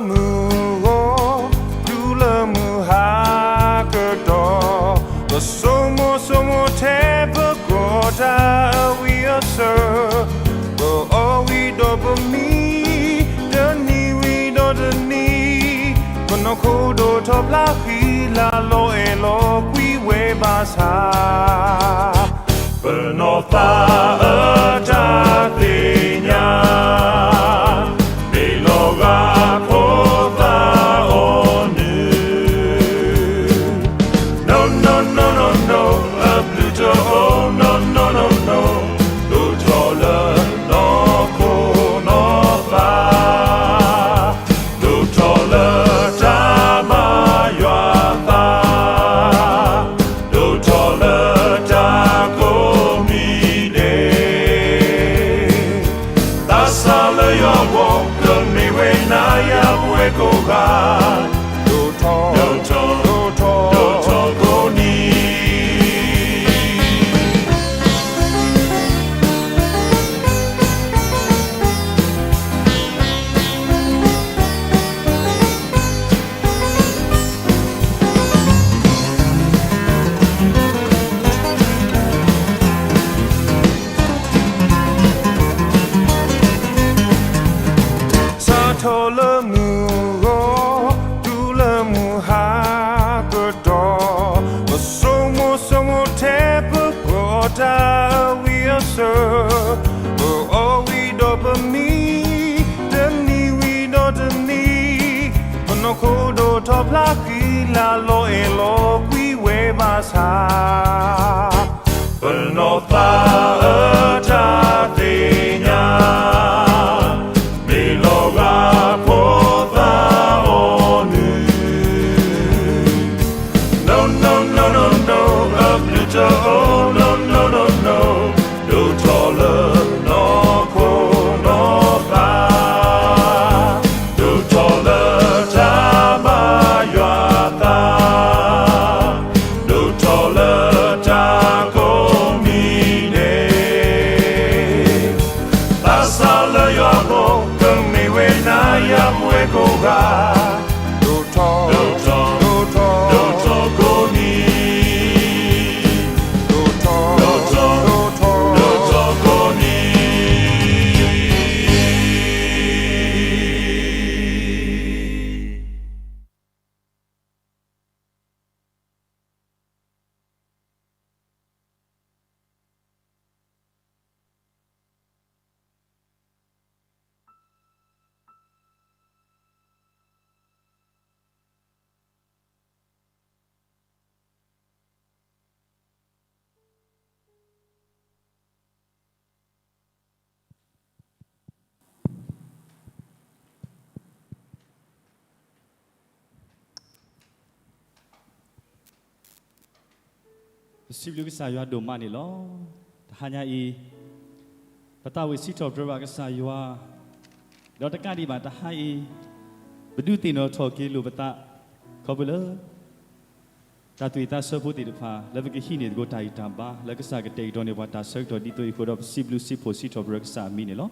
မုၢ်ဂီၤ တုၤလၢမုၢ်ဟါကတီၢ်, ပဆိကမိၣ်ဆိကမိၣ်ထဲပကိးတၢ်အဝံအစၢၤ, ပအီၣ်ဝံၤဒီးပမံ, တနံၤဝံၤဒီးတနံၤ, ပနီၢ်ခိဒိၣ်ထီၣ်ဖျါဃံလၤလီၤအဲၣ်လီၤကွံဝဲဘၣ်ဆၣ် ပနီၢ်သးအတၢ်သ့ၣ်ညါ, မ့ၢ်လီၤဂာ်ဖိသၣ်အီၣ်နုၢ်, no no no no no, အဘျုးတအိၣ် no no no no, ဒိၣ်ထီၣ်လၢနီၢ်ခိနီၢ်သး ဒိၣ်ထီၣ်လၢတၢ်ဘါယွၤသး, ဒိၣ်ထီၣ်လၢတၢ်ကိးမံၤဒဲး, သးစၢ်လၢယွၤအဂီၢ် ကမ့ၢ်ဝဲနၤယၤပဝဲကိးဂၤ, ဒိၣ်ထီၣ် ဒိၣ်ထီၣ် ဒိၣ်ထီၣ်ကိးနံၤ စးထီၣ်လၢမုၢ်ဂီၤ တုၤလၢမုၢ်ဟါကတီၢ်, ပဆိကမိၣ်ဆိကမိၣ်ထဲပကိးတၢ်အဝံအစၢၤ, ပအီၣ်ဝံၤဒီးပမံ, တနံၤဝံၤဒီးတနံၤ, ပနီၢ်ခိဒိၣ်ထီၣ်ဖျါဃံလၤလီၤအဲၣ်လီၤကွံဝဲဘၣ်ဆၣ် ပနီၢ်သးအတၢ်သ့ၣ်ညါ, မ့ၢ်လီၤဂာ်ဖိသၣ်အီၣ်နုၢ်, no no no no no, အဘျုးတအိၣ် no no no no, ဒိၣ်ထီၣ်လၢနီၢ်ခိနီၢ်သး, ဒိၣ်ထီၣ်လၢတၢ်ဘါယွၤသး, ဒိၣ်ထီၣ်လၢတၢ်ကိးမံၤဒဲး, သးစၢ်လၢယွၤအဂီၢ် ကမ့ၢ်ဝဲနၤယၤပဝဲကိးဂၤ, ဒိၣ်ထီၣ် ဒိၣ်ထီၣ် ဒိၣ်ထီၣ်ကိးနံၤ, ဒိၣ်ထီၣ် ဒိၣ်ထီၣ် ဒိၣ်ထီၣ်ကိးနံၤ. ပစံးဘျုးကစၢ်ယွၤဒိၣ်မးန့ၣ်လီၤ. တဟါညါအံၤ ပသးဝံၣ်စံးထီၣ်ပတြၢၤဘၣ်ကစၢ်ယွၤ, ဒီးတကးဒံးဘၣ်တဟါအံၤ ပဒုးသ့ၣ်နီၣ်ထီၣ်က့ၤလိာ်ပသး ခီဖျိလၢ တၢ်သူၣ်ဝံၣ်သးဆၢဖိသ့ၣ်တဖၣ် လၢပကဟံးန့ၢ်သကိးတၢ်ဂံၢ်တၢ်ဘါ လၢကစၢ်ကတဲာ်ကတီၤန့ၢ်ပှၤတၢ်ဆၢကတီၢ်ဒ်သိးအံၤအဃိဒီး ပစံးဘျုးစံးဖှိၣ်စံးထီၣ်ပတြၢၤကစၢ်အမံၤန့ၣ်လီၤ.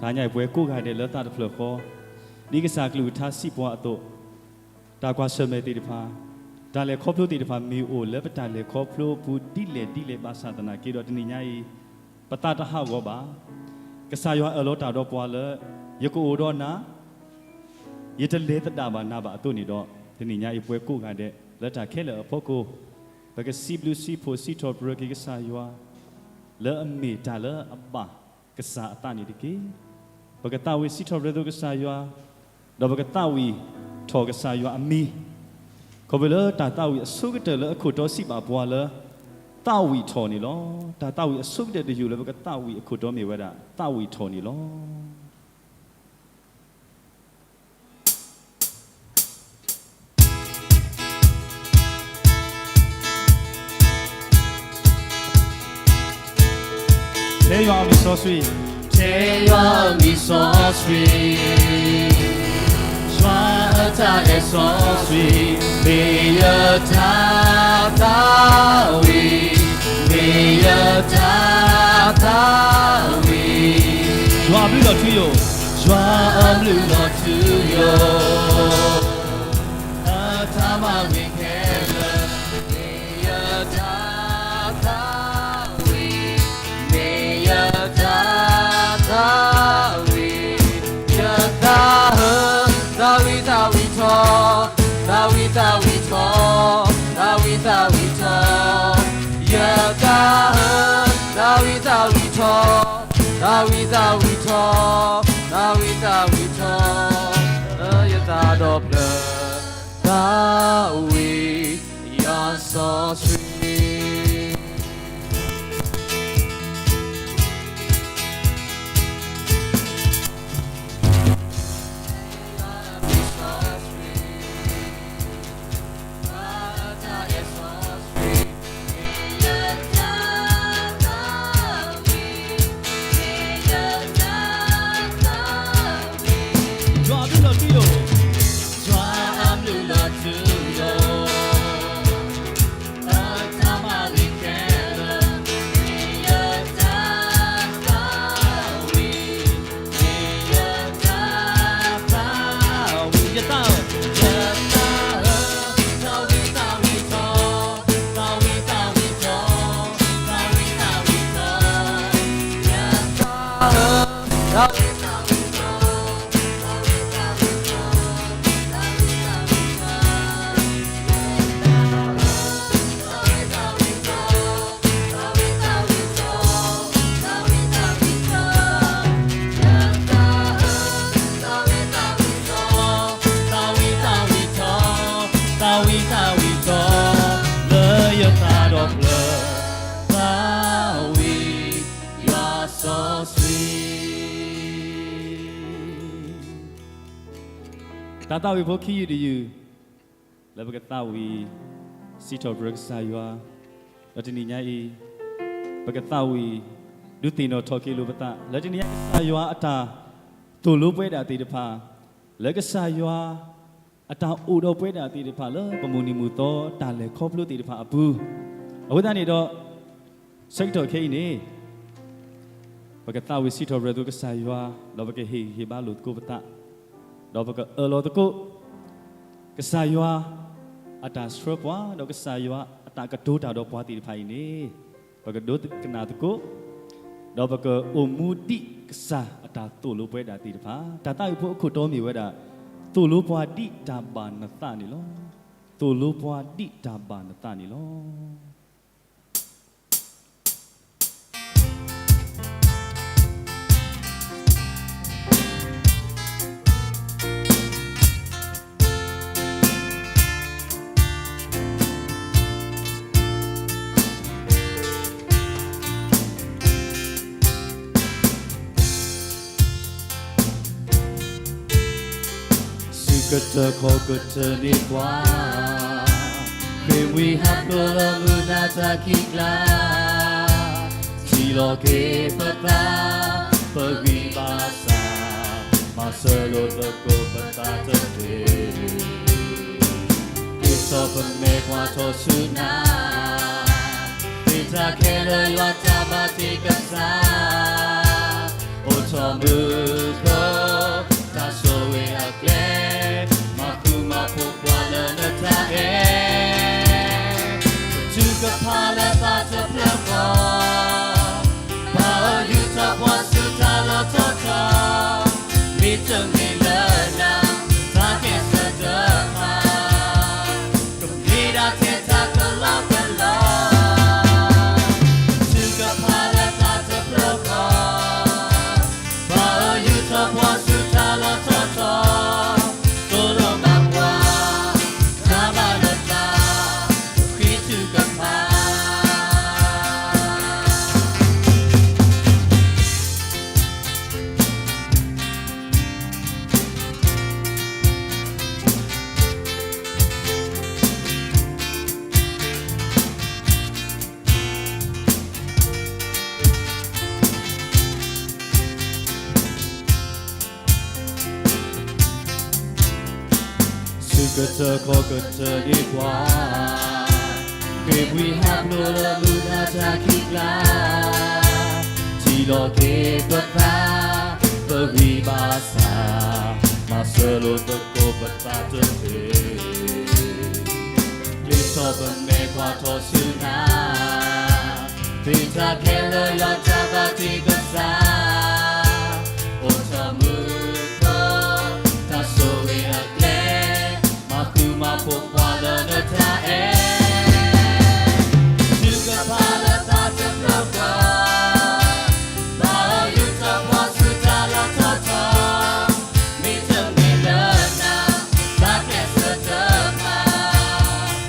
တဟါညါအံၤပဝဲကိးဂၤဒဲးလၢသးတဖျၢၣ်ဃီ, ဒ်ကစၢ်အကလုၢ်ကထါစံးပှၤအသိး, တၢ်ကွၢ်ဆၢၣ်မဲာ်သ့ၣ်တဖၣ်, တၢ်လဲၤခီဖျိသ့ၣ်တဖၣ်မ့ၢ်အိၣ်လၢပတၢ်လဲၤခီဖျိအပူၤဒ်လဲၣ်ဒ်လဲၣ်ဘၣ်ဆၣ်သနာ်က့ဒီးတနံၤညါအံၤ ပသးတဟးဂီၤဘၣ်. ကစၢ်ယွၤအၢၣ်လီၤတၢ်ဒီးပှၤလၢ ယကအိၣ်ဒီးနၤ ယတလဲၤသဒၣ်ဘၣ်နၤဘၣ်အသိးန့ၣ်ဒီး တနံၤညါအံၤပဝဲကိးဂၤဒဲး လၢတၢ်ခဲလၢာ်အဖီခိၣ် ပကစံးဘျုးစံးဖှိၣ်စံးထီၣ်ပတြၢၤက့ၤကစၢ်ယွၤ လၢအမ့ၢ်တၢ်လၢအဘၣ်ကစၢ်အသးန့ၣ်တက့ၢ်. ပကသးဝံၣ်စံးထီၣ်ပတြၢၤသိးကစၢ်ယွၤ, ဒီးပကသးဝံၣ်ထီၣ်ကစၢ်ယွၤအမံၤ, ခီဖျိလၢတၢ်သးဝံၣ်အဆိကတၢၢ်လၢအခိၣ်တီစံးဘၣ်ပှၤလၢ သးဝံၣ်ထီၣ်န့ၣ်လီၤ. တၢ်သးဝံၣ်အဆိကတၢၢ်တယုၢ်လၢပကသးဝံၣ်အခိၣ်တီမ့ၢ်ဝဲဒၣ် သးဝံၣ်ထီၣ်န့ၣ်လီၤ. ထဲယွၤအမံၤစီဆှံ, ထဲယွၤအမံၤစီဆှံ, ယွၤအတၢ်အဲၣ်စီဆှံ, မ့ၢ်ယတၢ်သးဝံၣ်, မ့ၢ်ယတၢ်သးဝံၣ်, ယွၤအဘျုးလီၤထူယိာ်, ယွၤအဘျုးလီၤထူ ယိာ်, အတၢ်မၤဂ့ၤခဲလၢာ်, မ့ၢ်ယတၢ်သးဝံၣ်, မ့ၢ်ယတၢ်သးဝံၣ်, ယသးဧၢ, သးဝံၣ်သးဝံၣ်ထီၣ်, သးဝံၣ်သးဝံၣ်ထီၣ်, သးဝံၣ်သးဝံၣ်ထီၣ်, ယသးဧၢ, သးဝံၣ်သးဝံၣ်ထီၣ်, သးဝံၣ်သးဝံၣ်ထီၣ်, သးဝံၣ်သးဝံၣ်ထီၣ်, လၢယသးဒီဖျၢၣ်, သးဝံၣ်ယွၤစီဆှံ. ယွၤအဘျုးလီၤထူယိာ်, ယွၤအဘျုးလီၤထူယိာ်, အတၢ်မၤဂ့ၤခဲလၢာ်, မ့ၢ်ယတၢ်သးဝံၣ်, မ့ၢ်ယတၢ်သးဝံၣ်, ယသးဧၢ, ယသးဧၢ, သးဝံၣ်သးဝံၣ်ထီၣ်, သးဝံၣ်သးဝံၣ်ထီၣ်, သးဝံၣ်သးဝံၣ်ထီၣ်, ယသးဧၢ, သးဝံၣ်သးဝံၣ်ထီၣ်, လၢယသးဒီဖျၢၣ်, သးဝံၣ်ယွၤစီဆှံ. တၢ်သးဝံၣ်ဖိခံယုၢ်တယုၢ်, လၢပကသးဝံၣ်စံးထီၣ်ပတြၢၤကစၢ်ယွၤ, ဒီးတနံၤညါအံၤ, ပကသးဝံၣ် ဒုးသ့ၣ်နီၣ်ထီၣ်က့ၤလိာ်ပသး လၢတနံၤညါအံၤ ကစၢ်ယွၤအတၢ်သိၣ်လိပဝဲဒၣ်သ့ၣ်တဖၣ်, လၢကစၢ်ယွၤအတၢ်အိၣ်ဒီးပဝဲဒၣ်သ့ၣ်တဖၣ် လၢပမုၢ်နံၤမုၢ်သီတၢ်လဲၤခီဖျိသ့ၣ်တဖၣ်အပူၤ, အဃိသတးန့ၣ်ဒီး ဆၢကတီၢ်ခဲအံၤန့ၣ် ပကသးဝံၣ်စံးထီၣ်ပတြၢၤကစၢ်ယွၤ, ဒီးပကဟ့ၣ်ဂံၢ်ဟ့ၣ်ဘါလိာ်သကိးပသး, ဒီးပကအၢၣ်လီၤသကိး ကစၢ်ယွၤအတၢ်ဆှၢပှၤ, ဒီးကစၢ်ယွၤအတၢ်ကတိၤတၢ်ဒီးပှၤသ့ၣ်တဖၣ်အံၤန့ၣ်, ပကဒိကနၣ်သကိး, ဒီးပကအိၣ်မူဒ်ကစၢ်အတၢ်သိၣ်လိပဝဲဒၣ်သ့ၣ်တဖၣ်. တၢ်သးဝံၣ်ဖိအခိၣ်တီမ့ၢ်ဝဲဒၣ်, သိၣ်လိပှၤဒ်တၢ်ဘၣ်နသးန့ၣ်လီၤ. သိၣ်လိပှၤဒ်တၢ်ဘၣ်နသးန့ၣ်လီၤ. ဆူကတၢၢ်ခီၣ်ကတၢၢ်န့ၣ်ပှၤ, ဃ့ၢ်မှံဟးဖျိးလၢမုၢ်နၤတၢ်ခံးကျါ, ထံၣ်လီၤက့ၤပသး, ပဂံၢ်ဘါစၢ်, မၤစၢၤလိာ်သကိးပသးတသ့, က့ၤထီၣ်ပမဲာ်ကွၢ်ထီၣ်ဆူနၤ, သ့ၣ်တၢ်ခဲလၢာ်ယွၤတၢ်ဘၣ်တ့ၢ်ကစၢ်, အိၣ်ထီၣ်မူခိၣ်, တၢ်ဆိၣ်ဂ့ၤအကျဲ, မၤဃူမၤဖိးပှၤလၢနတၢ်အဲၣ်, ပထုကဖၣ်လၢသးတဖျၢၣ်ဃီ, ပာ်အီၤယူာ်ထီၣ်ပှၤဆူတၢ်လီၢ်ထီၣ်ထီ, မ့ၢ်တမ့ၢ်လၢနၤ, တၢ်ကဲဆၢတဖၣ် ကမ့ၢ်ဒၣ်ထဲတၢ်ကလီကလီ, ပထုကဖၣ်လၢသးတဖျၢၣ်ဃီ, ပာ်အီၤယူာ်ထီၣ်ပှၤဆူတၢ်လီၢ်ထီၣ်ထီ, သိၣ်လိဘၣ်ပှၤ, တၢ်ဘၣ်လၢသး, ပဃ့ထုကဖၣ်. ဆူကတၢၢ်ခီၣ်ကတၢၢ်န့ၣ်ပှၤ, ဃ့ၢ်မှံဟးဖျိးလၢမုၢ်နၤတၢ်ခံးကျါ, ထံၣ်လီၤက့ၤပသး, ပဂံၢ်ဘါစၢ်, မၤစၢၤ ပလိၣ်သကိးပသးတမ့ၢ် ပျံၤထီၣ်ပမဲာ်ကွၢ်ထီၣ်ဆူနၤ, သ့ၣ်တၢ်ခဲလၢာ်ယွၤတၢ်ဘၣ်တ့ကစၢ်, အိးထီၣ်မူခိၣ် တၢ်ဆိၣ်ဂ့ၤအကျဲ, မၤဃူမၤဖိးပှၤလၢနတၢ်အဲၣ်, ထုကဖၣ်လၢသးတဖျၢၣ်ဃီ, ဘၣ်အၢယူၢ်ထီၣ်ပှၤဆူတၢ်လီၢ်ထီၣ်ထီ, မ့တမ့ၢ်လၢနၤ တၢ်ကျဲးစၢးတဖၣ် ကမ့ၢ်ဒၣ်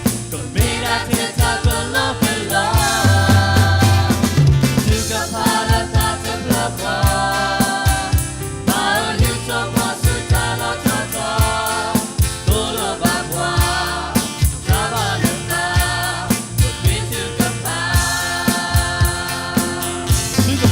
ထဲတၢ်ကလီကလီ, ထုကဖၣ်လၢသးတဖျၢၣ်ဃီ, ဘၣ်အၢယူၢ်ထီၣ်ပှၤဆူတၢ်လီၢ်ထီၣ်ထီ, သိၣ်လိဘၣ်ပှၤ တၢ်ဘၣ်နသး ပဃ့ထုကဖၣ်, ထုကဖၣ်, ထုက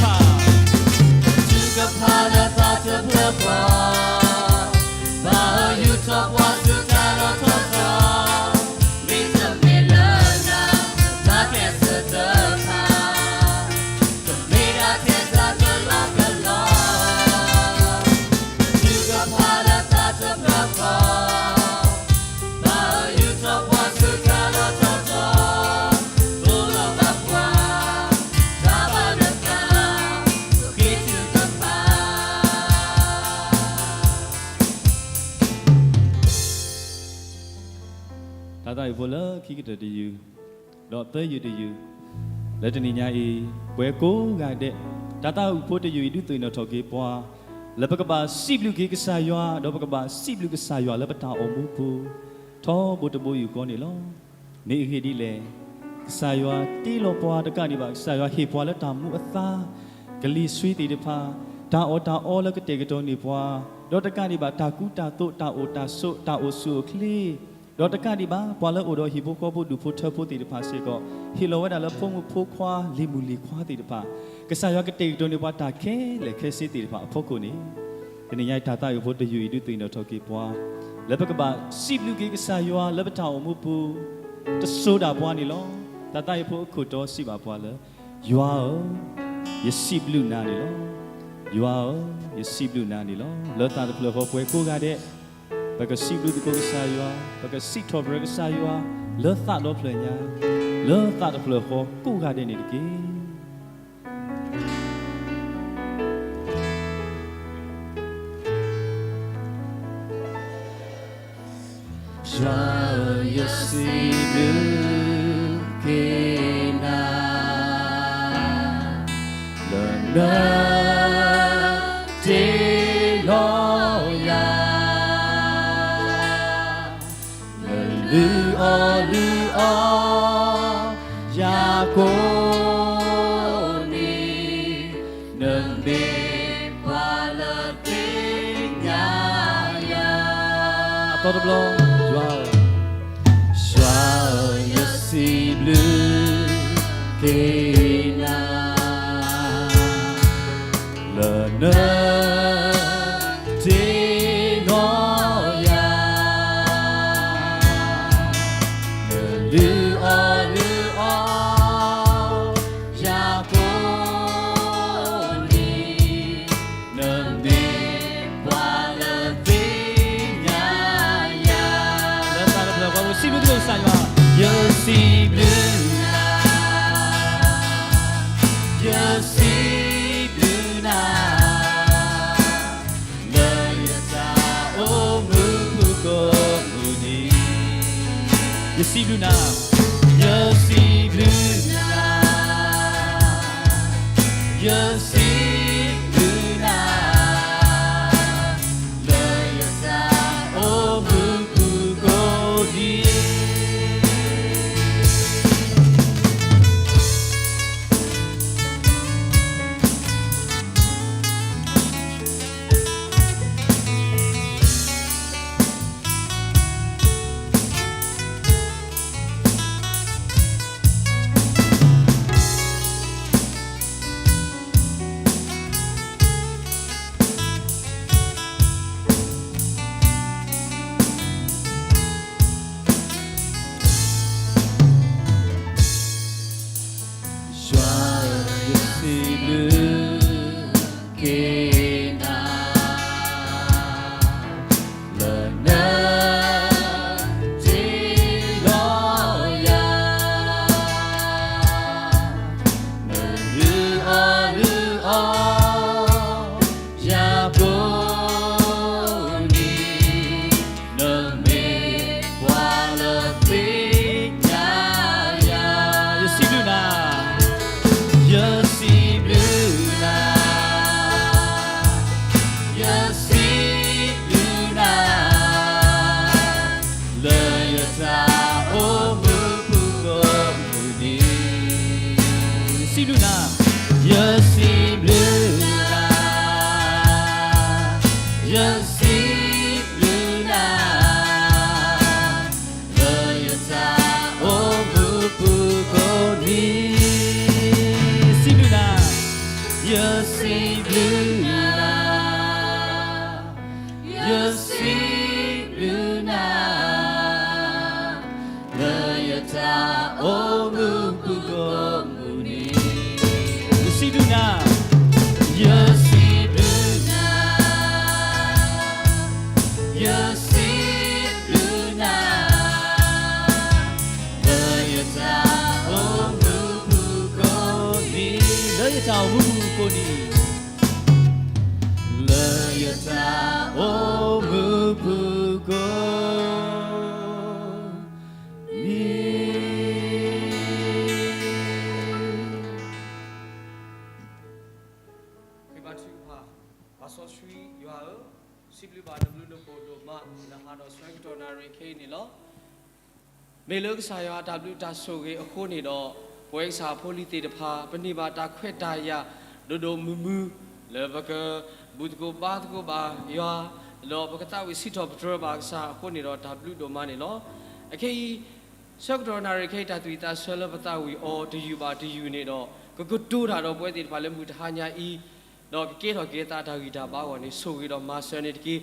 ဖၣ်လၢသးတဖျၢၣ်ဃီ, ဘၣ်အၢယူၢ်ထီၣ်ပှၤဆူတၢ်လီၢ်ထီၣ်ထီ, မ့တမ့ၢ်လၢနၤ တၢ်ကျဲးစၢးတဖၣ် ကမ့ၢ်ဒၣ်ထဲတၢ်ကလီကလီ, ထုကဖၣ်လၢသးတဖျၢၣ်ဃီ, ဘၣ်အၢယူၢ်ထီၣ်ပှၤဆူတၢ်လီၢ်ထီၣ်ထီ, သိၣ်လိဘၣ်ပှၤ တၢ်ဘၣ်နသး ပဃ့ထုကဖၣ် တၢ်သးဝံၣ်ဖိလၢခံကတၢၢ်တယုၢ်, ဒီးသၢယုၢ်တယုၢ်, လၢတနံၤညါအံၤ, ပှၤကိးဂၤဒဲး, တၢ်သးဝံၣ်ဖိတယုၢ်အံၤဒုးသ့ၣ်နီၣ်ထီၣ်က့ၤပှၤ, လၢပကဘၣ်စံးဘျုးက့ၤကစၢ်ယွၤ, ဒီးပကဘၣ်စံးဘျုးကစၢ်ယွၤလၢပတၢ်အိၣ်မူပူၤ, ထီဘိတဘိယူၢ်ဃီန့ၣ်လီၤ. မ့ၢ်အဂ့ၢ်ဒ်လဲၣ်, ကစၢ်ယွၤတ့လီၤပှၤတကးဒံးဘၣ်, ကစၢ်ယွၤဟ့ၣ်ပှၤလၢတၢ်မူအသါ, ကလံၤဆှံသ့ၣ်တဖၣ်, တၢ်အီၣ်တၢ်အီလၢကတဲာ်ကတီၤန့ၢ်ပှၤ, ဒီးတကးဒံးဘၣ် တၢ်ကူတၢ်သိး တၢ်အိၣ်တၢ်ဆိး တၢ်အိၣ်ဆူၣ်အိၣ်ချ့, ဒီးတကးဒံးဘၣ် ပှၤလၢအိၣ်ဒီးဟံၣ်ဖိဃီဖိဒူၣ်ဖိထၢဖိသ့ၣ်တဖၣ်စ့ၢ်ကီး, ဟ့ၣ်လီၤဝဲဒၣ်လၢဖိမုၣ်ဖိခွါလံၤမုၣ်လံၤခွါသ့ၣ်တဖၣ်, ကစၢ်ယွၤကတဲာ်ကတီၤန့ၢ်ပှၤတၢ်ခဲလၢာ်ခဲဆ့သ့ၣ်တဖၣ်အဖီခိၣ်န့ၣ်, တနံၤညါအံၤတၢ်သးဝံၣ်ဖိတယုၢ်အံၤဒုးသ့ၣ်နီၣ်ထီၣ်က့ၤပှၤ, လၢပကဘၣ်စံးဘျုးက့ၤကစၢ်ယွၤလၢပတၢ်အိၣ်မူပူၤ, တစိၤဒၣ်ပှၤန့ၣ်လီၤ. တၢ်သးဝံၣ်ဖိအခိၣ်တီစံးဘၣ်ပှၤလၢ, ယွၤဧၢ, ယစံးဘျုးနၤန့ၣ်လီၤ. ယွၤဧၢ, ယစံးဘျုးနၤန့ၣ်လီၤ. လၢသးတဖျၢၣ်ဃီ ပှၤကိးဂၤဒဲး, ပကစံးဘျုးသကိးကစၢ်ယွၤ, ပကစံးထီၣ်ပတြၢၤကစၢ်ယွၤ, လၢသးဒီဖျၢၣ်ညါ, လၢသးတဖျၢၣ်ဃီကိးဂၤဒဲးန့ၣ်တက့ၢ်. ယွၤဧၢ, ယစံးဘျုးက့ၤနၤ, လၢနတ့လီၤယၤ နလုၢ်အီၣ်လုၢ်အီ ယၤကိးနံၤ, နမ့ၢ်ပှၤလၢသ့ၣ်ညါယၤ, အသီတဘျီ, ယွၤဧၢ, ယွၤဧၢ, ယစံးဘျုးက့ၤနၤ လၢနတ့လီၤယၤ, နလုၢ်အီၣ်လုၢ်အီ ယၤကိးနံၤ, နမ့ၢ်ပှၤလၢသ့ၣ်ညါယၤ, လၢသးတဖျၢၣ်ဃီ ပစံးဘျုးကစၢ်ယွၤ, ယစံးဘျုးနၤ, ယစံးဘျုးနၤ လၢယတၢ်အိၣ်မူပူၤကိးမုၢ်နံၤ, ယစံးဘျုးနၤ, ယစံးဘျုးနၤ, ယစံးဘျုးနၤ လၢယတၢ်အိၣ်မူပူၤကိးနံၤ. ပှၤစီဆှံယွၤဧၢ, စံးဘျုးဘၣ်နဘျုးနဖှိၣ်ဒိၣ်မး လၢဟါဒီးဆၢကတီၢ်နၣ်ရံၣ်ခဲအံၤန့ၣ်လီၤ. မ့ၢ်လၢကစၢ်ယွၤတၢ်ဘျုးတၢ်ဆိၣ်ဂ့ၤအဃိန့ၣ်ဒီး ပဝဲကစၢ်ဖိလံၤသ့ၣ်တဖၣ် ပန့ၢ်ဘၣ်တၢ်ခွဲးတၢ်ယာ် ဒိၣ်ဒိၣ်မုၢ်မုၢ် လၢပကဘူၣ်သကိးဘါသကိးဘၣ်ယွၤ ဒီးပကသးဝံၣ်စံးထီၣ်ပတြၢၤဘၣ်ကစၢ်အဃိန့ၣ်ဒီး တၢ်ဘျုးဒိၣ်မးန့ၣ်လီၤ. အခဲအံၤ ဆၢကတီၢ်နၣ်ရံၣ်ခဲအံၤ တၢ်သူၣ်ဝံၣ်သးဆၢလၢပသးဝံၣ်အီၤတယုၢ်ဘၣ်တယုၢ်န့ၣ်ဒီး ကကတိၤတၢ်ဒီးပဝဲသ့ၣ်တဖၣ်လၢမုၢ်တဟါညါအံၤ ဒီးကကဲထီၣ်က့ၤသးတၢ်ဂံၢ်တၢ်ဘါအဂီၢ်န့ၣ် ဆိၣ်ဂ့ၤဒီးမၤစၢၤန့ၣ်တက့ၢ်.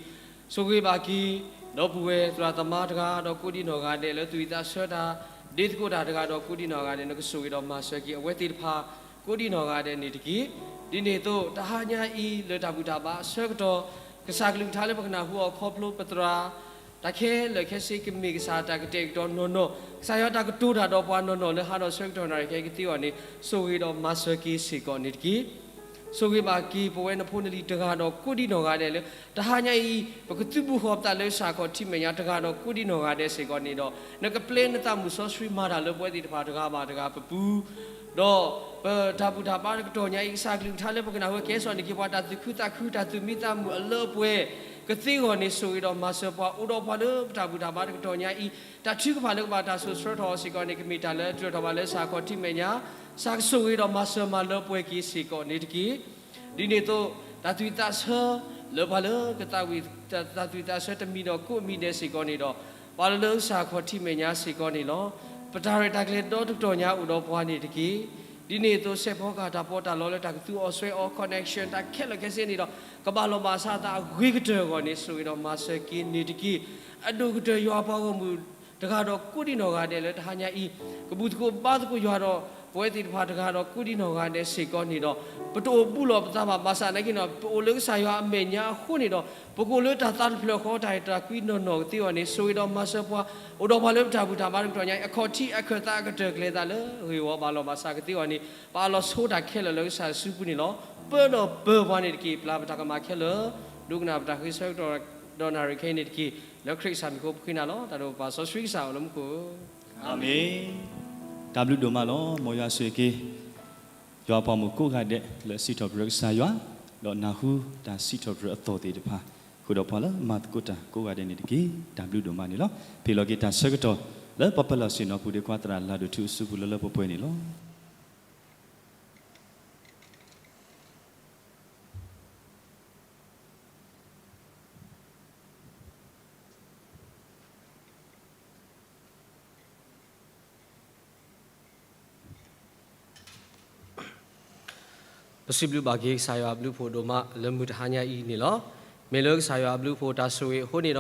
ဆိၣ်ဂ့ၤဘၣ်က့ၤ ဒီပုၢ်ဝဲၢ်သရၣ်သမါတဂၤဒီးကိးဒံနီၢ်ဂၤဒဲး လၢသူၣ်ဝံၣ်သးဆၢတၢ်ဒ့သကိးတၢ်တဂၤဒီးကိးဒံနီၢ်ဂၤဒဲး နကဆိၣ်ဂ့ၤဒီးမၤစၢၤက့ၤအဝဲသ့ၣ်တဖၣ် ကိးဒံနီၢ်ဂၤဒဲးန့ၣ်တက့ၢ်. ဒ်န့ၣ်အသိး တဟါညါအံၤ လၢတၢ်ဘူၣ်တၢ်ဘါအဆၢကတီၢ် ကစၢ်ကလုၢ်ကထါလၢပကနၢ်ဟူအီၤခီဖျိပသရၣ် တၢ်ခဲလၢာ်ခဲဆ့ကမ့ၢ်ကစၢ်တၢ်ကတဲာ်ကတီၤနီၢ်နီၢ်, ကစၢ်ယွၤတၢ်ကတိၤတၢ်ဒီးပှၤနီၢ်နီၢ်လၢဟါဒီးဆၢကတီၢ်နၣ်ရံၣ်ခဲအံၤကသ့အီၤန့ၣ် ဆိၣ်ဂ့ၤဒီးမၤစၢၤက့ၤစ့ၢ်ကီးန့ၣ်တက့ၢ်. ဆိၣ်ဂ့ၤဘၣ်က့ၤပဝဲနဖိနလံၤတဂၤဒီးကိးဒံနီၢ်ဂၤဒဲးလၢ တဟါညါအံၤ ပကသုးဘူးဃီၤပသးလၢကစၢ်ခီၣ်ထံးမဲာ်ညါတဂၤဒီးကိးဒံနီၢ်ဂၤဒဲးစ့ၢ်ကီးန့ၣ်ဒီး နကပျဲနသးမုၢ်စီဆှံမၤတၢ်လၢပဝဲသ့ၣ်တဖၣ်တဂၤဘၣ်တဂၤပပူၤ ဒီးပတၢ်ဘူၣ်တၢ်ဘါတကတီၢ်ညါအံၤ ကစၢ်ကလုၢ်ကထါလၢပကနၢ်ဟူကဲစီၣ်န့ၢ်က့ၤပှၤတၢ်သူၣ်ခုသးခု တၢ်သူၣ်မံသးမုာ်အလၢအပှဲၤ ကသ့အဂီၢ်န့ၣ် ဆိၣ်ဂ့ၤဒီးမၤစၢၤပှၤ အိၣ်ဒီးပှၤလၢပတၢ်ဘူၣ်တၢ်ဘါတကတီၢ်ညါအံၤ တၢ်ထုကဖၣ်လၢကဘၣ်တၢ်စိာ်ဆှၢထီၣ်အီၤစ့ၢ်ကီးန့ၣ် ကမ့ၢ်တၢ်လၢတြၢၤထီၣ်ဘၣ်လၢကစၢ်ခီၣ်ထံးမဲာ်ညါ, ကစၢ်ကဆိၣ်ဂ့ၤဒီးမၤစၢၤမၤလၢပှဲၤက့ၤစ့ၢ်ကီးန့ၣ်တက့ၢ်. ဒ်န့ၣ်အသိး တၢ်သူၣ်ဝံၣ်သးဆၢ လၢပှၤလၢကသးဝံၣ် တၢ်သူၣ်ဝံၣ်သးဆၢတမံၤဒီးကိးမံၤဒဲးစ့ၢ်ကီးန့ၣ်ဒီး ပှၤလၢလၢကစၢ်ခီၣ်ထံးမဲာ်ညါစ့ၢ်ကီးန့ၣ်လီၤ. ပတၢ်ရဲၣ်တၢ်ကျဲၤဒီတကတီၢ်ညါအိၣ်ဒီးပှၤန့ၣ်တက့ၢ်. ဒ်န့ၣ်အသိး စဲးဖီကဟၣ်တၢ်ပီးတၢ်လီလၢတၢ်ကသူအီၤစွဲအီၤ connection တၢ်ခဲလၢာ်ခဲဆ့န့ၣ်ဒီး ကဘၣ်လီၤဘၣ်စးသးအဂ့ၤကတၢၢ်အဂီၢ်န့ၣ် ဆိၣ်ဂ့ၤဒီးမၤစၢၤက့ၤန့ၣ်တက့ၢ်. အဒိၣ်ကတၢၢ်ယွၤပှၤဂီၢ်မုၢ်တဂၤဒီးကိးဒံနီၢ်ဂၤဒဲးလၢတဟါညါအံၤ ကဘူၣ်သကိးဘါသကိးယွၤဒီး ပဝဲသ့ၣ်တဖၣ်တဂၤဒီးကိးဒံနီၢ်ဂၤဒဲးစ့ၢ်ကီးန့ၣ်ဒီး ပတအိၣ်ဘူးလီၤပသးဘၣ် ဘၣ်ဆၣ်သနာ်က့န့ၣ်ဒီး ပအိၣ်လၢကစၢ်ယွၤအမဲာ်ညါအဃိန့ၣ်ဒီး ပကအိၣ်လၢတၢ်သးတဖျၢၣ်ဃီ တၢ်အဲၣ်တၢ်ကွံနီၢ်နီၢ်ကသ့အီၤန့ၣ် ဆိၣ်ဂ့ၤဒီးမၤစၢၤပှၤ အိၣ်ဒီးပှၤလၢပတၢ်ဘူၣ်တၢ်ဘါတကတီၢ်ညါအံၤ အခီၣ်ထံးအခၢၣ်သးအကတၢၢ်ကျဲၤသးလၢဂ့ၢ်ဝီဘၣ်လီၤဘၣ်စးကသ့အီၤန့ၣ် ပအးလီၤဆိတၢ်ခဲလၢာ်လၢကစၢ်စုပူၤန့ၣ်လီၤ. ပၢဒီးပၢၤပှၤန့ၣ်တက့ၢ်. ပျၢ်ပတၢ်ကမၣ်ခဲလၢာ် ဒိကနၣ်ပတၢ်ဃ့ဆၢကတီၢ်ဒီးနၣ်ရံၣ်ခဲအံၤန့ၣ်တက့ၢ်. လၢခရံာ်ကစၢ်မံၤအဃိပဃ့နၤလီၤ. တၢ်ဒိၣ်ပၢ်စီဆှံကစၢ်အိၣ်လၢမူခိၣ် အၤမ့ၣ်. တၢ်ဘျုးဒိၣ်မးလီၤ. မ်ယွၤဆိၣ်ဂ့ၤက့ၤ ယွၤပှၤမုၣ်ကိးဂၤဒဲး လၢအစံးထီၣ်ပတြၢၤကစၢ်ယွၤ ဒီးနၢ်ဟူတၢ်စံးထီၣ်ပတြၢၤအသီၣ်သ့ၣ်တဖၣ် ဃုာ်ဒီးပှၤလၢမၤသကိးတၢ်ကိးဂၤဒဲးန့ၣ်တက့ၢ်. တၢ်ဘျုးဒိၣ်မးန့ၣ်လီၤ. ဖဲလီၤက့ၤတၢ်ဆၢကတီၢ် လၢပပလီၢ်ဆ့ၣ်နီၤပူၤ ဒဲးခွါသရၣ်လၢ်ဒိၣ်ထူအစုပူၤလၢလၢပှဲၤပှဲၤန့ၣ်လီၤ. ပစံးဘျုးဘၣ်က့ၤကစၢ်ယွၤအဘျုးအဖှိၣ်ဒိၣ်မးလၢမုၢ်တဟါညါအံၤန့ၣ်လီၤ. မ့ၢ်လၢကစၢ်ယွၤအဘျုးအဖှိၣ်တၢ်ဆိၣ်ဂ့ၤအဃိန့ၣ်ဒီး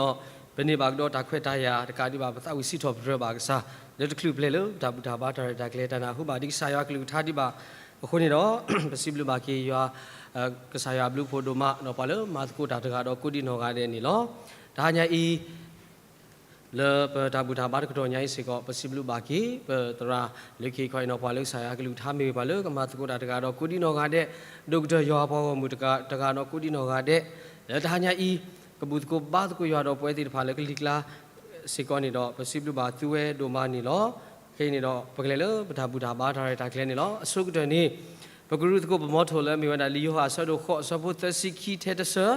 ပန့ၢ်ဘၣ်ကဒီးတၢ်ခွဲးတၢ်ယာ်တကးဒံးဘၣ် ပသးဝံၣ်စံးထီၣ်ပတြၢၤဘၣ်ကစၢ် လၢတချုးပျဲၢ်လၢတၢ်ဘူၣ်တၢ်ဘါတၢ်ရဲၣ်တၢ်ကျဲၤ တၢ်နၢ်ဟူဘၣ်ဒံးကစၢ်ယွၤကလုၢ်ကထါဒံးဘၣ်အဃိန့ၣ်ဒီး ပစံးဘျုးဘၣ်က့ၤယွၤ ကစၢ်ယွၤအဘျုးအဖှိၣ်ဒိၣ်မး ဒီးပှၤလၢမၤသကိးတၢ်တဂၤဒီးကိးဒံနီၢ်ဂၤဒဲးန့ၣ်လီၤ. တဟါညါအံၤ လၢပတၢ်ဘူၣ်တၢ်ဘါတကတီၢ်ညါအံၤစ့ၢ်ကီး ပစံးဘျုးဘၣ်က့ၤ ပသရၣ်လၢခံခီအံၤနီၤ ပှၤလၢကစၢ်ယွၤကလုၢ်ကထါမ့ၢ်ဂ့ၤ ပှၤလၢကမၤသကိးတၢ်တဂၤဒီးကိးဒံနီၢ်ဂၤဒဲး, ဒိၣ်ကတၢၢ်ယွၤပှၤဂီၢ်မုၢ်တဂၤဒီးကိးဒံနီၢ်ဂၤဒဲး, လၢတဟါညါအံၤ ကဘူၣ်သကိးဘါသကိးယွၤဒီးပဝဲသ့ၣ်တဖၣ်လၢကလံၤကျါစ့ၢ်ကီးန့ၣ်ဒီး ပစံးဘျုးဘၣ်သုဝဲဒိၣ်မးန့ၣ်လီၤ. ခဲအံၤန့ၣ်ဒီး ပကလဲၤလၢပတၢ်ဘူၣ်တၢ်ဘါတၢ်ရဲၣ်တၢ်ကျဲၤန့ၣ်လီၤ. အဆိကတၢၢ်န့ၣ် ပကရူၢ်သကိးပမီထိၣ်လၢအမ့ၢ်ဝဲဒၣ် လံာ်ယိၤဟၣ်အဆၢဒိၣ်ဃိးအဆၢဖိသၢဆံခံထဲတဆၢ,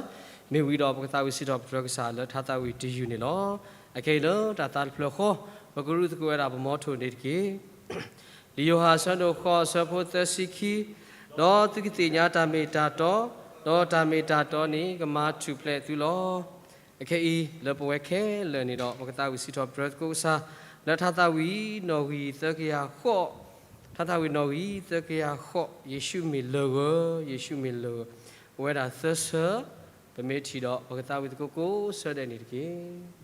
မ့ၢ်ဝံၤဒီးပကသးဝံၣ်စံးထီၣ်ပတြၢၤကစၢ်လၢထါသးဝံၣ်တယုၢ်န့ၣ်လီၤ. အခဲအံၤလၢတၢ်သးတဖျၢၣ်ဃီ ပကရူၢ်သကိးဝဲဒၣ်ပမီထိၣ်န့ၣ်တက့ၢ်. လံာ်ယိၤဟၣ်အဆၢဒိၣ်ဃိးအဆၢဖိသၢဆံခံ, ဒီးသုကသ့ၣ်ညါတၢ်မ့ၢ်တၢ်တီ, ဒီးတၢ်မ့ၢ်တၢ်တီန့ၣ် ကမၤထူၣ်ဖျဲးသုလီၤ. အခဲအံၤလၢပဝဲခဲလၢာ်န့ၣ်ဒီး ပကသးဝံၣ်စံးထီၣ်ပတြၢၤသကိးကစၢ် လၢထါသးဝံၣ်နီၣ်ဂံၢ်သၢကယၤဃိး, ထါသးဝံၣ်နီၣ်ဂံၢ်သၢကယၤဃိး, ယ့ၣ်ၡူးမ့ၢ်လၢၢ်ဂၢၢ်, ယ့ၣ်ၡူးမ့ၢ်လၢၢ်ဂၢၢ်, အိၣ်ဝဲဒၣ်သၢဆၢ, ပမ့ၢ်ထံၣ်ဒီး ပကသးဝံၣ်သကိးကိးဆၢဒဲးန့ၣ်တက့ၢ်.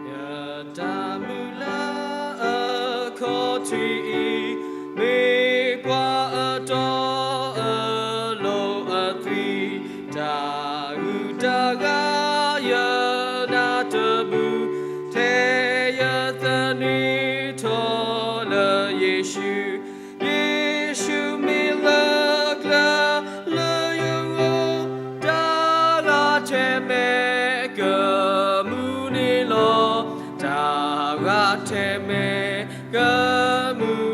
ယတၢ်မုၢ်လၢ်အခီၣ်ထံးအံၤ မ့ၢ်ပှၤအတီအလိၤအသွံၣ်, တၢ်ဂုၤတၢ်ဂၤယနၢ်တဘူၣ်, ထဲယသန့ၤထီၣ်လၢယ့ၣ်ၡူး, ယ့ၣ်ၡူးမ့ၢ်လၢကျၢၤလၢယဂီၢ်, တၢ်ဂၤထဲးမဲာ်ကမူၣ်န့ၣ်လီၤ. တၢ်ဂၤထဲးမဲာ်ကမူၣ်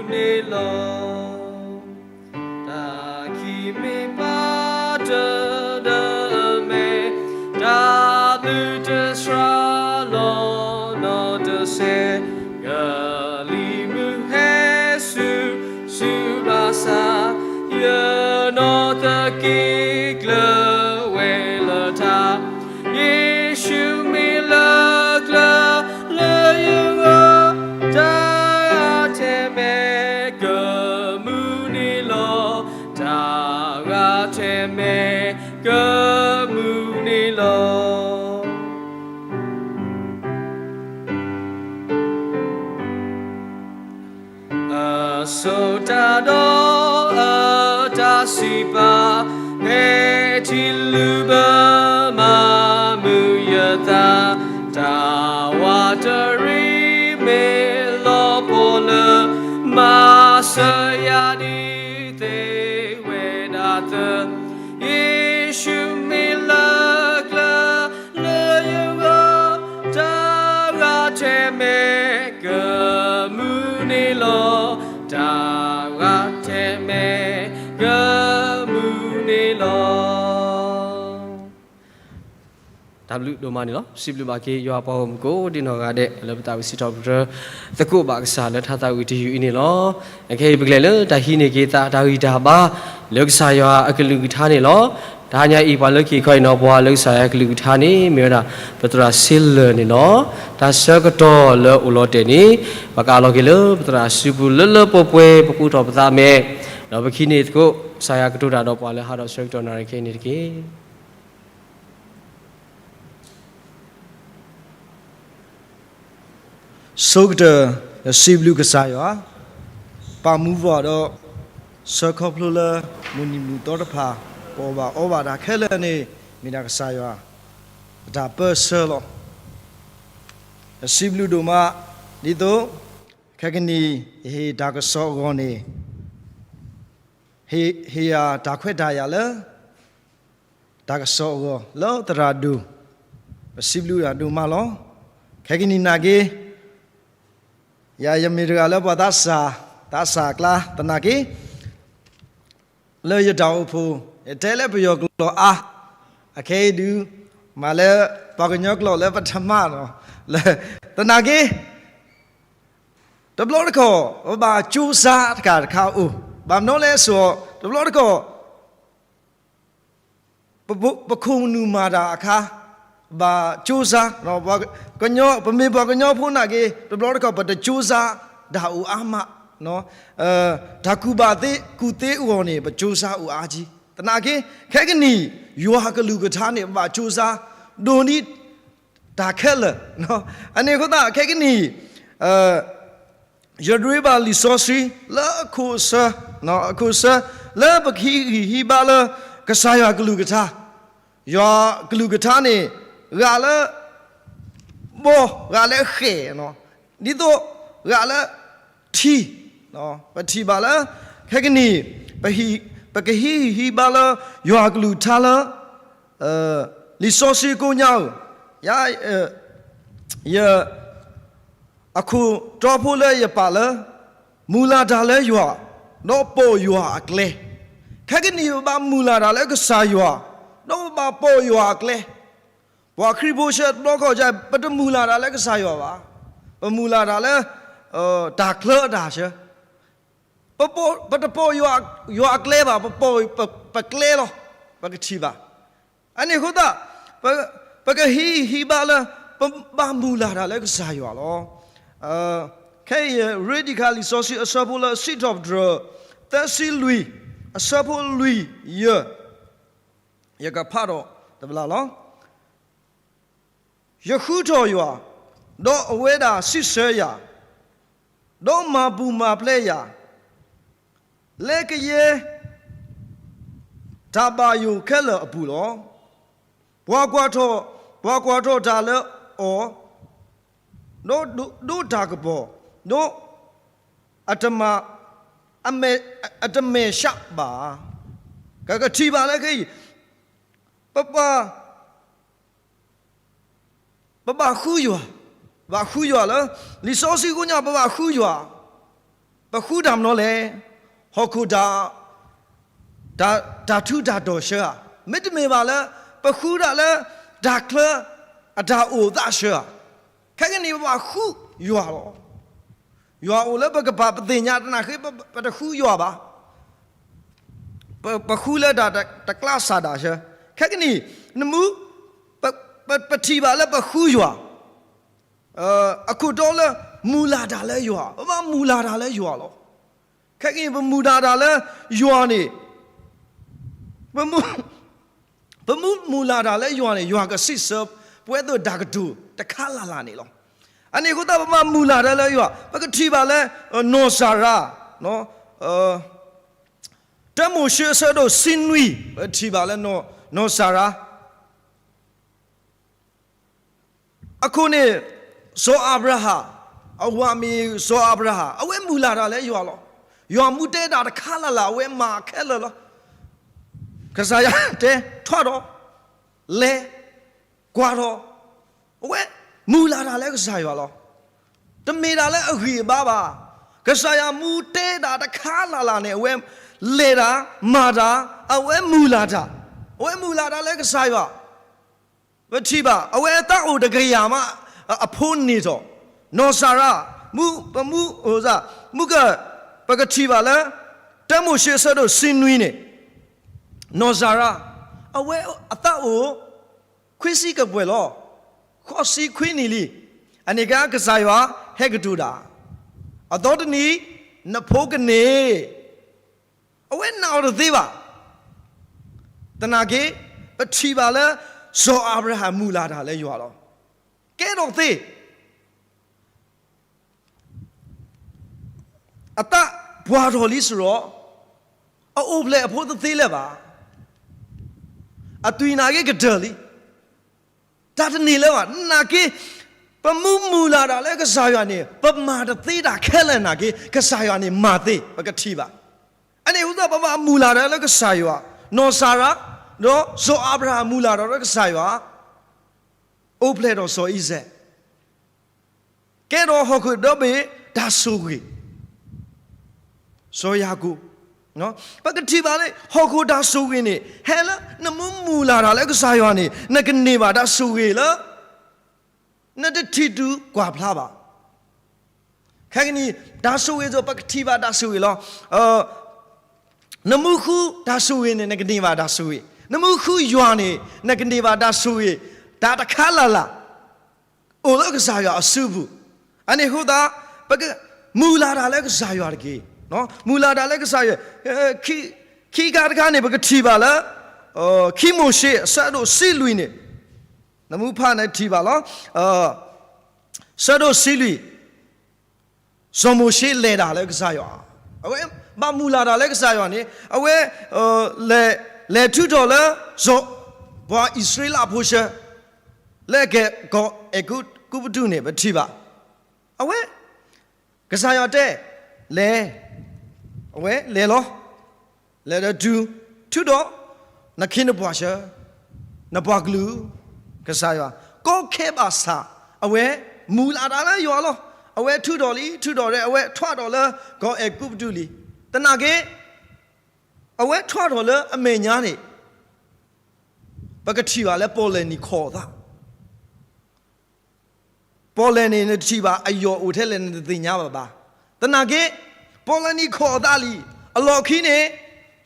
မဲာ်ကမူၣ်န့ၣ်လီၤ. အစိာ်တၢ်ဒီးအတၢ်စံးပာ်, ဖဲထံလုၢ်ဘၢမၤမုာ်ယသး, တၢ်ဝးတရံးမ့ၢ်လီၤပှီၢ်လၢ မၤစၢၤယၤဒ်သ့ဝဲဒၣ်သၢ, ယ့ၣ်ၡူးမ့ၢ်လၢကျၢၤ လၢယဂီၢ်, တၢ်ဂၤထဲမဲာ်ကမူၣ်န့ၣ်လီၤ. တၢ်ဂၤထဲမဲာ်ကမူၣ်န့ၣ်လီၤ. တၢ်ဘျုးဒိၣ်မးန့ၣ်လီၤ. စံးဘျုးဘၣ်က့ၤယွၤပှၤဂီၢ်မုၢ်ကိးဒံနီၢ်ဂၤဒဲး လၢပသးဝံၣ်စံးထီၣ်ပတြၢၤ သကိးဘၣ်ကစၢ်လၢထါသးဝံၣ်တယုၢ်အံၤန့ၣ်လီၤ. အခဲအံၤပကလဲၤလၢတၢ်ဟံးန့ၢ်က့ၤသးတၢ်ဂံၢ်တၢ်ဘါ လၢကစၢ်ယွၤအကလုၢ်ကထါန့ၣ်လီၤ. တဟါညါအံၤ ပှၤလၢက့ၤခီအံၤနီၤ ပှၤလၢကစၢ်ယွၤအကလုၢ်ကထါန့ၣ် မ့ၢ်ဝဲဒၣ် ပသရၣ်စ့လၢၢ်န့ၣ်လီၤ. တၢ်ဆၢကတီၢ်လၢအိၣ်လီၤတဲာ်န့ၣ် ပကအးလီၤက့ၤလၢပသရၣ်စုပူၤလၢလၢပှဲၤပှဲၤ ပကူၣ်ထီၣ်ပသးမဲာ်, ဒီးပကဟံးန့ၢ်သကိး ကစၢ်ယွၤကတိၤတၢ်ဒီးပှၤလၢဟးထီၣ်ဆၢကတီၢ်နၣ်ရံၣ်ခဲအံၤန့ၣ်တက့ၢ်. ဆိကတၢၢ် ယစံးဘျုးကစၢ်ယွၤ, ပာ်မူပှၤဒီး ဆၢခီဖျိလၢ မုၢ်နံၤမုၢ်သီတဖၣ် ပအီၣ်ဘၣ်အီဘၣ်တၢ်ခဲလၢာ်န့ၣ် မ့ၢ်ဒၣ်ကစၢ်ယွၤ အတၢ်ပၢၢ်ဆၢလီၤ. ယစံးဘျုးဒိၣ်မး ဒ်သိး ခဲကနံၣ် ယဟ့ၣ်တၢ်ကစီၣ်အဂီၢ်န့ၣ် ဟ့ၣ်ယၤတၢ်ခွဲးတၢ်ယာ်လၢ တၢ်ကစီၣ်အဂီၢ် လၢသရၣ်ဒိၣ်, ပစံးဘျုးတၢ်ဒိၣ်မးလီၤ. ခဲကနံၣ်နာ်က့ ယၤယမ့ၢ်တဂၤလၢပှၤသးစၢ်, သးစၢ်အကျါသနာ်က့ လၢယတၢ်အိၣ်ဖှိၣ် ယတဲလၢပယီၤကျိာ်အါ, အခဲအံၤဒုး မၤလၢပှၤကညီကျိာ်လၢပထမၣ်နီၤ, လၢ သနာ်က့ တဘျီတခီၣ် ပဘၣ်ကၠိစါတခါတခါအိၣ်, ဘၣ်မနုၤလဲၣ်စိၤ တဘျီတခီၣ် ပခိၣ်နူာ်မၤတၢ်အခါ ဘၣ်ကၠိစါ, ပမ့ၢ်ပှၤကညီဖိနာ်က့ တဘျီတခီၣ် ပတကၠိစါ တၢ်အိၣ်အါမး, တၢ်ကူၣ်ဘၣ်သ့ကူၣ်သ့အဂီၢ်န့ၣ် ပကၠိစါအိၣ်အါကံ, သနာ်က့ ခဲကနံၣ် ယွၤကလုၢ်ကထါန့ၣ် ပဘၣ်ကၠိစါ ဒိၣ်ဒ် တၢ်ခဲလၢာ်, အန့ၣ်အဃိသတး ခဲကနံၣ် ယဒွဲဘၣ်လံာ်စီဆှံ လၢအခိၣ်အဆၢ, အခိၣ်အဆၢ လၢပကဟံးဂံၢ်ဟံးဘါလၢ ကစၢ်ယွၤကလုၢ်ကထါ, ယွၤကလုၢ်ကထါန့ၣ် ဂာ်လၢ ဘီ ဂာ်လၢဃဲၣ်, ဒ်သိး ဂာ်လၢ ထံ, ပထံၣ်ဘၣ်လၢ ခဲကနံၣ် ပကဟံးဂံၢ်ဟံးဘါလၢ ယွၤကလုၢ်ကထါလၢ လံာ်စီဆှံကိးညါဧိၤ, ယ အခိၣ်တီဖိလၢယပာ်လၢ မုၢ်လၢ်တၢ်လၢယွၤ, ဒီးပိာ်ယွၤအကျဲ, ခဲကနံၣ်ပဘၣ်မုၢ်လၢ်တၢ်လၢကစၢ်ယွၤ, ဒီးပဘၣ်ပိာ်ယွၤအကျဲ, ပှၤခရံာ်ဖိဆၢတဘျီခီၣ် ပတမုၢ်လၢ်တၢ်လၢကစၢ်ယွၤဘၣ်, ပမုၢ်လၢ်တၢ်လၢ တၢ်ချၢအတၢ်ဆၢ ပတပိာ်ယွၤအကျဲဘၣ်, ပပိာ်ပကျဲလီၤ, ပကထံၣ်ဘၣ်. အန့ၣ်အဃိသတး ပကဟံးဂံၢ်ဟံးဘါလၢ ပဘၣ်မုၢ်လၢ်တၢ်လၢကစၢ်ယွၤလီၤ. ခဲအံၤ ရ့တံၢ်ခါလံာ်စီဆှံအဆၢဖိလၢစံးထီၣ်ပတြၢၤ သၢဆံလွံၢ် အဆၢဖိလွံၢ်ယဲၢ်, ယကဖးထီၣ်တဘျီလီၤ. ယဃုထီၣ်ယွၤ, ဒီးအဝဲဒၣ်စံးဆၢယၤ, ဒီးမၤပူၤမၤဖျဲးယၤ, လၢကယဲၢ် တၢ်ဘၣ်ယိၣ်ခဲလၢာ်အပူၤလီၤ. ပှၤကွၢ်ထီၣ်, ပှၤကွၢ်ထီၣ်တၢ်လၢအီၤ, ဒီးဒိးတၢ်ကပီၤ, ဒီးအတမၤ, အတမဲာ်ဆှးဘၣ်. ကကထံၣ်ဘၣ်လၢခဲအံၤ ပပှၤ ပဘၣ်ဃုယွၤ, ဘၣ်ဃုယွၤလၢ လံာ်စီဆှံကိးညါ ပဘၣ်ဃုယွၤ, ပဃုတၢ်မနုၤလဲၣ်, ဟီၣ်ခိၣ်တၢ်, တၢ်ထူးတၢ်တီၤဆှၢဧါ, မ့တမ့ၢ်ဘၣ်လၢ ပဃုဒၣ်လၢ တၢ်ချၢအတၢ်အိၣ်သးဆှၢဧါ, ခဲကနံၣ်ပဘၣ်ဃုယွၤလီၤ. ယွၤအိၣ်လၢပကပာ်ပသ့ၣ်ညါသနာ်က့ ပတဃုယွၤဘၣ်. ပဃုလၢတၢ်တကျါစၢ်ဒၣ်ဆၢ, ခဲကနံၣ် နမူ ပထံၣ်ဘၣ်လၢပဃုယွၤ, အခိၣ်တီလၢ မုၢ်လၢ်တၢ်လၢယွၤ, ပဘၣ်မုၢ်လၢ်တၢ်လၢယွၤလီၤ. ခဲကနံၣ် ပမုၢ်လၢ်တၢ်လၢယွၤန့ၣ် ပမူ, ပမူမုၢ်လၢ်တၢ်လၢယွၤန့ၣ် ယွၤကစံးဆၢပဝဲသ့ၣ်တၢ်ကတိၤတခါလၢ်လၢ်န့ၣ်လီၤ. အန့ၣ်အဃိသတး ပဘၣ်မုၢ်လၢ်တၢ်လၢယွၤ, ပကထံၣ်ဘၣ်လၢ နီၢ်စၤရါ, တၢမိၤၡ့အဆၢဒိၣ်ဆံနွံ, ပထံၣ်ဘၣ်လၢ နီၢ်စၤရါ အခိၣ်န့ၣ် စီၤအၤဘြၤဟၣ်, အဝၤမ့ၢ်စီၤအၤဘြၤဟၣ်, အဝဲမုၢ်လၢ်တၢ်လၢယွၤလီၤ. ယွၤမူတဲတၢ်တခါလၢ်လၢ် အဝဲမၤခဲလၢာ်လီၤ. ကစၢ်ယွၤတဲ ထီၣ်ဒီး လဲၤ, ကွၢ်ထီၣ်, အဝဲမုၢ်လၢ်တၢ်လၢကစၢ်ယွၤလီၤ. တမ့ၢ်တၢ်လၢအဂံၢ်အဘါဘၣ်. ကစၢ်ယွၤမူတဲတၢ်တခါလၢ်လၢ်န့ၣ် အဝဲလဲၤတၢ်, မၤတၢ်, အဝဲမုၢ်လၢ်တၢ်, အဝဲမုၢ်လၢ်တၢ်လၢကစၢ်ယွၤ ပထံၣ်ဘၣ် အဝဲအသးအိၣ်တကယၤမး အဖိန့ၢ်ထီၣ်, နီၢ်စၤရါ, မူ, ပမူ, မူက, ပကထံၣ်ဘၣ်လၢ တၢမိၤၡ့အဆၢဒိၣ်ဆံနွံန့ၣ်, နီၢ်စၤရါ, အဝဲအသးအိၣ် ခွံဆံကပှဲၤလီၤ, ဃိးဆံခွံနံၣ်လံ. အန့ၣ်ကါကစၢ်ယွၤဟဲကတိၤတၢ်, အသီတနံၤ နဖိကန့ၢ် အဝဲနာ်အီၤတသ့ဘၣ်. သနာ်က့ ပထံၣ်ဘၣ်လၢ စီၤအၤဘြၤဟၣ်မုၢ်လၢ်တၢ်လၢယွၤလီၤ. ကဲထီၣ်သ့, အသးပှၢ်ထီၣ်လံစရီ, အအိၣ်ဖျဲၣ်အဖိတသ့လၢၤဘၣ်. အသွံၣ်နာ်က့ကတၢၢ်လံ. တၢ်တန့ၢ်လၢၤဘၣ်. နာ်က့ ပမူမုၢ်လၢ်တၢ်လၢကစၢ်ယွၤန့ၣ် ပမၤတသ့တၢ်ခဲလၢာ်နာ်က့ ကစၢ်ယွၤန့ၣ်မၤသ့, ပကထံၣ်ဘၣ်. အန့ၣ်အဃိသတး ပဘၣ်မုၢ်လၢ်တၢ်လၢကစၢ်ယွၤ, နီၢ်စၤရါ, ဒီးစီၤအၤဘြၤဟၣ်မုၢ်လၢ်တၢ်လၢကစၢ်ယွၤ, အိၣ်ဖျဲၣ်ထီၣ်စီၤအံၤစဲး ကဲထီၣ်ဟီၣ်ခိၣ်ဒီဘ့ၣ်တၢ်ဆိၣ်ဂ့ၤ, စီၤယၤကိာ်, ပကထံၣ်ဘၣ်လၢ ဟီၣ်ခိၣ်တၢ်ဆိၣ်ဂ့ၤန့ၣ် ဟဲလၢနမူမုၢ်လၢ်တၢ်လၢကစၢ်ယွၤန့ၣ် နကန့ၢ်ဘၣ်တၢ်ဆိၣ်ဂ့ၤလၢ နတထံၣ်တုၤကွၢ်ဖျါဘၣ်. ခဲကနံၣ် တၢ်ဆိၣ်ဂ့ၤအသိး ပကထံၣ်ဘၣ်တၢ်ဆိၣ်ဂ့ၤလီၤ. နမူဃုတၢ်ဆိၣ်ဂ့ၤန့ၣ် နကန့ၢ်ဘၣ်တၢ်ဆိၣ်ဂ့ၤ, နမူဃုယွၤန့ၣ် နကန့ၢ်ဘၣ်တၢ်ဆိၣ်ဂ့ၤ, တၢ်တခါလၢ်လၢ် အိၣ်လၢကစၢ်ယွၤအစုပူၤ. အန့ၣ်အဃိသတး ပကမုၢ်လၢ်တၢ်လၢကစၢ်ယွၤတက့ၢ်. မုၢ်လၢ်တၢ်လၢကစၢ်ယွၤ, ခံခါတခါန့ၣ် ပကထံၣ်ဘၣ်လၢ ခံမိၤၡ့အဆၢဒိၣ်ဆံလွံၢ်န့ၣ်, နမ့ၢ်ဖးန့ၣ်ထံၣ်ဘၣ်လီၤ. ဆၢဒိၣ်ဆံလွံၢ် စီၤမိၤၡ့လဲၤတၢ်လၢကစၢ်ယွၤ, အဝဲဘၣ်မုၢ်လၢ်တၢ်လၢကစၢ်ယွၤန့ၣ် အဝဲ လဲၤထုးထီၣ်လၢ ပှၤအံၣ်စရ့လးဖိဆၢ လၢအကဲကီၢ်အဲၤကူပတူးန့ၣ် ပထံၣ်ဘၣ်. အဝဲ ကစၢ်ယွၤတဲ လဲၤ, အဝဲလဲၤလီၤ. လဲၤဒီးတုၤ ထုးထီၣ် နခ့နပှၤဆၢ, နပှၤကလုာ်, ကစၢ်ယွၤ ကီခဲဘၣ်ဆၣ် အဝဲမုၢ်လၢ်တၢ်လၢယွၤလီၤ. အဝဲထုးထီၣ်လံ, ထုးထီၣ်ဒီး အဝဲထွဲထီၣ်လၢကီၢ်အဲၤကူပတူးလံ. သနာ်က့ အဝဲထွဲထီၣ်လၢအမဲာ်ညါန့ၣ် ပကထံၣ်ဘၣ်လၢပီၣ်လဲၣ်နံၣ်ခိးအသး ပီၣ်လဲၣ်န့ၣ် နထံၣ်ဘၣ်အယီၢ်အိၣ်ထဲလဲၣ် နတသ့ၣ်ညါဘၣ်ဘၣ်. သနာ်က့ ပီၣ်လဲၣ်နံၣ်ခိးအသးလံ. အလီၢ်ခံန့ၣ်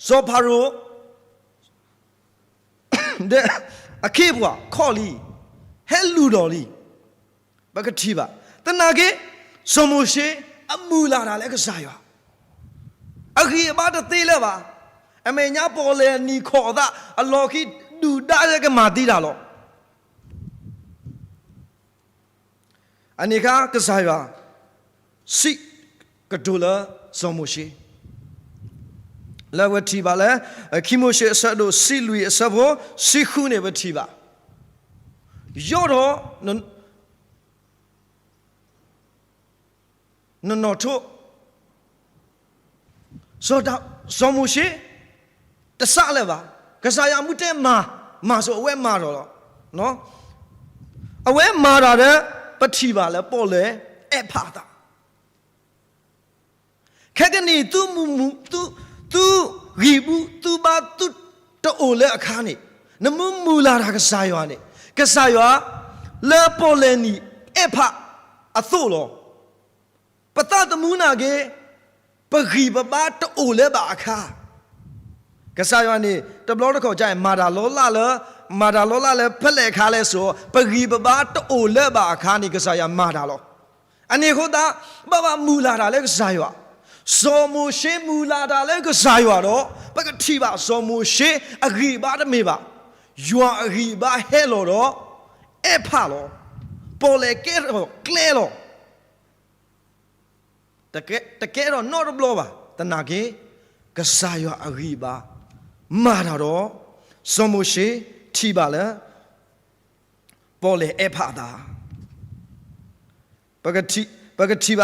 စီၤဖၤရိၤ ဒီးအခ့အပှၤခိးလံ, ဟဲလူၤဒီးလံ. ပကထံၣ်ဘၣ်. သနာ်က့ စီၤမိၤၡ့ အမုၢ်လၢ်တၢ်လၢကစၢ်ယွၤ, အဂံၢ်အဘါတသ့လၢၤဘၣ်. အမဲာ်ညါပီၣ်လဲၣ်နံၣ်ခိးအသး အလီၢ်ခံ ဒုၣ်ဒါလၢကမၤသံတၢ်လီၤ. အန့ၣ်အခါ ကစၢ်ယွၤ စံးကတိၤလၢစီၤမိၤၡ့ လၢပထံၣ်ဘၣ်လၢ ခံမိၤၡ့အဆၢဒိၣ်ဆံလွံၢ်အဆၢဖိ ဆံဃုန့ၣ် ပထံၣ်ဘၣ်. ယီၢ်ထီၣ် နနီၣ်ထိး စီၤမိၤၡ့ တစးလၢၤဘၣ်. ကစၢ်ယွၤမူတဲမၤ, မၤစိၤအဝဲမၤထီၣ်လီၤ. အဝဲမၤတၢ်ဒီး ပထံၣ်ဘၣ်လၢပီၣ်လဲၣ်အဲၣ်ဖးအသး ခဲကနံၣ် သုမုၢ်မုၢ် သု သုဂံၢ်ဘါ သုတအိၣ်လၢအခါန့ၣ် နမ့ၢ်မုၢ်လၢ်တၢ်ကစၢ်ယွၤန့ၣ် ကစၢ်ယွၤ လၢပီၣ်လဲၣ်နံၣ်အဲၣ်ဖးအသိးလီၤ. ပသးသမူနာ်က့ ပဂံၢ်ပဘါတအိၣ်လၢၤဘၣ်အခါ ကစၢ်ယွၤန့ၣ် တဘျီတခီၣ်က မၤတၢ်လီၤလးလၢ မၤတၢ်လီၤလးလၢဖဲလဲၣ်အခါလဲၣ်စ့ၢ် ပဂံၢ်ပဘါတအိၣ်လၢၤဘၣ်အခါန့ၣ် ကစၢ်ယွၤမၤတၢ်လီၤ. အန့ၣ်အဃိသတး ဘၣ်ဘၣ်မုၢ်လၢ်တၢ်လၢကစၢ်ယွၤ, စီၤမိၤၡ့မုၢ်လၢ်တၢ်လၢကစၢ်ယွၤဒီး ပကထံၣ်ဘၣ်စီၤမိၤၡ့အဂံၢ်ဘါတမ့ၢ်ဘၣ်, ယွၤအဂံၢ်ဘါဟဲလီၤဒီး အဲၣ်ဖးလီၤ, ပီၣ်လဲၣ်ကဲထီၣ်ကျဲလီၤ. တကဲထီၣ်နီတဘျီဘၣ်, သနာ်က့ ကစၢ်ယွၤအဂံၢ်ဘါ မၤတၢ်ဒီး စီၤမိၤၡ့ထံၣ်ဘၣ်လၢ ပီၣ်လဲၣ်အဲၣ်ဖးအသး ပကထံၣ်ဘၣ် ဒီး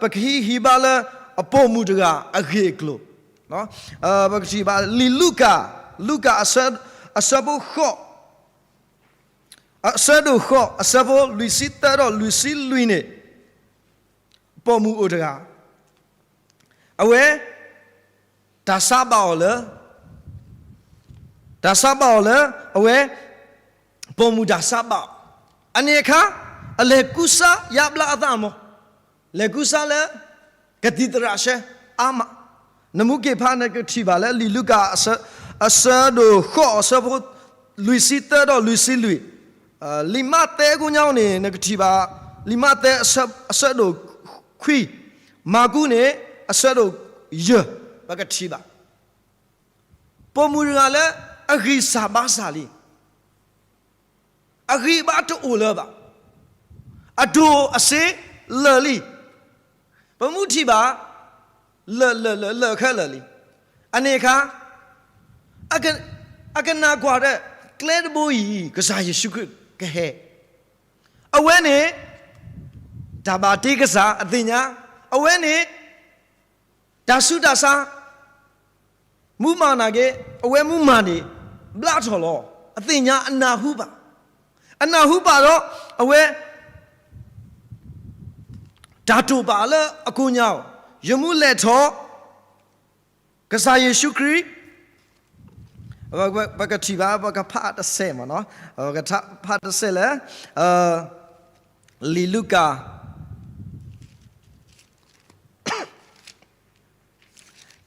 ပကဟံးဟံးဘါလၢအပိာ်မုၣ်တဂၤအဂ့ၢ်အကျိၤ, ပကထံၣ်ဘၣ်လံာ်လူၤကၣ်, လူၤကၣ် အဆၢဖိဃိး, အဆၢဒိၣ်ဃိး အဆၢဖိလွံၢ်ဆံသၢဒီးလွံၢ်ဆံလွံၢ်န့ၣ်, ပိာ်မုၣ်အိၣ်တဂၤ, အဝဲ တၢ်ဆါဘၣ်အီၤလၢ တၢ်ဆါဘၣ်အီၤလၢ အဝဲ ပိာ်မုၣ်တၢ်ဆါဘၣ်အီၤ, အန့ၣ်အခါ အလဲၤကူစါယါဘျါအသးမး, လဲၤကူစါလၢ ကသံၣ်သရၣ်ဆှၢအါမး, နမူက့ၤဖးနကထံၣ်ဘၣ်လၢလံာ်လူၤကၣ် အဆၢဒိၣ်ဃိး အဆၢဖိလွံၢ်ဆံသၢဒီးလွံၢ်ဆံလွံၢ်, လံာ်မးသဲအကိးညါန့ၣ် နကထံၣ်ဘၣ် လံာ်မးသဲ အဆၢဒိၣ်ခွံ, မၢ်ကူးန့ၣ် အဆၢဒိၣ်ယဲၢ်, ပကထံၣ်ဘၣ် ပိာ်မုၣ်တဂၤလၢ အဂံၢ်စၢ်ဘါစၢ်လံ, အဂံၢ်ဘါတအိၣ်လၢၤဘၣ်, အဒိၣ်အဆ့လၢာ်လံ, ပမူထံၣ်ဘၣ် လၢာ်လၢာ်လၢာ်လၢာ်ခဲလၢာ်လံ, အန့ၣ်အခါ အကနၣ်ကွၢ်ဒီး ကျဲတဘိအံၤ ကစၢ်ယ့ၣ်ၡူးခရံာ်ကဟဲ, အဝဲန့ၣ် တၢ်ဘၣ်တ့ကစၢ်အသ့ၣ်ညါ, အဝဲန့ၣ် တၢ်ဆူးတၢ်ဆါ မူမၤနာ်က့ အဝဲမူမၤန့ၣ် ဘျါထီၣ်လီၤ. အသ့ၣ်ညါအနၢ်ဟူဘၣ်, အနၢ်ဟူဘၣ်ဒီး အဝဲ တၢ်တိာ်ပာ်လၢအကိးညါအီၤ, ယမူလဲၤထီၣ် ကစၢ်ယ့ၣ်ၡူးခရံာ်, ပကထံၣ်ဘၣ် ပကဖးတစဲးမ့ၢ်နီၤ, ပကဖးတစဲးလၢ လံာ်လူၤကၣ်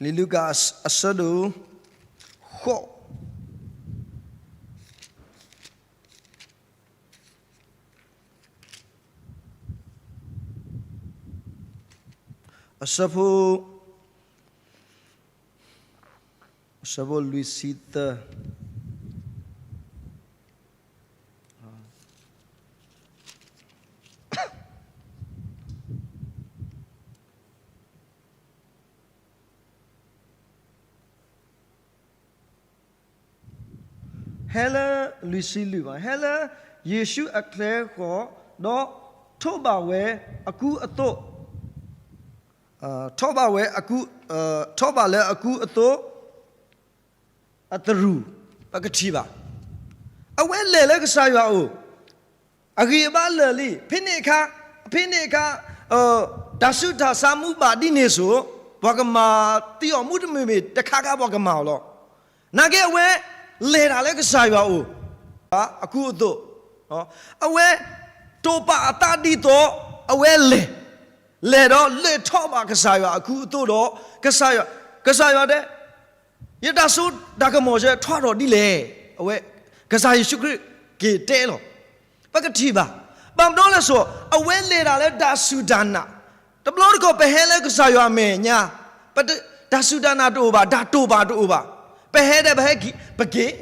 လံာ်လူၤကၣ်အဆၢဒိၣ်ဃိး အဆၢဖိ အဆၢဖိလွံၢ်ဆံသၢ ဟဲလၢ လွံၢ်ဆံလွံၢ်ဘၣ်, ဟဲလၢယ့ၣ်ၡူးအကျဲဃီ ဒီးထိးဘၣ်ဝဲအကူအသိး, ထိးဘၣ်ဝဲအကူ, ထိးဘၣ်လၢအကူအသိး အသရူၢ်, ပကထံၣ်ဘၣ်. အဝဲလဲၤလၢကစၢ်ယွၤအအိၣ်, အဂံၢ်အဘါလၢာ်လံ, ဖဲန့ၣ်အခါ, ဖဲန့ၣ်အခါ, တၢ်ဆူးတၢ်ဆါမူဘၣ်ဒ်န့ၣ်စိၤ, ပှၤကမၤသံအီၤမူတမုာ်မ့ၢ်တခါခါပှၤကမၤအီၤလီၤ. နာ်က့အဝဲ လဲၤတၢ်လၢကစၢ်ယွၤအအိၣ်, အကူအသိး, အဝဲ တိာ်ပာ်အသးဒ်သိး အဝဲလဲၤ, လဲၤဒီးလဲၤထီၣ်ဘၣ်ကစၢ်ယွၤအကူအသိးဒီး ကစၢ်ယွၤ, ကစၢ်ယွၤတဲ, ယတၢ်စိတၢ်ကမီၤယဲထီၣ်ထီၣ်ဒ်လဲၣ်, အဝဲ ကစၢ်ယ့ၣ်ၡူးခရံာ်က့ၤတဲလီၤ. ပကထံၣ်ဘၣ်. ဘၣ်မနုၤလဲၣ်စိၤ အဝဲလဲၤတၢ်လၢတၢ်စူၢ်တၢ်နာ်, တဘျီတခီၣ်ပဟဲလၢကစၢ်ယွၤအမဲာ်ညါ, တၢ်စူၢ်တၢ်နာ်တအိၣ်ဘၣ်, တၢ်တိာ်ပာ်တအိၣ်ဘၣ်, ပဟဲဒီးပဟဲက့ၤ, ပက့ၤ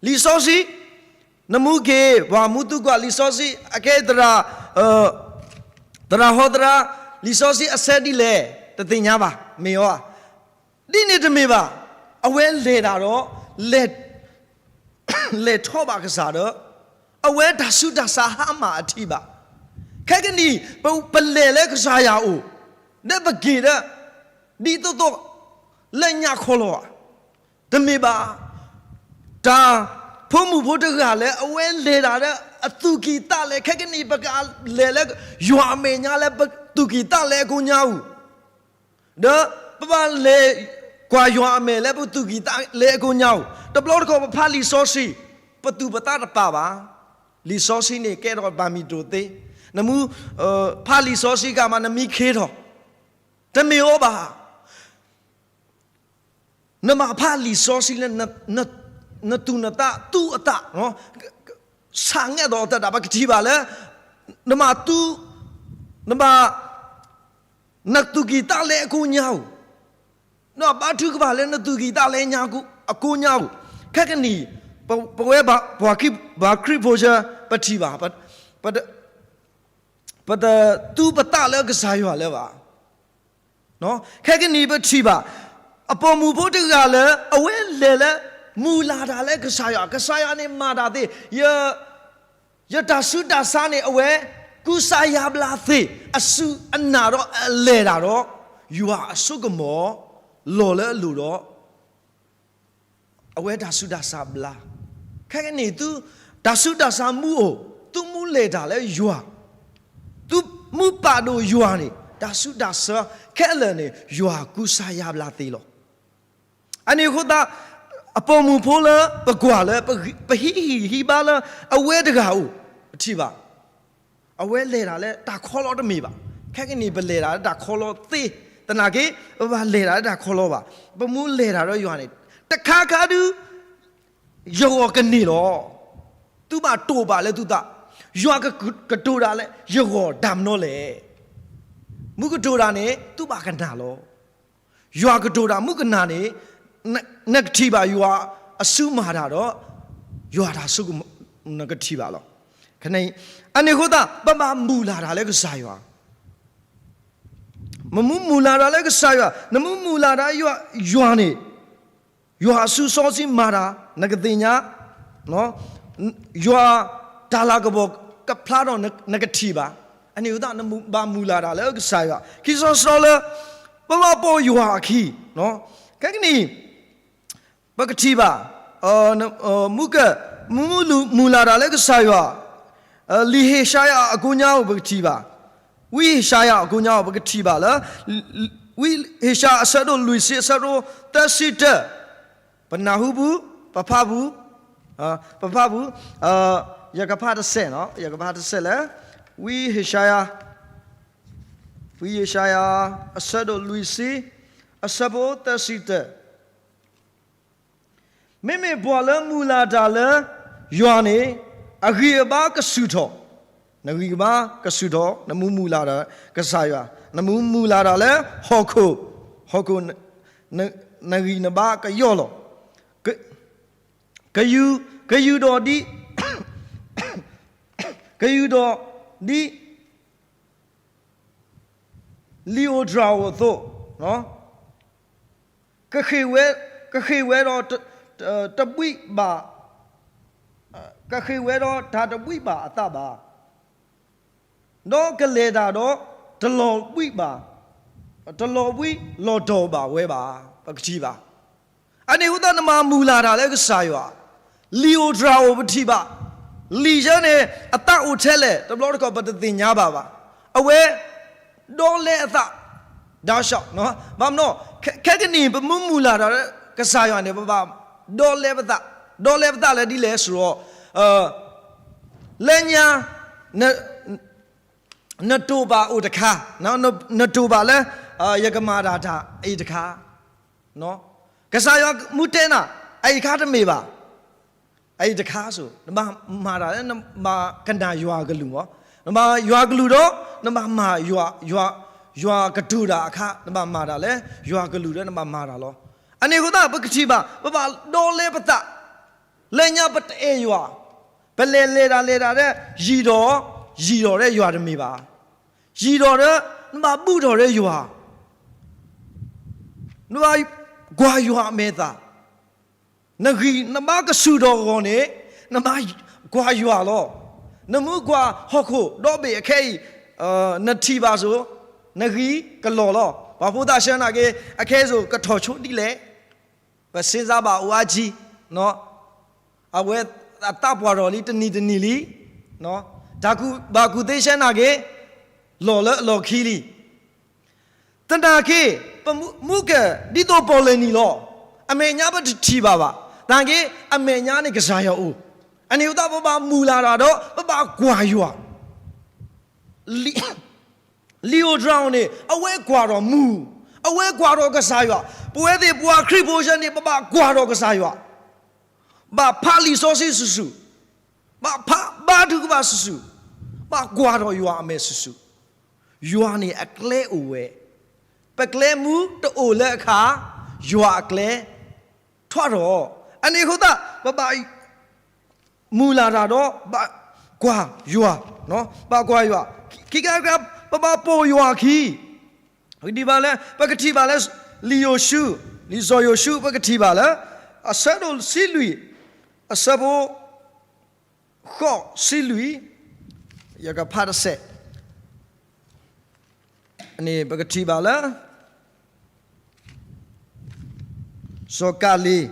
လံာ်စီဆှံ, နမူက့ၤ ပှၤမူသူကွၢ်လံာ်စီဆှံ အကဲသရၣ်, သရၣ်ဟီသရၣ်, လံာ်စီဆှံအဆဲဒ်လဲၣ် တသ့ၣ်ညါဘၣ်, မ့ၢ်အီၤဧါ. ဒ်န့ၣ်တမ့ၢ်ဘၣ်, အဝဲလဲၤတၢ်ဒီး လဲၤထီၣ်ဘၣ်ကစၢ်ဒီး အဝဲတၢ်ဆူးတၢ်ဆါဟါမၢ်အထံၣ်ဘၣ်. ခဲကနံၣ် ပလဲၤလၢကစၢ်ယွၤအအိၣ်, ဒီးပက့ၤဒီး ဒ်သိးသိး လၢညါခီလီၤဧါ. တမ့ၢ်ဘၣ်. တၢ်ဖိမုၣ်ဖိတဂၤလၢအဝဲလဲၤတၢ်လၢအသူၣ်ကံၢ်သးလဲ, ခဲကနံၣ် ပကလဲၤလၢယွၤအမဲာ်ညါလၢပသူၣ်ကံၢ်သးလဲအကိးညါအူ, ဒီးပဘၣ်လဲၤကွၢ်ယွၤအမဲာ်လၢပသူၣ်ကံၢ်သးလဲအကိးညါအူ, တဘျီတခီၣ်ပဖးလံာ်စီဆှံ, ပသူၣ်ပသးတပာ်ဘၣ်. လံာ်စီဆှံန့ၣ်ကဲထီၣ်ဘၣ်မံၤဒိၣ်သ့, နမူဖးလံာ်စီဆှံဂၤမး နမံခ့ထီၣ်, တမ့ၢ်အီၤဘၣ်. နဘၣ်ဖးလံာ်စီဆှံလၢ နသူၣ်နသးသူအသး, ဆာငဲၣ်ဒီးအသးတၢ် ပကထံၣ်ဘၣ်လၢ နဘၣ်သူ, နဘၣ် နသူၣ်ကံၢ်သးလဲအကိးညါဧိၤ, ဘါထုကဖၣ်လၢနသူၣ်ကံၢ်သးလဲညါအကိးညါဧိၤ, ခဲကနံၣ် ပဝဲပှၤခရံာ်ဖိဆၢ ပထံၣ်ဘၣ်, ပတသူပသးလၢကစၢ်ယွၤလၢၤဘၣ်. ခဲကနံၣ်ပထံၣ်ဘၣ် အပိာ်မုၣ်ဖိတဂၤလၢ အဝဲလဲၤလၢ မုၢ်လၢ်တၢ်လၢကစၢ်ယွၤ, ကစၢ်ယွၤန့ၣ်မၤတၢ်သ့, ယတၢ်ဆူးတၢ်ဆါန့ၣ် အဝဲကူစါယါဘျါသ့, အစုအနၢ်ဒီးအလဲၤတၢ်ဒီး ယွၤအစိကမီၤ လီၤလၢအလိၤဒီး အဝဲတၢ်ဆူးတၢ်ဆါဘျါ. ခဲကနံၣ်သု တၢ်ဆူးတၢ်ဆါမူအိၣ်, သုမူလဲၤတၢ်လၢယွၤ, သုမူပာ်ဒိၣ်ယွၤန့ၣ် တၢ်ဆူးတၢ်ဆါခဲလၢာ်န့ၣ် ယွၤကူစါယါဘျါသ့လီၤ. အန့ၣ်အဃိသတး အပိာ်မုၣ်ဖိလၢပကွၢ်လၢ ပဟံးဟံၣ်ဟံးဘါလၢအဝဲတဂၤအိၣ် ပထံၣ်ဘၣ် အဝဲလဲၤတၢ်လၢတၢ်ခီလီတမ့ၢ်ဘၣ်. ခဲကနံၣ်ပလဲၤတၢ်လၢတၢ်ခီလီသ့, သနာ်က့ ပဘၣ်လဲၤတၢ်လၢတၢ်ခီလီဘၣ်. ပမူလဲၤတၢ်ဒီးယွၤန့ၣ် တခါခါဒု ယဂီၢ်ကန့ၢ်လီၤ. သုဘၣ်တိာ်ပာ်လၢသုသး, ယွၤကတိၤတၢ်လၢယဂီၢ်တၢ်မနီလဲၣ်. မူကတိၤတၢ်န့ၣ် သုဘၣ်ကနၣ်လီၤ. ယွၤကတိၤတၢ်မူကနၣ်န့ၣ် နကထံၣ်ဘၣ်ယွၤအစုမၤတၢ်ဒီး ယွၤတၢ်ဆိကမိၣ် နကထံၣ်ဘၣ်လီၤ. အန့ၣ်အဃိသတး ပဘၣ်မုၢ်လၢ်တၢ်လၢကစၢ်ယွၤ, မ့ၢ်မုၢ်မုၢ်လၢ်တၢ်လၢကစၢ်ယွၤ, နမ့ၢ်မုၢ်လၢ်တၢ်ယွၤန့ၣ် ယွၤအစုစီဆှံမၤတၢ် နကသ့ၣ်ညါ, ယွၤတၢ်လၤကပီၤကဖျါထီၣ်နကထံၣ်ဘၣ်. အန့ၣ်အဃိသတး နဘၣ်မုၢ်လၢ်တၢ်လၢကစၢ်ယွၤ, ခံစီဆှံလၢ ပဘၣ်ပိာ်ယွၤအခံ, ခဲကနံၣ် ပကထံၣ်ဘၣ် မူက မူမုၢ်လၢ်တၢ်လၢကစၢ်ယွၤ, လံာ်ဟ့ၡါယၤအကိးညါအိၣ်ပကထံၣ်ဘၣ်, ဝံဟ့ၡါယၤအကိးညါအိၣ် ပကထံၣ်ဘၣ်လၢ ဝံဟ့ၡါယၤအဆၢဒိၣ်လွံၢ်ဆံ အဆၢဒိၣ်သၢဆံတၢ, ပနၢ်ဟူပူၤ, ပဖးပူၤ, ပဖးပူၤ, ယကဖးတစဲး, ယကဖးတစဲးလၢ ဝံဟ့ၡါယၤ, ဝံဟ့ၡါယၤ အဆၢဒိၣ်လွံၢ်ဆံ အဆၢဖိသၢဆံတၢ မ့မ့ၢ်ပှၤလၢမုၢ်လၢ်တၢ်လၢယွၤန့ၣ် အဂံၢ်အဘါကဆူၣ်ထီၣ်, နဂံၢ်ကဘါကဆူၣ်ထီၣ်, နမ့ၢ်မုၢ်လၢ်တၢ်ကစၢ်ယွၤ, နမ့ၢ်မုၢ်လၢ်တၢ်လၢဟီၣ်ခိၣ်, ဟီၣ်ခိၣ် နဂံၢ်နဘါကယီၢ်လီၤ. ကယူၢ်, ကယူၢ်ဒီးဒ်, ကယူၢ်ဒီးဒ် လံာ်ဧိၤတြၤဧိၤအသိး, ကဃ့ၢ်ဝဲ, ကဃ့ၢ်ဝဲဒီးတဘှံးဘၣ်, ကဃ့ၢ်ဝဲဒီးတၢ်တဘှံးဘၣ်အသးဘၣ်, ဒီးကလဲၤတၢ်ဒီးတလီၤဘှံးဘၣ်, တလီၤဘှံးလီၤတီၤဘၣ်ဝဲဘၣ်, ပကထံၣ်ဘၣ်. အန့ၣ်အဃိသတး နဘၣ်မုၢ်လၢ်တၢ်လၢကစၢ်ယွၤ, လံာ်ဧိၤတြၤဧိၤပထံၣ်ဘၣ်, လံာ်ဆၢန့ၣ် အသးအိၣ်ထဲလဲၣ် တဘျီတခီၣ်ပတသ့ၣ်ညါဘၣ်ဘၣ်. အဝဲ ဒီလဲအသး, ဒၣ်ရှီ, ဘၣ်မနုၤ, ခဲကနံၣ် ပမ့ၢ်မုၢ်လၢ်တၢ်လၢကစၢ်ယွၤန့ၣ် ပဘၣ်ဒီလဲပသး, ဒီလဲပသးလၢဒ်လဲၣ်ဆိဒီး လၢညါ နတိာ်ပာ်အိၣ်တခါ, နတိာ်ပာ်လၢ ယကမၤတၢ်တၢ်အံၤတခါ, ကစၢ်ယွၤမ့ၢ်တဲနၤ အအံၤတခါတမ့ၢ်ဘၣ်, အအံၤတခါဆိ, နဘၣ်မၤတၢ်လၢနဘၣ်ကနၣ်ယွၤကလုၢ်မး, နဘၣ်ယွၤကလုၢ်ဒီး နဘၣ်မၤယွၤ, ယွၤကတိၤတၢ်အခါ နဘၣ်မၤတၢ်လၢယွၤကလုၢ်ဒီးနဘၣ်မၤတၢ်လီၤ. အန့ၣ်အဃိသတး ပကထံၣ်ဘၣ် ပဘၣ်ဒီလဲပသး, လၢညါပတအဲၣ်ယွၤ, ပလဲၤလဲၤတၢ်လဲၤတၢ်ဒီး ယံၤဒီး, ယံၤဒီးဒီးယွၤတမ့ၢ်ဘၣ်, ယံၤဒီးဒီး နဘၣ်ဘူၣ်ထီၣ်ဒီးယွၤ, နဘၣ်ကွၢ်ယွၤအမဲာ်သၣ်, နဂံၢ်နဘါကဆူၣ်ထီၣ်အဂီၢ်န့ၣ် နဘၣ်ကွၢ်ယွၤလီၤ. နမ့ၢ်ကွၢ်ဟီၣ်ခိၣ်ဒီဘ့ၣ်အခဲအံၤ နထံၣ်ဘၣ်ဆိ, နဂံၢ်ကလီၤလီၤ. ပှၤဖိသၣ်ဆၢနာ်က့ အခဲအံၤဆိ ကထီၣ်ဆိဒ်လဲၣ်, ပစ့စါဘၣ်အိၣ်အါကံ, အဝဲအသးပှၢ်ထီၣ်လံ တနံၤတနံၤလံ, တၢ်ကူၣ်ဘၣ်ကူၣ်သ့ဆၢနာ်က့ လီၢ်လၢအလီၢ်ခံလံ. သနာ်က့ ပမူကဲ ဒ်သိးပီၣ်လဲၣ်နံၤလီၤ. အမဲာ်ညါပတထံၣ်ဘၣ်ဘၣ်. သနာ်က့ အမဲာ်ညါန့ၣ်ကစၢ်ယွၤအိၣ်. အန့ၣ်အဃိသတး ပဘၣ်မုၢ်လၢ်တၢ်ဒီး ပဘၣ်ကွၢ်ယွၤ. လံာ်ဧိၤတြၤဧိၤန့ၣ် အဝဲကွၢ်ထီၣ်မူ, အဝဲကွၢ်ထီၣ်ကစၢ်ယွၤ. ပဝဲသ့ၣ်ပှၤခရံာ်ဖိဆၢန့ၣ် ပဘၣ်ကွၢ်ထီၣ်ကစၢ်ယွၤ, ဘၣ်ဖးလံာ်စီဆှံစုာ်စုာ်, ဘၣ်ဖးဘါထုကဖၣ်စုာ်စုာ်, ဘၣ်ကွၢ်ထီၣ်ယွၤအမဲာ်စုာ်စုာ်. ယွၤန့ၣ်အကျဲအိၣ်ဝဲ ပကျဲမူတအိၣ်လၢအခါ, ယွၤအကျဲထွါထီၣ်. အန့ၣ်အဃိသတး ပဘၣ်မုၢ်လၢ်တၢ်ဒီး ဘၣ်ကွၢ်ယွၤ, ဘၣ်ကွၢ်ယွၤ, ခံခါတခါ ပဘၣ်ပိာ်ယွၤအခံ, ပကထံၣ်ဘၣ်လၢ ပကထံၣ်ဘၣ်လၢ လံာ်ယိၤၡူ, လံာ်စီၤယိၤၡူ ပကထံၣ်ဘၣ်လၢ အဆၢဒိၣ်ဆံလွံၢ်, အဆၢဖိ ဃိးဆံလွံၢ်, ယကဖးတစဲး, န့ၣ် ပကထံၣ်ဘၣ်လၢ စီၤကၤလ့း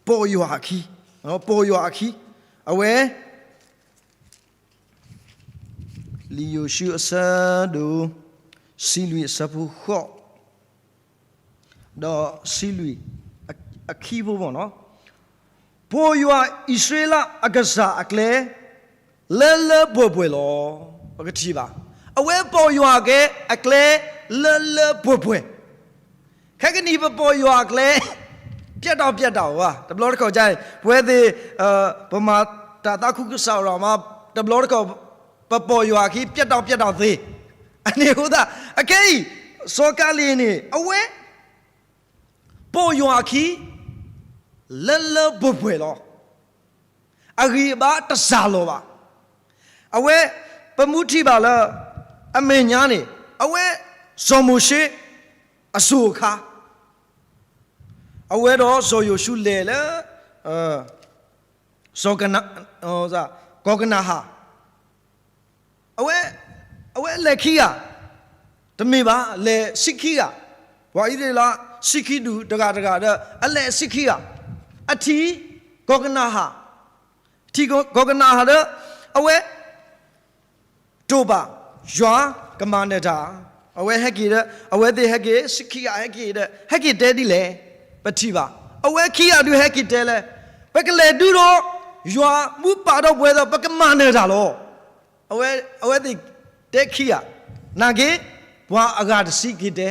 ပိာ်ယွၤအခံ, ပိာ်ယွၤအခံ, အဝဲ လံာ်ယိၤၡူအဆၢဒိၣ် ဆံလွံၢ်အဆၢဖိဃိး ဒီးဆံလွံၢ် အခံဖိမ့ၢ်နီၤ, ပိာ်ယွၤအံၣ်စရ့လးအကစၢ်အကျဲ လၢလၢပှဲၤပှဲၤလီၤ. ပကထံၣ်ဘၣ်, အဝဲပိာ်ယွၤအကျဲ အကျဲ လၢလၢပှဲၤပှဲၤ, ခဲကနံၣ်ပပိာ်ယွၤအကျဲ ပျက်တောင်ပျက်တောင်ဘၣ်, တဘျီတခီၣ်ကါအံၤ ပဝဲသ့ၣ် ပမၤတၢ်သးခုကစီၣ်ရၤမး တဘျီတခီၣ် ပပိာ်ယွၤအခံ ပျက်တောင်ပျက်တောင်သ့, အန့ၣ်အဃိသတး အခဲအံၤ စီၤကၤလ့းန့ၣ် အဝဲ ပိာ်ယွၤအခံ လၢလၢပှဲၤပှဲၤလီၤ. အဂံၢ်အဘါတစှၤလီၤဘၣ်. အဝဲ ပမူထံၣ်ဘၣ်လၢ အမဲာ်ညါန့ၣ် အဝဲ စီၤမိၤၡ့ အစိၤအခါ အဝဲဒီးစီၤယိၤၡူလဲၤလၢ စီၤကနၤ, ကီၢ်ကနၤဧၣ် အဝဲ, အဝဲလဲၤခံဂၤ, တမ့ၢ်ဘၣ်, လဲၤဆံခံဂၤ, ပှၤအံၣ်စရ့လး ဆံခံဒူၣ်တဂၤတဂၤဒီး အလဲၤဆံခံဂၤ, အထံၣ် ကီၢ်ကနၤဧၣ်, ထံၣ်ကီၢ်ကနၤဧၣ်ဒီး အဝဲ တိာ်ပာ် ယွၤကမၤနၢၤတၢ်, အဝဲဟဲက့ၤဒီး အဝဲသ့ၣ်ဟဲက့ၤ ဆံခံဂၤဟဲက့ၤဒီး ဟဲက့ၤတဲဒ်လဲၣ်, ပထံၣ်ဘၣ်, အဝဲခံဂၤဒုးဟဲက့ၤတဲလၢ ပကလဲၤဒုးဒီး ယွၤမူပာ်ဒီးပဝဲဒီး ပကမၤနၢၤတၢ်လီၤ. အဝဲ, အဝဲသ့ၣ်တဲခံဂၤ, နာ်က့ ပှၤအဂၤတဆံက့ၤတဲ,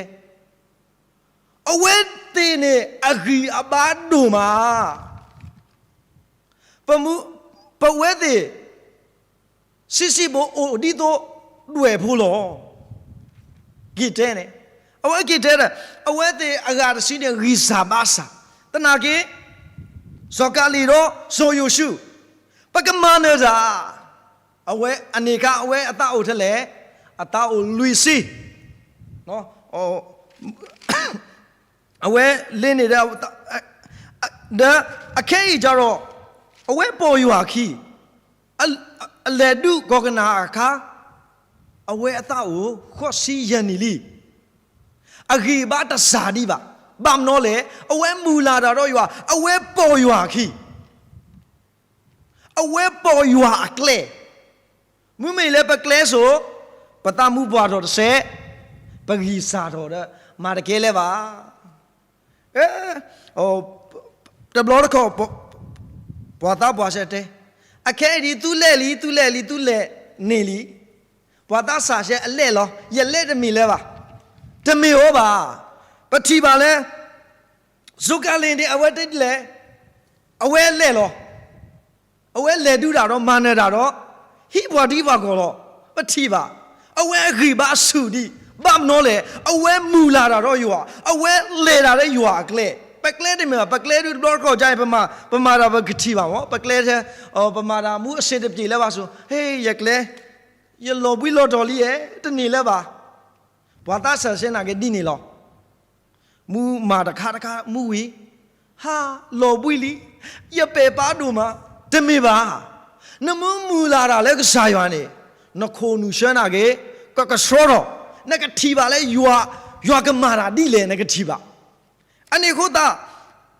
အဝဲသ့ၣ်န့ၣ် အဂံၢ်အဘါဒိၣ်မး, ပမူ, ပဝဲသ့ၣ် ဆံးဆံးဖိအိၣ်ဒ်သိးဒွဲၣ်ဖိလီၤ. က့ၤတဲန့ၣ်, အဝဲက့ၤတဲဒီး အဝဲသ့ၣ်အဂၤတဆံန့ၣ် ဂံၢ်စၢ်ဘါစၢ်, သနာ်က့ စီၤကၤလ့းဒီးစီၤယိၤၡူ ပကမၤနၢၤတၢ်, အဝဲအန့ၣ်အခါ အဝဲအသးအိၣ်ထဲလဲၣ်, အသးအိၣ်လွံၢ်ဆံ, အဝဲလ့န့ၣ်ဒီး, ဒီးအခဲအံၤကဒီး အဝဲပိာ်ယွၤအခံ, အလဲၤဒုးကီၢ်ကနၤဧၣ်အခါ အဝဲအသးအိၣ်ဃိးဆံယဲၢ်နံၣ်လံ. အဂံၢ်အဘါတစှၤဒံးဘၣ်. ဘၣ်မနုၤလဲၣ်, အဝဲမုၢ်လၢ်တၢ်ဒီးယွၤ, အဝဲပိာ်ယွၤအခံ, အဝဲပိာ်ယွၤအကျဲ, မ့မ့ၢ်လၢပကျဲစိၤ, ပသးမူပှၢ်ထီၣ်တစဲး, ပဂံၢ်စၢ်ထီၣ်ဒီး မၤတကဲလၢၤဘၣ်. တဘျီတခီၣ် ပှၤသးပှၢ်စဲးတဲ, အခဲအံၤဒ်သုလဲၣ်လံ, သုလဲၣ်လံ, သုလဲၣ်န့ၢ်လံ. ပှၤသးစၢ်စဲးအလဲၣ်လီၤ, ယလဲၣ်တမ့ၢ်လၢၤဘၣ်. တမ့ၢ်ဧိၤဘၣ်. ပထံၣ်ဘၣ်လၢ စီၤကၤလ့းန့ၣ် အဝဲတဲဒ်လဲၣ်, အဝဲလဲၣ်လီၤ. အဝဲလဲၤဒုးတၢ်ဒီးမၤနၢၤတၢ်ဒီး ဟံးပှၤထံပှၤကီၢ်လီၤ. ပထံၣ်ဘၣ်, အဝဲအဂံၢ်ဘါဆူၣ်ဒံး, ဘၣ်မနုၤလဲၣ်, အဝဲမုၢ်လၢ်တၢ်ဒီးယွၤ, အဝဲလဲၤတၢ်လၢယွၤအကျဲ. ပကျဲတမ့ၢ်ဘၣ်, ပကျဲဒုးတဘျီတခီၣ်ကါအံၤ ပမၤတၢ်ပကထံၣ်ဘၣ်မး, ပကျဲထဲ, ပမၤတၢ်မူအဆ့တပျ့ၤလၢၤဘၣ်ဆိ, ဟ့ၣ် ယကျဲ, ယလီၤဘှံးလီၤတီၤလံဧါ, တန့ၢ်လၢၤဘၣ်. ပှၤသးစၢ်စဲးနာ်က့ဒ်န့ၣ်လီၤ. မူမၤတခါတခါ မူဝံၤ, ဟါ, လီၤဘှံးလံ, ယပဲာ်ပါဒိၣ်မး, တမ့ၢ်ဘၣ်. နမ့ၢ်မုၢ်လၢ်တၢ်လၢကစၢ်ယွၤန့ၣ်, နခိၣ်နူာ်ဆှၢနာ်က့, ကကဆှီထီၣ်, နကထံၣ်ဘၣ်လၢယွၤ, ယွၤကမၤတၢ်ဒ်လဲၣ်နကထံၣ်ဘၣ်. အန့ၣ်အဃိသတး,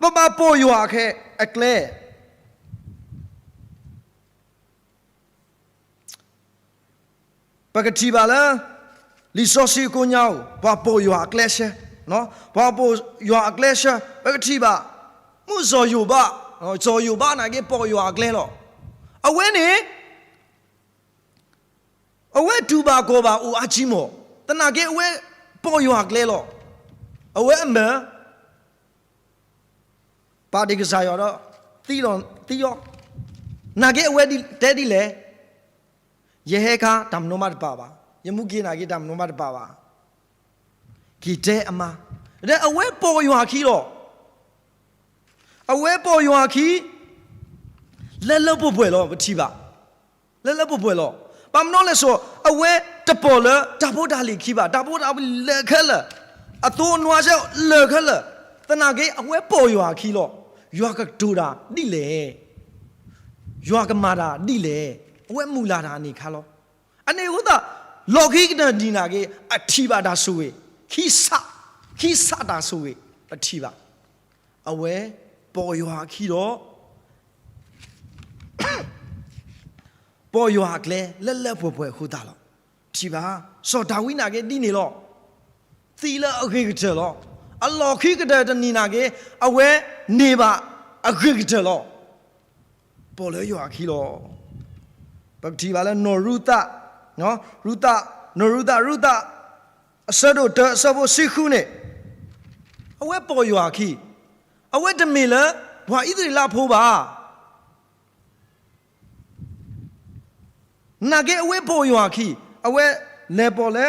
ပဘၣ်ပိာ်ယွၤအခဲ, အကျဲ ပကထံၣ်ဘၣ်လၢ လံာ်စီဆှံအကိးညါဧိၤ, ပှၤပိာ်ယွၤအကျဲဆှၢ, ပှၤပိာ်ယွၤအကျဲဆှၢ, ပကထံၣ်ဘၣ်, မုၢ်စီၤယိၤဘး, စီၤယိၤဘးနာ်က့ပိာ်ယွၤအကျဲလီၤ. အဝဲန့ၣ် အဝဲတူၢ်ဘၣ်ခီၣ်ဘၣ်အိၣ်အါကံမီၣ်, သနာ်က့အဝဲပိာ်ယွၤအကျဲလီၤ. အဝဲအမၢ ပာ်တ့ၢ်ကစၢ်ယွၤဒီး သံလီၤ, သံလီၤ. နာ်က့အဝဲတဲဒ်လဲၣ်, ယဟဲခါတၢ်မနီၤမးတပာ်ဘၣ်, ယမူက့ၤနာ်က့တၢ်မနီၤမးတပာ်ဘၣ်. က့ၤတဲအမါ, ဒီးအဝဲပိာ်ယွၤအခံလီၤ. အဝဲပိာ်ယွၤအခံ လၢလၢပှဲၤပှဲၤလီၤ. ပထံၣ်ဘၣ် လၢလၢပှဲၤပှဲၤလီၤ. ဘၣ်မနုၤလဲၣ်စိၤ အဝဲတပိာ်လၢတၢ်ဖိတၢ်လံၤအခံဘၣ်. တၢ်ဖိတၢ်လံၤလၢာ်ခဲလၢာ်, အသိနွါဆဲးလၢာ်ခဲလၢာ်, သနာ်က့အဝဲပိာ်ယွၤအခံလီၤ. ယွၤကတိၤတၢ်ဒ်လဲၣ်, ယွၤကမၤတၢ်ဒ်လဲၣ်, အဝဲမုၢ်လၢ်တၢ်န့ၣ်အခါလီၤ. အန့ၣ်အဃိသတး လီၢ်ခံကတၢၢ်နံၤနာ်က့ အထံၣ်ဘၣ်တၢ်ဆိၣ်ဂ့ၤ, ခံဆး, ခံဆးတၢ်ဆိၣ်ဂ့ၤ ပထံၣ်ဘၣ်. အဝဲပိာ်ယွၤအခံဒီး ပိာ်ယွၤအကျဲလၢလၢပှဲၤပှဲၤအဃိသတးလီၤ. ထံၣ်ဘၣ်, စီၤဒၤဝံးနာ်က့ဒ်န့ၣ်လီၤ. သံလၢအဂ့ၤကတၢၢ်လီၤ. အလီၢ်ခံကတၢၢ်တနံၤနာ်က့ အဝဲန့ၢ်ဘၣ်အဂ့ၤကတၢၢ်လီၤ. ပိာ်လၢယွၤအခံလီၤ. ပကထံၣ်ဘၣ်လၢနီၢ်ရူၤသး, ရူၤသး, နီၢ်ရူၤသး, ရူၤသး အဆၢဒိၣ်တၢ အဆၢဖိတဆံဃုန့ၣ်, အဝဲပိာ်ယွၤအခံ, အဝဲတမ့ၢ်လၢပှၤအံၣ်စရ့လးဖိဘၣ်. နာ်က့အဝဲပိာ်ယွၤအခံ, အဝဲလဲၤပိာ်လၢ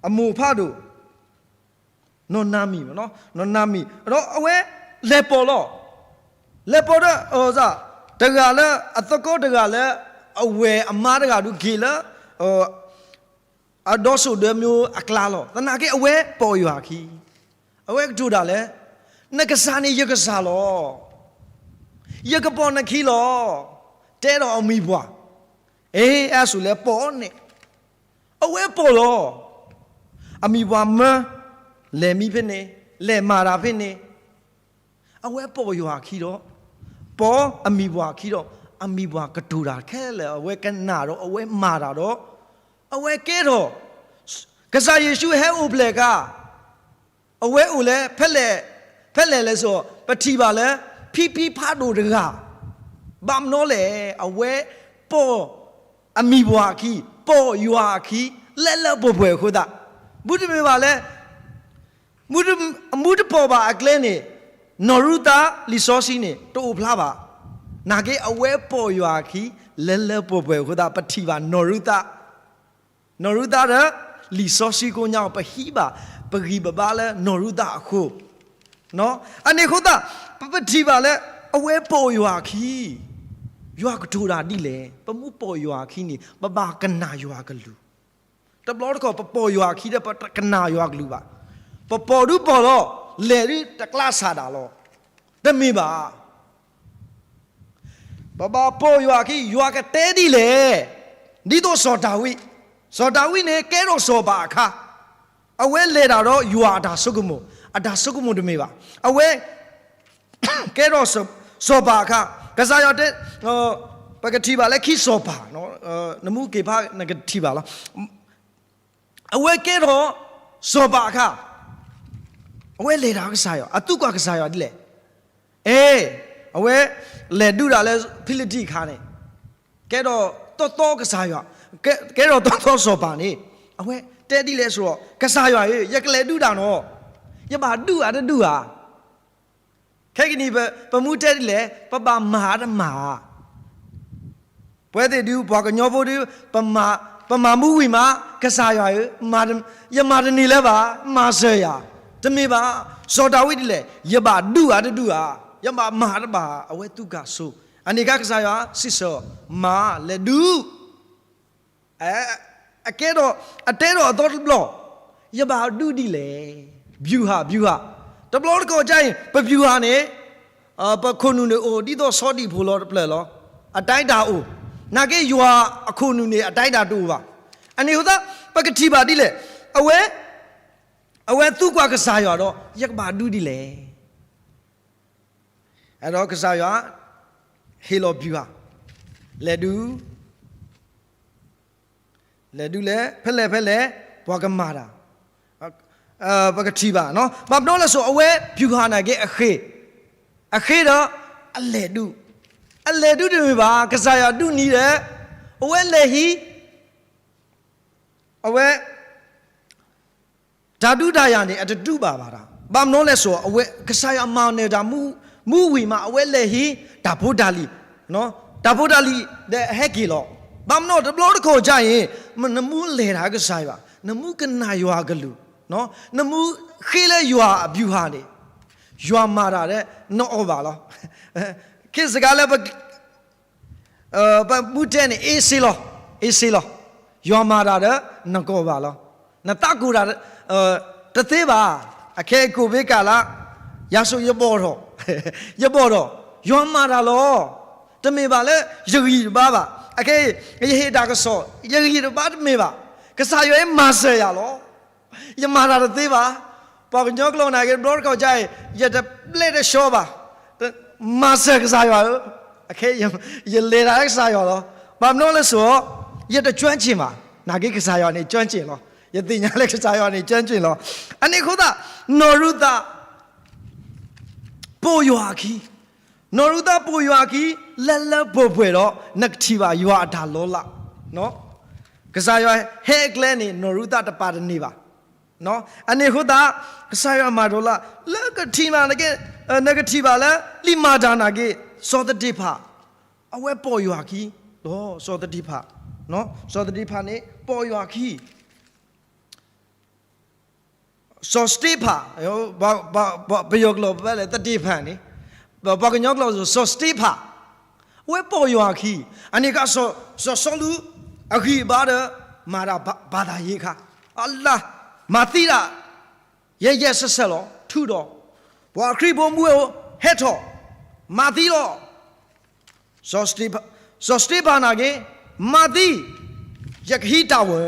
အမိၢ်ဖးဒိၣ် နီၢ်နၤမံၤ, နီၢ်နၤမံၤ, ဒီးအဝဲလဲၤပိာ်လီၤ. လဲၤပိာ်ဒီး တဂၤလၢအသကိးတဂၤလၢ အဝဲၢ်အမါတဂၤဒုးက့ၤလၢ အဒီစိၣ်ဒီမၠိအကျါလီၤ. သနာ်က့အဝဲပိာ်ယွၤအခံ, အဝဲကတိၤတၢ်လၢ နကစၢ်န့ၣ်ယကစၢ်လီၤ. ယကပိာ်နခံလီၤ. တဲဒီးအမံၤပှၢ်, အဲ အဆိလဲၤပိာ်န့ၣ်, အဝဲပိာ်လီၤ. အမံၤပှၢ်မၢ လဲၤမံဖဲန့ၣ်, လဲၤမၤတၢ်ဖဲန့ၣ်, အဝဲပိာ်ယွၤအခံဒီး ပိာ်အမံၤပှၢ်အခံဒီး အမံၤပှၢ်ကတိၤတၢ်ခဲလၢာ် အဝဲကနၣ်ဒီး အဝဲမၤတၢ်ဒီး အဝဲကဲထီၣ် ကစၢ်ယ့ၣ်ၡူးဟဲအိၣ်ဖျဲၣ်အခါ အဝဲအိၣ်လၢ ဖဲလဲၣ်, ဖဲလဲၣ်လဲၣ်စိၤ ပထံၣ်ဘၣ်လၢ ဖံဖံဖးဒိၣ်တဂၤ, ဘၣ်မနုၤလဲၣ် အဝဲပိာ်အမံၤပှၢ်အခံ, ပိာ်ယွၤအခံ လၢလၢပှဲၤပှဲၤအဃိသတး, မ့တမ့ၢ်ဘၣ်လၢ မ့ၢ်တပိာ်ဘၣ်အကျဲန့ၣ် နီၢ်ရူၤသး လံာ်စီဆှံန့ၣ် တအိၣ်ဖျါဘၣ်. နာ်က့အဝဲပိာ်ယွၤအခံ လၢလၢပှဲၤပှဲၤအဃိသတး ပထံၣ်ဘၣ်နီၢ်ရူၤသး, နီၢ်ရူၤသးဒီး လံာ်စီဆှံကိးညါအီၤ ပဟံးဘၣ် ပဂံၢ်ပဘါလၢနီၢ်ရူၤသးအဃိ, အန့ၣ်အဃိသတး ပပထံၣ်ဘၣ်လၢ အဝဲပိာ်ယွၤအခံ, ယွၤကတိၤတၢ်ဒ်လဲၣ်, ပမ့ၢ်ပိာ်ယွၤအခံန့ၣ် ပဘၣ်ကနၣ်ယွၤကလုၢ် တဘျီတခီၣ် ပပိာ်ယွၤအခံဒီး ပတကနၣ်ယွၤကလုၢ်ဘၣ်. ပပိာ်ဒုးပိာ်လီၤ, လဲၤဒုးတကျါစၢ်ဒၣ်လီၤ. တမ့ၢ်ဘၣ်. ပဘၣ်ပိာ်ယွၤအခံ ယွၤကတဲဒ်လဲၣ်. ဒ်သိးစီၤဒၤဝံး, စီၤဒၤဝံးန့ၣ် ကဲထီၣ်စီၤပၤအခါ, အဝဲလဲၤတၢ်ဒီးယွၤအတၢ်ဆိကမိၣ်, အတၢ်ဆိကမိၣ်တမ့ၢ်ဘၣ်. အဝဲ ကဲထီၣ်စီၤပၤအခါ, ကစၢ်ယွၤတဲ, ပကထံၣ်ဘၣ်လၢခံစီၤပၤ, နမူက့ၤဖးနကထံၣ်ဘၣ်လီၤ. အဝဲကဲထီၣ်စီၤပၤအခါ, အဝဲလဲၤတၢ်ကစၢ်ယွၤ, အသူကွၢ်ကစၢ်ယွၤဒ်လဲၣ်. အဲ, အဝဲလဲၤဒုးတၢ်လၢဖံလံးတံၢ်အခါန့ၣ်, ကဲထီၣ်သီသီကစၢ်ယွၤ, ကဲထီၣ်သီသီစီၤပၤန့ၣ်, အဝဲတဲဒ်လဲၣ်ဆိဒီး, ကစၢ်ယွၤဧၢ, ယကလဲၤဒုးတၢ်နီၤ, ယဘၣ်ဒုးဧါတဒုးဧါ. ခဲကနံၣ် ပမူတဲဒ်လဲၣ်, ပဘၣ်မၤတမၤ, ပဝဲသ့ၣ်ဒုး ပှၤကညီဖိဒုး, ပမၤမူဝံၤမး, ကစၢ်ယွၤဧၢ, ယမၤတန့ၢ်လၢၤဘၣ်, မၤစၢၤယၤ, တမ့ၢ်ဘၣ်. စီၤဒၤဝံးဒ်လဲၣ်, ယဘၣ်ဒုးဧါတဒုးဧါ, ယဘၣ်မၤတမၤ, အဝဲသူကၢ်စိ, အန့ၣ်အခါကစၢ်ယွၤစံးဆၢ, မၤလဲၤဒုး အကဲထီၣ်, အတဲထီၣ်အသီတဘျီ, ယဘၣ်ဒုးဒ်လဲၣ်, ဗျူဟာ, ဗျူဟာ, တဘျီတခီၣ်ကအံၤ ပဗျူဟာန့ၣ်, ပခိၣ်နူာ်န့ၣ်အိၣ် ဒ်သိးဆီဒံၣ်ဖိလီၤတဖျၢၣ်လီၤ. အတၢ်အံၤတၢ်အိၣ်, နာ်က့ယွၤအခိၣ်နူာ်န့ၣ် အတၢ်အံၤတၢ်တအိၣ်ဘၣ်. အန့ၣ်အဃိသတး ပကထံၣ်ဘၣ်ဒ်လဲၣ်, အဝဲ, အဝဲသူကွၢ်ကစၢ်ယွၤဒီး ယကဘၣ်ဒုးဒ်လဲၣ်. အဲၣ်ဒိးကစၢ်ယွၤ ဟ့ၣ်လီၤဗျူဟာ, လဲၤဒုး, လဲၤဒုးလဲၣ်, ဖဲလဲၣ်ဖဲလဲၣ်, ပှၤကမၤတၢ်, ပကထံၣ်ဘၣ်, ဘၣ်မနုၤလဲၣ်ဆိ အဝဲဗျူဟာနာ်က့အဃ့, အဃ့ဒီး အလဲၤဒုး, အလဲၤဒုးတမ့ၢ်ဘၣ်, ကစၢ်ယွၤဒုးနံၤဒီး အဝဲလဲၤဟံး, အဝဲ တၢ်ဒုးတၢ်ယၤန့ၣ် အတဒုးဘၣ်ဘၣ်တၢ်, ဘၣ်မနုၤလဲၣ်ဆိ အဝဲကစၢ်ယွၤမၤနၢၤတၢ်မူဝံၤမး အဝဲလဲၤဟံး တၢ်ဖိတၢ်လံၤ, တၢ်ဖိတၢ်လံၤဒီးအဟဲက့ၤလီၤ. ဘၣ်မနုၤတဘျီတခီၣ်ကါအံၤ, နမူလဲၤတၢ်ကစၢ်ယွၤ, နမူကနၣ်ယွၤကလုၢ်, နမူဃ့လၢယွၤအဗျူဟာန့ၣ်, ယွၤမၤတၢ်ဒီး နအီၣ်ဘၣ်လီၤ. ခ့စကၤလၢ ပမူတဲန့ၣ် အ့စ့လီၤ, အ့စ့လီၤ. ယွၤမၤတၢ်ဒီး နကအီၣ်ဘၣ်လီၤ. နသးကိၢ်တၢ် တသ့ဘၣ်. အခဲအံၤကိၣ်ဘ့ကၤလါ, ယၤဆိးယဘီၣ်ထီၣ်, ယဘီၣ်ထီၣ်, ယွၤမၤတၢ်လီၤ. တမ့ၢ်ဘၣ်လၢယဂံၢ်တဘါဘၣ်. အခဲအံၤ ယဟ့ၣ်တၢ်ကစီၣ် ယဂံၢ်တဘါတမ့ၢ်ဘၣ်. ကစၢ်ယွၤအံၤမၤစၢၤယၤလီၤ. ယမၤတၢ်တသ့ဘၣ်. ပှၤကညီကျိာ်နာ်က့ တဘျီတခီၣ်ကါအံၤ ယတဘျဲးတဆှီဘၣ်. မၤစၢၤကစၢ်ယွၤဧၢ, အခဲအံၤ ယလဲၤတၢ်လၢကစၢ်ယွၤလီၤ. ဘၣ်မနုၤလဲၣ်ဆိး, ယတကၠွၢ်က့ၣ်မး, နာ်က့ကစၢ်ယွၤန့ၣ်ကၠွၢ်က့ၣ်လီၤ. ယသ့ၣ်ညါလၢကစၢ်ယွၤန့ၣ်ကၠွၢ်က့ၣ်လီၤ. အန့ၣ်အဃိသတး နီၢ်ရူၤသး ပိာ်ယွၤအခံ, နီၢ်ရူၤသးပိာ်ယွၤအခံ လၢလၢပှဲၤပှဲၤဒီး နကထံၣ်ဘၣ်ယွၤအတၢ်လီၤလး. ကစၢ်ယွၤဟဲအကျဲန့ၣ် နီၢ်ရူၤသးတပာ်တန့ၢ်ဘၣ်. အန့ၣ်အဃိသတး ကစၢ်ယွၤမၤတၢ်လီၤလး လၢကထံၣ်ဘၣ်, နကထံၣ်ဘၣ်လၢ လံာ်မၤတၢ်နာ်က့ စီၤသတ့းဖၣ် အဝဲပိာ်ယွၤအခံလီၤ. စီၤသတ့းဖၣ်, စီၤသတ့းဖၣ်န့ၣ် ပိာ်ယွၤအခံ စီၤစတ့ဖၣ်, ပယီၤကျိာ်ပလဲၣ် သတ့ဖၣ်န့ၣ်, ပှၤကညီကျိာ် စီၤစတ့ဖၣ်, အဝဲပိာ်ယွၤအခံ, အန့ၣ်အခါ စီၤစီလူး အဂံၢ်အဘါဒီး မၤတၢ်ဘၣ်သးယ့ခါ, အလါ, မၤသံတၢ် ယဲၢ်ယဲၢ်ဆၢဆၢလီၤ, ထုးဒီး ပှၤခရံာ်ဖိမူဝဲ ဟဲထီၣ်, မၤသံလီၤ. စီၤစတ့ဖၣ်နာ်က့, မၤသံ, ယကဟံးတၢ်ဝဲ,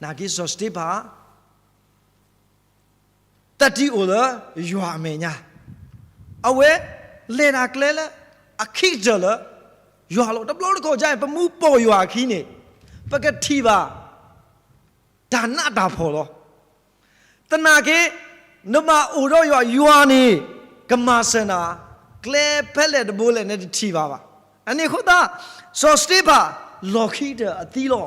နာ်က့စီၤစတ့ဖၣ် သတံၢ်အိၣ်လၢယွၤအမဲာ်ညါ, အဝဲလဲၤတၢ်ကျဲလၢ အခံကတၢၢ်လၢ ယွၤလီၤ. တဘျီတခီၣ်ကါအံၤ ပမူပိာ်ယွၤအခံန့ၣ် ပကထံၣ်ဘၣ် တၢ်နးတၢ်ဖှီၣ်လီၤ. သနာ်က့ နဘၣ်အိၣ်ဒီးယွၤ, ယွၤန့ၣ် ကမၤစၢၤနၤ, ကျဲဖဲလဲၣ်တဘိလဲၣ် နတထံၣ်ဘၣ်ဘၣ်. အန့ၣ်အဃိသတး စီၤစတ့ဖၣ် လီၢ်ခံကတၢၢ်အသံလီၤ.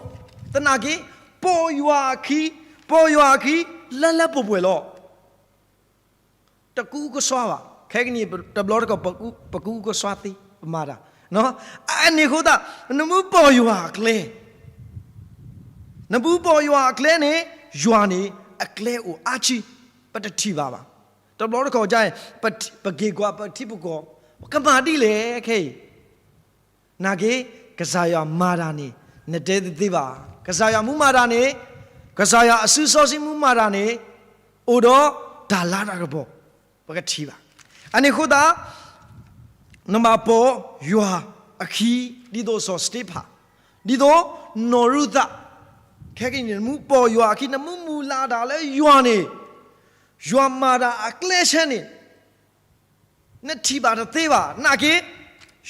သနာ်က့ ပိာ်ယွၤအခံ, ပိာ်ယွၤအခံ လၢလၢပှဲၤပှဲၤလီၤ. တကူကစွါဘၣ်. ခဲကနံၣ်တဘျီတခီၣ် ပကူကစွါသ့ ပမၤတၢ်. အန့ၣ်အဃိသတး နမူပိာ်ယွၤအကျဲ, နမူပိာ်ယွၤအကျဲန့ၣ် ယွၤန့ၣ် အကျဲအိၣ်အါဆံ, ပတထံၣ်ဘၣ်ဘၣ်. တဘျီတခီၣ်ကါအံၤ ပက့ၤကွၢ်ပထံပကီၢ်, ပကမၤဒ်လဲၣ်ခဲအံၤ နာ်က့ ကစၢ်ယွၤမၤတၢ်န့ၣ် နတဲတသ့ဘၣ်. ကစၢ်ယွၤမူမၤတၢ်န့ၣ်, ကစၢ်ယွၤအစုစီဆှံမူမၤတၢ်န့ၣ် အိၣ်ဒီးတၢ်လၤတၢ်ကပီၤ ပကထံၣ်ဘၣ်. အန့ၣ်အဃိသတး နဘၣ်ပိာ်ယွၤအခံ ဒ်သိးစီၤစတ့ဖၣ်, ဒ်သိးနီၢ်ရူၤသး, ခဲကနံၣ်န့ၣ် နမူပိာ်ယွၤအခံ နမူမုၢ်လၢ်တၢ်လၢယွၤန့ၣ်, ယွၤမၤတၢ်အကျဲဆၢန့ၣ် နထံၣ်ဘၣ်တသ့ဘၣ်. နာ်က့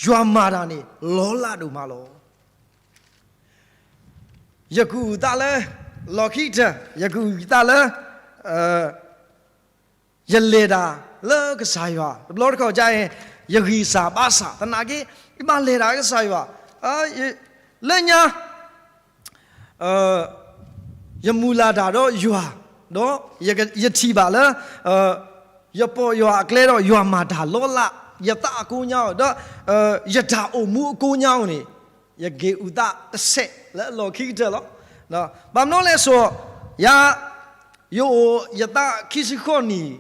ယွၤမၤတၢ်န့ၣ် လီၤလးဒိၣ်မးလီၤ. ယကအုၣ်သးလၢ လီၢ်ခံကတၢၢ် ယကအုၣ်သးလၢ ယလဲၤတၢ်လၢကစၢ်ယွၤ, တဘျီတခီၣ်ကါအံၤ ယဂံၢ်စၢ်ဘါစၢ် သနာ်က့ ယဘၣ်လဲၤတၢ်လၢကစၢ်ယွၤ, လၢညါ ယမုၢ်လၢ်တၢ်ဒီးယွၤ, ဒီးယထံၣ်ဘၣ်လၢ ယပိာ်ယွၤအကျဲဒီးယွၤမၤတၢ်လီၤလး, ယသးအကိညါဧိၤ ဒီး ယတၢ်အိၣ်မူအကိညါဧိၤန့ၣ် ယက့ၤအုၣ်သးတစဲးလၢအလီၢ်ခံကတၢၢ်လီၤ. ဘၣ်မနုၤလဲၣ်ဆိး ယၤ ယအိၣ်ယသးခံဆံဃိးနံၣ်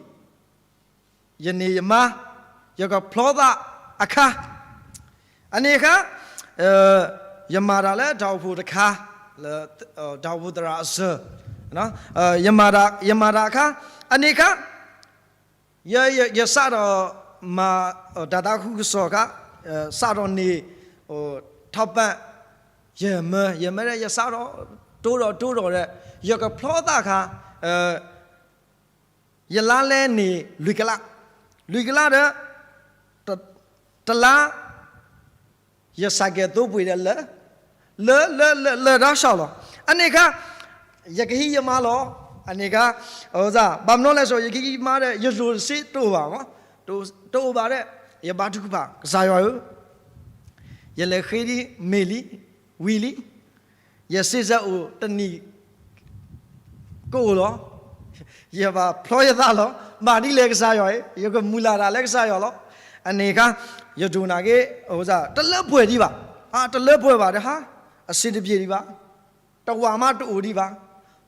ယန့ၢ်ယမါ ယကဖျီသးအခါ, အန့ၣ်အခါ ယမၤတၢ်လၢတၢ်အိၣ်ဖှိၣ်တခါ လၢတၢ်အိၣ်ဖှိၣ်သရၣ်အစၢၤ, ယမၤတၢ်အခါ အန့ၣ်အခါ ယစးထီၣ်မၤ တၢ်သးခုကစီၣ်အခါ စးထီၣ်န့ၢ် ထောက်ပံ့ ယမၢ ယမၢဒီး ယစးထီၣ် တိဒီးတိဒီးဒီး ယကဖျီသးအခါ ယလါလဲန့ၢ် လွံၢ်ကလး, လွံၢ်ကလးဒီး တလါ ယစဲးကဲးသိပှ့ၤဒီးလၢ လၢ လၢ လၢ လၢတၢ်ဆှီလီၤ. အန့ၣ်အခါ ယကဟံးယမါလီၤ. အန့ၣ်အခါ ဘၣ်မနုၤလဲၣ်ဆိး ယကဟံးယမါဒီး ယရိၤတစ့တအိၣ်ဘၣ်မး, တအိၣ်ဘၣ်ဒီး ယဘါထုကဖၣ် ကစၢ်ယွၤဧၢ, ယလဲၤဃ့ဒ်မ့ၢ်လံ, ဝံၤလံ, ယစ့စဲအိၣ်တနံၣ် ကအိၣ်လီၤ. ယဘၣ်ဖျီယသးလီၤ. မၤဒ်လဲၣ်ကစၢ်ယွၤဧၢ, ယကမုၢ်လၢ်တၢ်လၢကစၢ်ယွၤလီၤ. အန့ၣ်အခါ ယဒိၣ်နာ်က့ တလၢပှဲၤဒံးဘၣ်, တလၢပှဲၤဘၣ်ဒီးဟါ အဆင်တပြေဒံးဘၣ်, တဝာ်မးတအိၣ်ဒံးဘၣ်,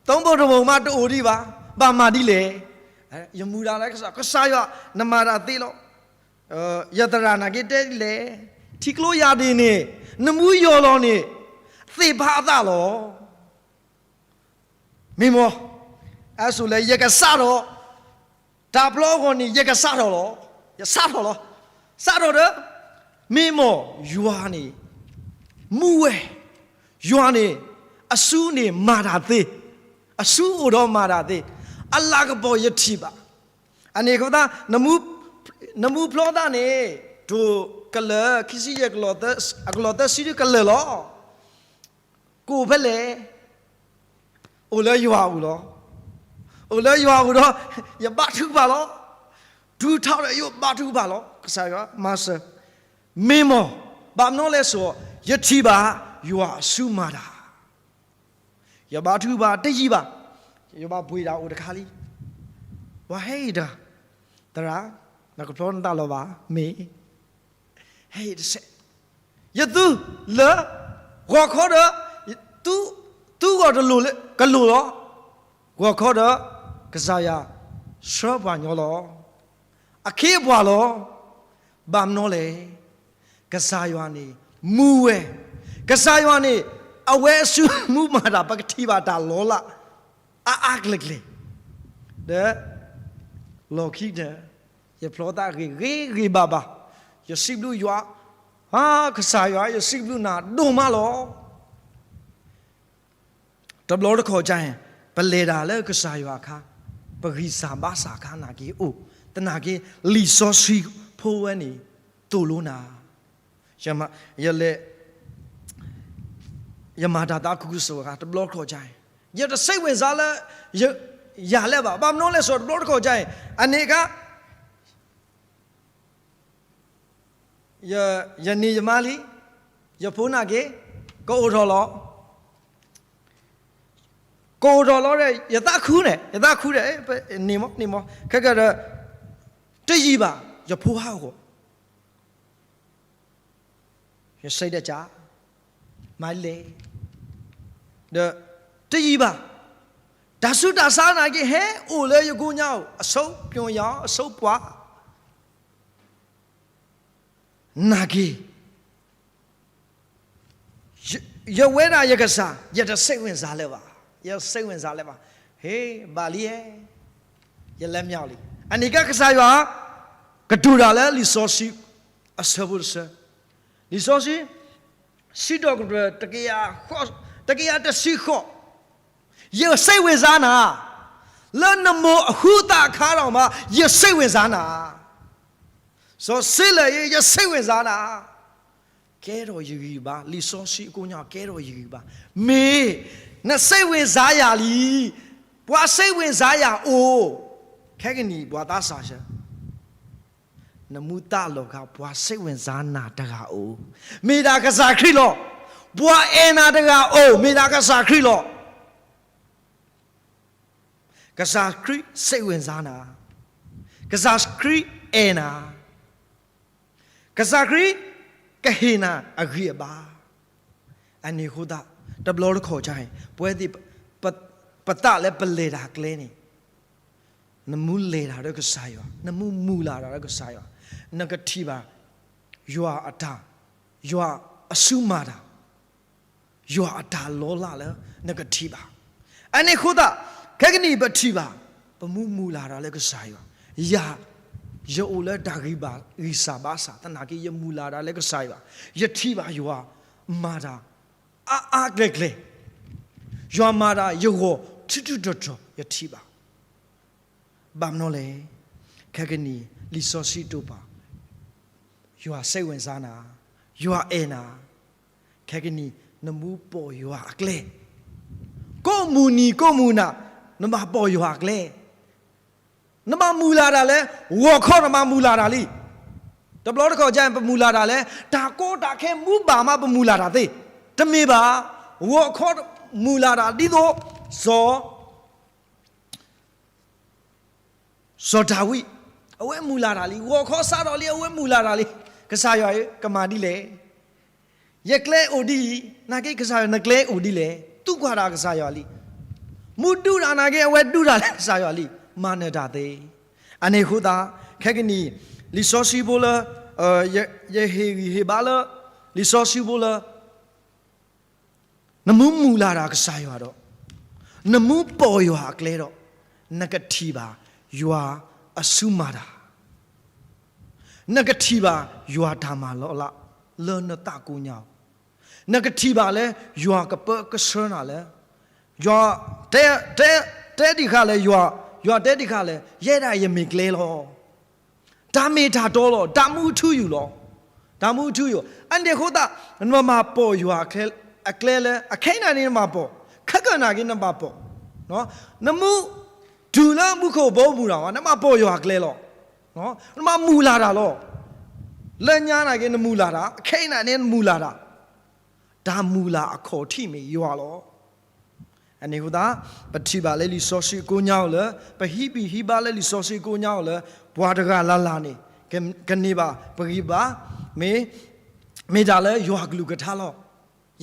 သုံးပုံတစ်ပုံမးတအိၣ်ဒံးဘၣ်, ဘၣ်မၤဒ်လဲၣ်. ယမူဒါလၢကစၢ်, ကစၢ်ယွၤ, နမၤတၢ်သ့လီၤ. ယသရၣ်နာ်က့တဲဒ်လဲၣ်, ထံကျိယၤဒ့ၣ်န့ၣ်, နမူယီၢ်လီၤန့ၣ်, သ့ၣ်ဖးအသးလီၤ. မ့ၢ်မး, အဆိလၢယကစးထီၣ်, တၢ်ပျီအဂီၢ်န့ၣ် ယကစးထီၣ်လီၤ. ယစးထီၣ်လီၤ. စးထီၣ်ဒီး, မ့ၢ်မး, ယွၤန့ၣ်, မူဝဲ, ယွၤန့ၣ်, အစုန့ၣ်မၤတၢ်သ့, အစုအိၣ်ဒီးမၤတၢ်သ့, အလၤကပီၤယထံၣ်ဘၣ်. အန့ၣ်အဃိသတး, နမူဖျီသးန့ၣ်, တိၢ်ကလၢာ်, ခံဆံယဲၢ်, အကလီၢ်သၢဆံဒုကလၢာ်လီၤ. ကအိၣ်ဖဲလဲၣ်. အိၣ်လၢယွၤအအိၣ်လီၤ. အိၣ်လၢယွၤအအိၣ်ဒီး, ယဘါထုကဖၣ်လီၤ. တုၤထီၣ်ဒီးယဘါထုကဖၣ်လီၤ. ကစၢ်ယွၤမၤစၢၤ. မ့ၢ်မး, ဘၣ်မနုၤလဲၣ်ဆိ, ယထံၣ်ဘၣ်, ယွၤအစုမၤတၢ်. ယဘါထုကဖၣ်တယံာ်ဘၣ်, ယဘၣ်ပှ့ၤတၢ်အိၣ်တခါလံ. ပှၤဟဲအံၤတဂၤ, သရၣ်, နကဖျီနသးလီၤဘၣ်, မ့ၢ် ဟဲအံၤတစဲး, ယသူလၢ, ဂီၤခီဒီး, သူဂီၢ်တလိၣ်လၢကလိၣ်လီၤ. ဂီၤခီဒီး, ကစၢ်ယွၤဆှၢပှၤညီလီၤ. အခ့အပှၤလီၤ. ဘၣ်မနုၤလဲၣ်. ကစၢ်ယွၤန့ၣ်, မူဝဲ, ကစၢ်ယွၤန့ၣ်, အဝဲအစုမူမၤတၢ် ပကထံၣ်ဘၣ်တၢ်လီၤလး, အါအါကျဲၤကျဲၤ, ဒီး, လီၢ်ခံန့ၣ်, ယဖျီသးဂ့ၤဂ့ၤဂ့ၤဘၣ်ဘၣ်, ယစံးဘျုးယွၤ, ဟါ, ကစၢ်ယွၤ, ယစံးဘျုးနၤဒိၣ်မးလီၤ. တဘျီတခီၣ်ကါအံၤ, ပလဲၤတၢ်လၢကစၢ်ယွၤအခါ, ပဂံၢ်စၢ်ဘါစၢ်အခါနာ်က့အိၣ်, သနာ်က့, လံာ်စီဆှံဖိဝဲန့ၣ်, သိၣ်လိနၤ, ယလဲၤ, ယမၤတၢ်သးခုကစီၣ်အခါ တဘျီတခီၣ်ကါအံၤ, ယတစိတ်ဝင်စားလၢ, ယၤလဲၣ်ဘၣ်, ဘၣ်မနုၤလဲၣ်ဆိး တဘျီတခီၣ်ကါအံၤ, အန့ၣ်အခါ ယန့ၢ်ယမါလံ, ယဖိနာ်က့, ကအိၣ်ထီၣ်လီၤ, ကအိၣ်ထီၣ်လီၤဒီး ယသးခုန့ၣ်, ယသးခုဒီး, န့ၣ်မ့ၢ်, န့ၣ်မ့ၢ်, ခဲကဒီး, တယံာ်ဘၣ်, ယဖိဟးဂီၤ, ယစံးဒီးကါ, မၤလဲၣ်, ဒီး, တယံာ်ဘၣ်, တၢ်ဆူးတၢ်ဆါနာ်က့ဟဲအိၣ်လၢယကိးညါအိၣ်, အဆိပျိယၤ, အဆိပှၤ နာ်က့, ယဝဲဒၣ်ယကစၢ်, ယတစိတ်ဝင်စားလၢၤဘၣ်, ယစိတ်ဝင်စားလၢၤဘၣ်, ဟ့, ဘၣ်လံဧါ, ယလဲၤမၠီလံ, အန့ၣ်ကါကစၢ်ယွၤ, ကတိၤတၢ်လၢလံာ်စီဆှံ, အဆၢဖိတဆၢ, လံာ်စီဆှံ, စံးထီၣ်ပတြၢၤ တကယၤဃိး, တကယၤတဆံဃိး, ယစိတ်ဝင်စားနၤ, လၢနမိၢ်အဟုသးအခါဒီးမး, ယစိတ်ဝင်စားနၤ, စီၤစ့လၢအံၤ ယစိတ်ဝင်စားနၤ, ကဲထီၣ်ယဂံၢ်ဘါ, လံာ်စီဆှံအကိးညါကဲထီၣ်ယဂံၢ်ဘါ, မ့ၢ်, နစိတ်ဝင်စားယၤလံ, ပှၤစိတ်ဝင်စားယၤအိၣ်, ခဲကနံၣ်ပှၤသးစၢ်ဆၢ နမူသးလီၤခါ ပှၤစိတ်ဝင်စားနၤတဂၤအိၣ်, မ့ၢ်ဒၣ်ကစၢ်ခရံာ်လီၤ. ပှၤအဲၣ်နၤတဂၤအိၣ်, မ့ၢ်ဒၣ်ကစၢ်ခရံာ်လီၤ. ကစၢ်ခရံာ်စိတ်ဝင်စားနၤ, ကစၢ်ခရံာ်အဲၣ်နၤ, ကစၢ်ခရံာ်ကဟ့ၣ်နၤအဂံၢ်အဘါ. အန့ၣ်အဃိသတး, တဘျီတခီၣ်ကါအံၤ ပဝဲသ့ၣ် ပသးလၢပလဲၤတၢ်ကျဲန့ၣ်, နမူလဲၤတၢ်လၢကစၢ်ယွၤ, နမူမုၢ်လၢ်တၢ်လၢကစၢ်ယွၤ, နကထံၣ်ဘၣ် ယွၤအတၢ်, ယွၤအစုမၤတၢ်, ယွၤအတၢ်လီၤလးလၢနကထံၣ်ဘၣ်. အန့ၣ်အဃိသတး, ခဲကနံၣ်ပထံၣ်ဘၣ်, ပမူမုၢ်လၢ်တၢ်လၢကစၢ်ယွၤ, ယၤ, ယအိၣ်လၢတၢ်ဂံၢ်ဘါဂံၢ်စၢ်ဘါစၢ် သနာ်က့ယမုၢ်လၢ်တၢ်လၢကစၢ်ယွၤ, ယထံၣ်ဘၣ်ယွၤမၤတၢ် အါအါကျဲၤကျဲၤ, ယွၤမၤတၢ်ယဂီၢ်ထူထူတီၤတီၤ ယထံၣ်ဘၣ်. ဘၣ်မနုၤလဲၣ်, ခဲကနံၣ်လံာ်စီဆှံတိာ်ပာ်, ယွၤစိတ်ဝင်စားနၤ, ယွၤအဲၣ်နၤ, ခဲကနံၣ် နမူပိာ်ယွၤအကျဲ, ကိးမုၢ်နံၤကိးမုၢ်နၤ, နဘၣ်ပိာ်ယွၤအကျဲ. နဘၣ်မုၢ်လၢ်တၢ်လၢဂီၤခီ, နဘၣ်မုၢ်လၢ်တၢ်လံ. တဘျီတခီၣ်ကါအံၤ ပမုၢ်လၢ်တၢ်လၢ တၢ်ကီတၢ်ခဲမူဘၣ်မး ပမုၢ်လၢ်တၢ်သ့, တမ့ၢ်ဘၣ်. ဂီၤခီမုၢ်လၢ်တၢ်ဒ်သိး စီၤ စီၤဒၤဝံး, အဝဲမုၢ်လၢ်တၢ်လံ. ဂီၤခီစးထီၣ်လံ အဝဲမုၢ်လၢ်တၢ်လံ. ကစၢ်ယွၤဧၢ, ကမၤဒ်လဲၣ်. ယကျဲအိၣ်ဒ်အံၤ, နာ်က့ကစၢ်ယွၤနကျဲအိၣ်ဒ်လဲၣ်, သူကွၢ်တၢ်ကစၢ်ယွၤလံ. မူဒူတၢ်နာ်က့ အဝဲဒူတၢ်လၢကစၢ်ယွၤလံ, မၤနၢၤတၢ်သ့. အန့ၣ်အဃိသတး ခဲကနံၣ် လံာ်စီဆှံဖိလၢ ယဟ့ၣ်ဂံၢ်ဟ့ၣ်ဘါလၢ လံာ်စီဆှံဖိလၢ နမူမုၢ်လၢ်တၢ်ကစၢ်ယွၤဒီး နမူပိာ်ယွၤအကျဲဒီး နကထံၣ်ဘၣ်ယွၤအစုမၤတၢ်, နကထံၣ်ဘၣ်ယွၤတၢ်မၤလီၤလး လၢနသးကိညါအီၤ, နကထံၣ်ဘၣ်လၢယွၤကပၢကဆှၢနၤလၢ ယွၤတဲ တဲ တဲဒံးဃာ်လၢ ယွၤ ယွၤတဲဒံးဃာ်လၢ ယဲဒၣ်ယမ့ၢ်ကျဲလီၤ. တၢ်မ့ၢ်တၢ်တီလီၤ, တၢ်မူအထူအယိာ်လီၤ. တၢ်မူအထူအယိာ်. အန့ၣ်အဃိသတး နမၤပိာ်ယွၤအကျဲလၢ အခဲအံၤနာ်က့နမၤပိာ်, ခဲကနံၣ်နာ်က့နမၤပိာ်, နမူတုၤလၢမူခိၣ်ဘီမုၢ်တၢ်မး နမၤပိာ်ယွၤအကျဲလီၤ. နမၤမုၢ်လၢ်တၢ်လီၤ. လၢညါနာ်က့နမုၢ်လၢ်တၢ်, အခဲအံၤနာ်က့နမုၢ်လၢ်တၢ်, တၢ်မုၢ်လၢ်အခီၣ်ထံးမ့ၢ်ယွၤလီၤ. အန့ၣ်အဃိသတး ပထံၣ်ဘၣ်လၢလံာ်စီဆှံကိညါအီၤလၢ ပဟံးဘံၣ်ဟံးဘါလၢလံာ်စီဆှံကိညါအီၤလၢ ပှၤတဂၤလၢ်လၢ်န့ၣ် က ကန့ၢ်ဘၣ်ပဂံၢ်ဘါ မ့ၢ် မ့ၢ်တၢ်လၢယွၤကလုၢ်ကထါလီၤ.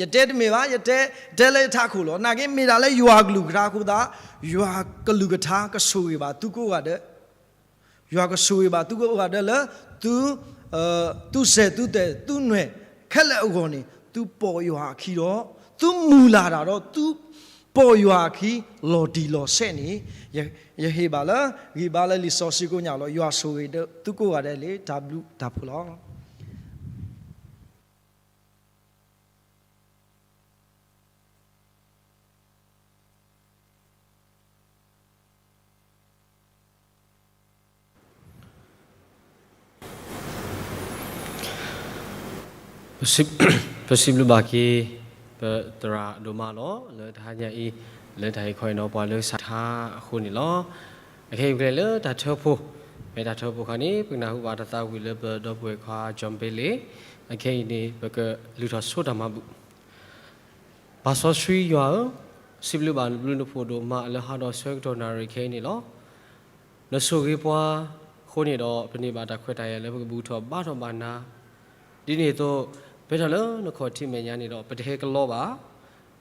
ယတဲတမ့ၢ်ဘၣ်, ယတဲ တဲလၢယထးခိၣ်လီၤ. နာ်က့မ့ၢ်တၢ်လၢယွၤကလုၢ်ကထါအဃိသတး ယွၤကလုၢ်ကထါကဆိၣ်ဂ့ၤဘၣ်သုကိးဂၤဒဲး ယွၤကဆိၣ်ဂ့ၤဘၣ်သုကိးဂၤဒဲးလၢ သု သုစဲးသုတဲာ် သုနွဲၣ်ခဲလၢာ်အဂီၢ်န့ၣ် သုပိာ်ယွၤအခံဒီး သုမုၢ်လၢ်တၢ်ဒီး သုပိာ်ယွၤအခံ လီၤတံၢ်လီၤဆဲးန့ၣ် ယ ယဟ့ၣ်ဘၣ်လၢ ဂံၢ်ဘါလၢလံာ်စီဆှံကိညါလီၤ. ယွၤဆိၣ်ဂ့ၤသုကိးဂၤဒဲးလၢ တၢ်ဘျုးတၢ်ဖှိၣ်လီၤ. ပစံး ပစံးဘျုးဘၣ်က့ၤ ပသရၣ်ဒိၣ်မးလီၤ လၢတဟါညါအံၤ လၢတၢ်ဟ့ၣ်ခီဟ့ၣ်နီၤပှၤလၢကစၢ်ထါအဃိန့ၣ်လီၤ. အခဲအံၤပကလဲၤလၢတၢ်ထၢဖှိၣ်, ဖဲတၢ်ထၢဖှိၣ်အခါန့ၣ် ပကနၢ်ဟူဘၣ်တၢ်သးဝံၣ်လၢပဒီပုၢ်ဝဲၢ်ခွါ ကၠီၣ်ဘ့လ့ၣ်, အခဲအံၤန့ၣ် ပကလုၢ်ထီၣ်ဆိတၢ်မၤဘူၣ် ပၢ်စီဆှံယွၤဧၢ, စံးဘျုးဘၣ်နဘျုးနဖှိၣ်ဒိၣ်မးလၢဟါဒီးဆၢကတီၢ်နၣ်ရံၣ်ခဲအံၤန့ၣ်လီၤ. နဆိၣ်ဂ့ၤပှၤအဃိန့ၣ်ဒီး ပန့ၢ်ဘၣ်တၢ်ခွဲးတၢ်ယာ်လၢပကဘူၣ်ထီၣ်ဘါထီၣ်ဘၣ်နၤ, ဒ်န့ၣ်အသိး ပဟဲထီၣ်လၢနခီၣ်ထံးမဲာ်ညါန့ၣ်ဒီး ပတဟဲကလီဘၣ်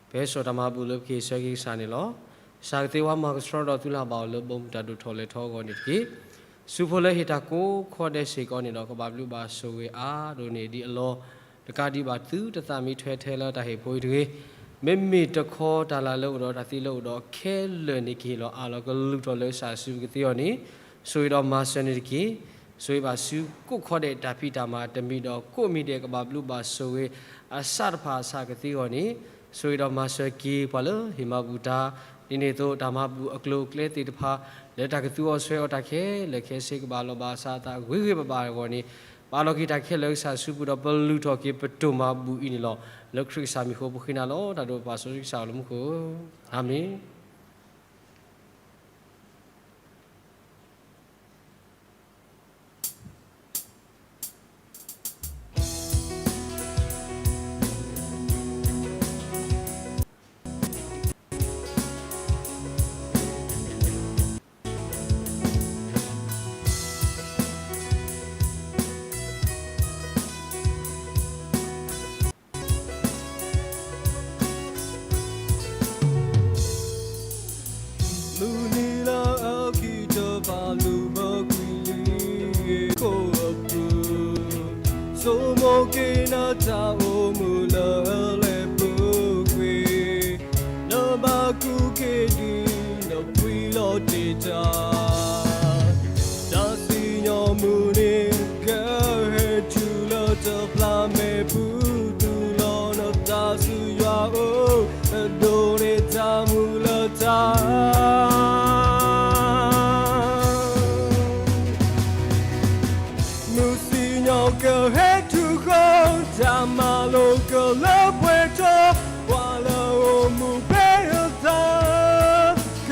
ပဟဲစိာ်တၢ်မၤဘူၣ်လၢပကဟ့ၣ်ဆၢက့ၤကစၢ်န့ၣ်လီၤ. ကစၢ်ကသ့ဝါမၤကဆှီဒီးသုလၢ်ဘၣ်အီၤလၢဘီမုၢ်တၢ်ဒိၣ်ထီၣ်လဲၤထီၣ်အဂီၢ်န့ၣ်တက့ၢ်. ဆူဖိလၢဟ့ၣ်တၢ်ကိးခီဒဲးစ့ၢ်ကီးန့ၣ်ဒီး ကဘၣ်ဘျုးဘၣ်ဆိၣ်ဂ့ၤအါဒိၣ်န့ၢ်ဒံးအလီၢ်, တကးဒံးဘၣ်သုတသးမံထွဲထဲလၢတၢ်ဟ့ၣ်ဖိအံၤတဂ့ၤ. မ့မ့ၢ်တခီတၢ်လၢ်လၢအိၣ်ဒီးတၢ်သံလၢအိၣ်ဒီးခဲလၢာ်န့ၣ် ကဟ့ၣ်လီၤအးလီၤကလုၢ်ထီၣ်လၢကစၢ်စုပူၤကသ့အီၤန့ၣ် ဆိၣ်ဂ့ၤဒီးမၤစၢၤန့ၣ်တက့ၢ်. ဆိၣ်ဂ့ၤဘၣ်ဆူကိးခီဒဲးတၢ်ဖံးတၢ်မၤတမံၤဒီးကိးမံၤဒဲး ကဘၣ်ဘျုးဘၣ်ဆိၣ်ဂ့ၤအစးတဖၣ်အစးကသ့အဂီၢ်န့ၣ် ဆိၣ်ဂ့ၤဒီးမၤစၢၤက့ၤပှၤလၢဟ့ၣ်မၤဘူၣ်တၢ်, ဒ်န့ၣ်အသိးတၢ်မၤဘူၣ်အကျိၤအကျဲသ့ၣ်တဖၣ် လၢတၢ်ကသူအီၤဆှဲအီၤတၢ်ခဲလၢာ်ခဲဆ့ ကဘၣ်လီၤဘၣ်စးအသးဂ့ၤဂ့ၤဘၣ်ဘၣ်အဂီၢ်န့ၣ် ပာ်လီၤက့ၤတၢ်ခဲလၢာ်ကစၢ်စုပူၤဒီးပလုၢ်ထီၣ်က့ၤပတိၢ်မၤဘူၣ်အံၤန့ၣ်လီၤ. လၢခရံာ်ကစၢ်မံၤအဃိပဃ့နၤလီၤ. တၢ်ဒိးပၢ်စီဆှံကစၢ်အလၢမူခိၣ်, အၤမ့ၣ်. မုၢ်နံၤလၢအခံတဖၣ်လူၤဘၢကွံာ်လံ ခိၣ်အပူၤ, ဆိမိၣ်က့ၤနတၢ်အိၣ်မူလၢအလဲၤပူၤကွံာ်, နဘၣ်ကူးက့ၤဒ်နပှ့ၤလီၤတ့ၢ်တၢ် တၢ်စံၣ်ညီၣ်မုၢ်န့ၣ် ကဟဲတုၤလၢတဖျါမဲာ်ပူၤ တူၢ်လိာ်နသးဆူယွၤအအိၣ် အဒိးန့ၢ်တၢ်မုာ်လၢတၢ် မုၢ်စံၣ်ညီၣ်ကဟဲတုၤဃီၤ တၢ်မၤလိကလၢပှဲၤထီၣ် ပှၤလၢအအိၣ်မူဖဲအသး က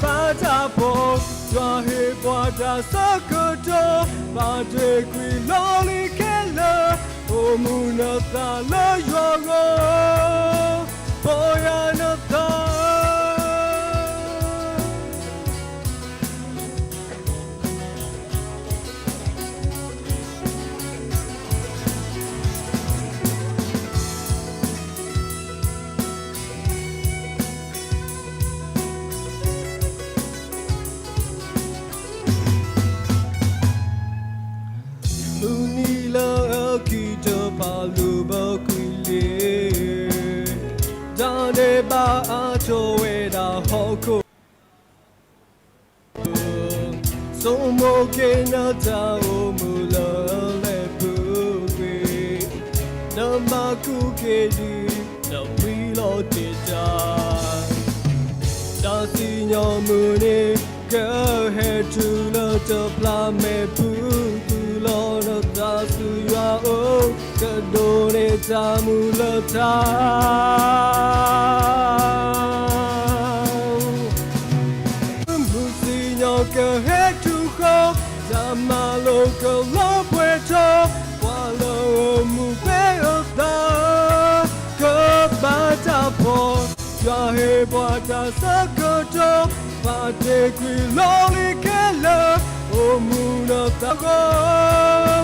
ဘၣ်တၢ်ပီၢ် ယွၤဟ့ၣ်ပှၤတၢ်ဆၢကတီၢ် ဘၣ်ဒွဲၣ်ကွံာ်လီၤလံခဲလၢာ် အိၣ်မူနသးလၢယွၤဂီၢ် ပီၢ်ယၤနသး ဆိကမိၣ်က့ၤနတၢ်အိၣ်မူလၢလဲၤပူၤကွံာ်, နမၤကူက့ၤဒံး နပှံၤလီၤတ့ၢ်တၢ်, တၢ်စံၣ်ညီၣ်မုၢ်န့ၣ် ကဟဲတုၤလၢတဖျါမဲာ်ပူၤ, သူၣ်လီၤနသးဆူယွၤအအိၣ်, ကဒိးန့ၢ်တၢ်မူလၢထါ မုၢ်စံၣ်ညီၣ်ကဟဲတုၤဃီ, တၢ်မၤလိကလီၤပှဲၤထီၣ်, ပှၤလၢအအိၣ်မူဖဲအသး ကဘၣ်တၢ်ဖှီၣ်, ယွၤဟ့ၣ်ပှၤတၢ်ဆၢကတီၢ်, ပာ်တ့ၢ်ကွံာ်လီၢ်လံၤခဲလၢာ်, အိၣ်မူနသးဂီၢ်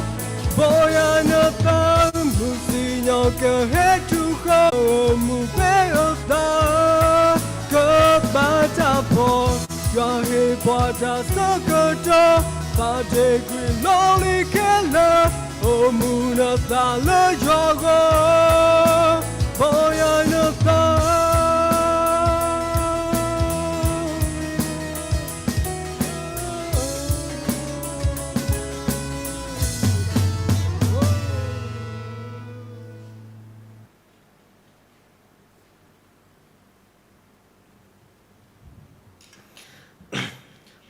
ဘီယၤနသး, မုၢ်စံၣ်ညီၣ်ကဟဲတုၤဃီ, အိၣ်မူဖဲအသး ကဘၣ်တၢ်ဖှီၣ်, ယွၤဟ့ၣ်ပှၤတၢ်ဆၢကတီၢ်, ပာ်တ့ၢ်ကွံာ်လီၢ်လံၤခဲလၢာ်, အိၣ်မူနသးလၢယွၤဂီၢ် ဘီယၤနသး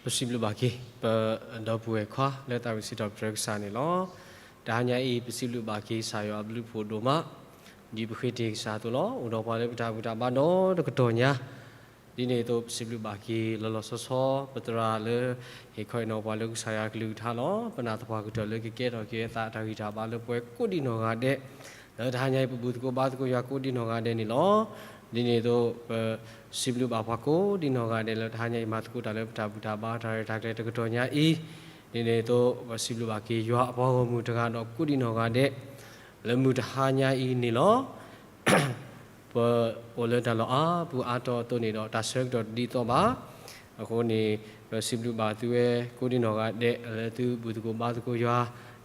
ပစံးဘျုးဘၣ်က့ၤ ပဒီပုၢ်ဝဲၢ်ခွါလၢသးဝံၣ်စံးထီၣ်ပတြၢၤကစၢ်န့ၣ်လီၤ. တဟါညါအံၤ ပစံးဘျုးဘၣ်က့ၤကစၢ်ယွၤအဘျုးဖှိၣ်ဒိၣ်မး, ဒ်ပဃ့တ့ၢ်ကစၢ်အသိးလီၤ. အိၣ်ဒီးပှၤလၢပတၢ်ဘူၣ်တၢ်ဘါဒီတကတီၢ်ညါ ဒ်န့ၣ်အသိး ပစံးဘျုးဘၣ်က့ၤလီၤလီၤဆီဆီ ပသရၣ်လၢ ဟ့ၣ်ခီဟ့ၣ်နီၤပှၤလၢကစၢ်ယွၤကလုၢ်ကထါလီၤ. ပနာ်သပှၢ်ကတၢၢ်လၢကကဲထီၣ်က့ၤအသးတၢ်ဂံၢ်တၢ်ဘါလၢပှၤကိးဒံနီၢ်ဂၤဒဲး, လၢတဟါညါအံၤ ပဘူၣ်သကိးဘါသကိးယွၤကိးဒံနီၢ်ဂၤဒဲးန့ၣ်လီၤ. ဒ်န့ၣ်အသိး ပစံးဘျုးဘၣ်ပှၤကိးဒံနီၢ်ဂၤဒဲးလၢတဟါညါအံၤ မၤသကိးတၢ်လၢပတၢ်ဘူၣ်တၢ်ဘါ တၢ်ရဲၣ်တၢ်ကျဲၤတကတီၢ်ညါအံၤ, ဒ်န့ၣ်အသိး ပစံးဘျုးဘၣ်က့ၤယွၤအပှၤဂီၢ်မုၢ်တဂၤဒီးကိးဒံနီၢ်ဂၤဒဲး လၢမုၢ်တဟါညါအံၤန့ၣ်လီၤ. ပအိၣ်လၢတၢ်လီၢ်အါပူၤအါတီၤအသိးန့ၣ်ဒီး တၢ်ဆၢကတီၢ်တဒ်သိးဘၣ်. အဃိန့ၣ် ပစံးဘျုးဘၣ်သုဝဲကိးဒံနီၢ်ဂၤဒဲး လၢသုဘူၣ်သကိးဘါသကိးယွၤ,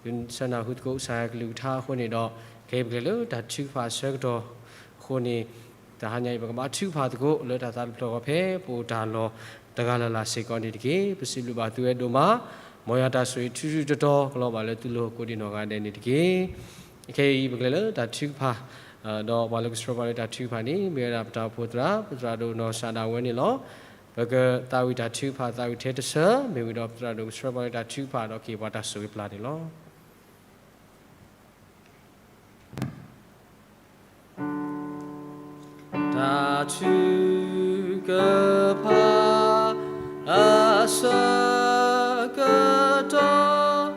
သုဆၢနၢ်ဟူသကိးကစၢ်ယွၤကလုၢ်ကထါအဃိန့ၣ်ဒီး ခဲအံၤပကလဲၤလၢတၢ်ထုကဖၣ်အဆၢကတီၢ်အဃိန့ၣ် တဟါညါအံၤ ပကဘါထုကဖၣ်သကိးလၢတၢ်သးတဖျၢၣ်ဃီဖဲ ပအိၣ်တၢ်လီၢ်တဂၤလၢ်လၢ်စ့ၢ်ကီးန့ၣ်တက့ၢ်. ပစံးဘျုးဘၣ်သုဝဲဒိၣ်မး, မ်ယွၤတၢ်ဆိၣ်ဂ့ၤထူထူတီတီကလီၤဘၣ်လၢသုလိၤကိးဒံနီၢ်ဂၤဒဲးန့ၣ်တက့ၢ်. ခဲအံၤပကလဲၤလၢတၢ်ထုကဖၣ်, ဒီးပှၤလၢကဆှၢပှၤလၢတၢ်ထုကဖၣ်န့ၣ် မ့ၢ်ဝဲဒၣ်ပတၢ်အိၣ်ဖှိၣ်သရၣ်, ပသရၣ်ဒိၣ်နီၢ်စၢ်ဒၣ်ဝဲန့ၣ်လီၤ. ပကသးဝံၣ်တၢ်ထုကဖၣ်သးဝံၣ်ထဲတဆၢ, မ့ၢ်ဝံၤဒီးပသရၣ်ဒိၣ်ကဆှၢပှၤလၢတၢ်ထုကဖၣ်ဒီးကဟ့ၣ်ပှၤတၢ်ဆိၣ်ဂ့ၤပျၢ်န့ၣ်လီၤ. တၢ်ထုကဖၣ်အဆၢကတီၢ်,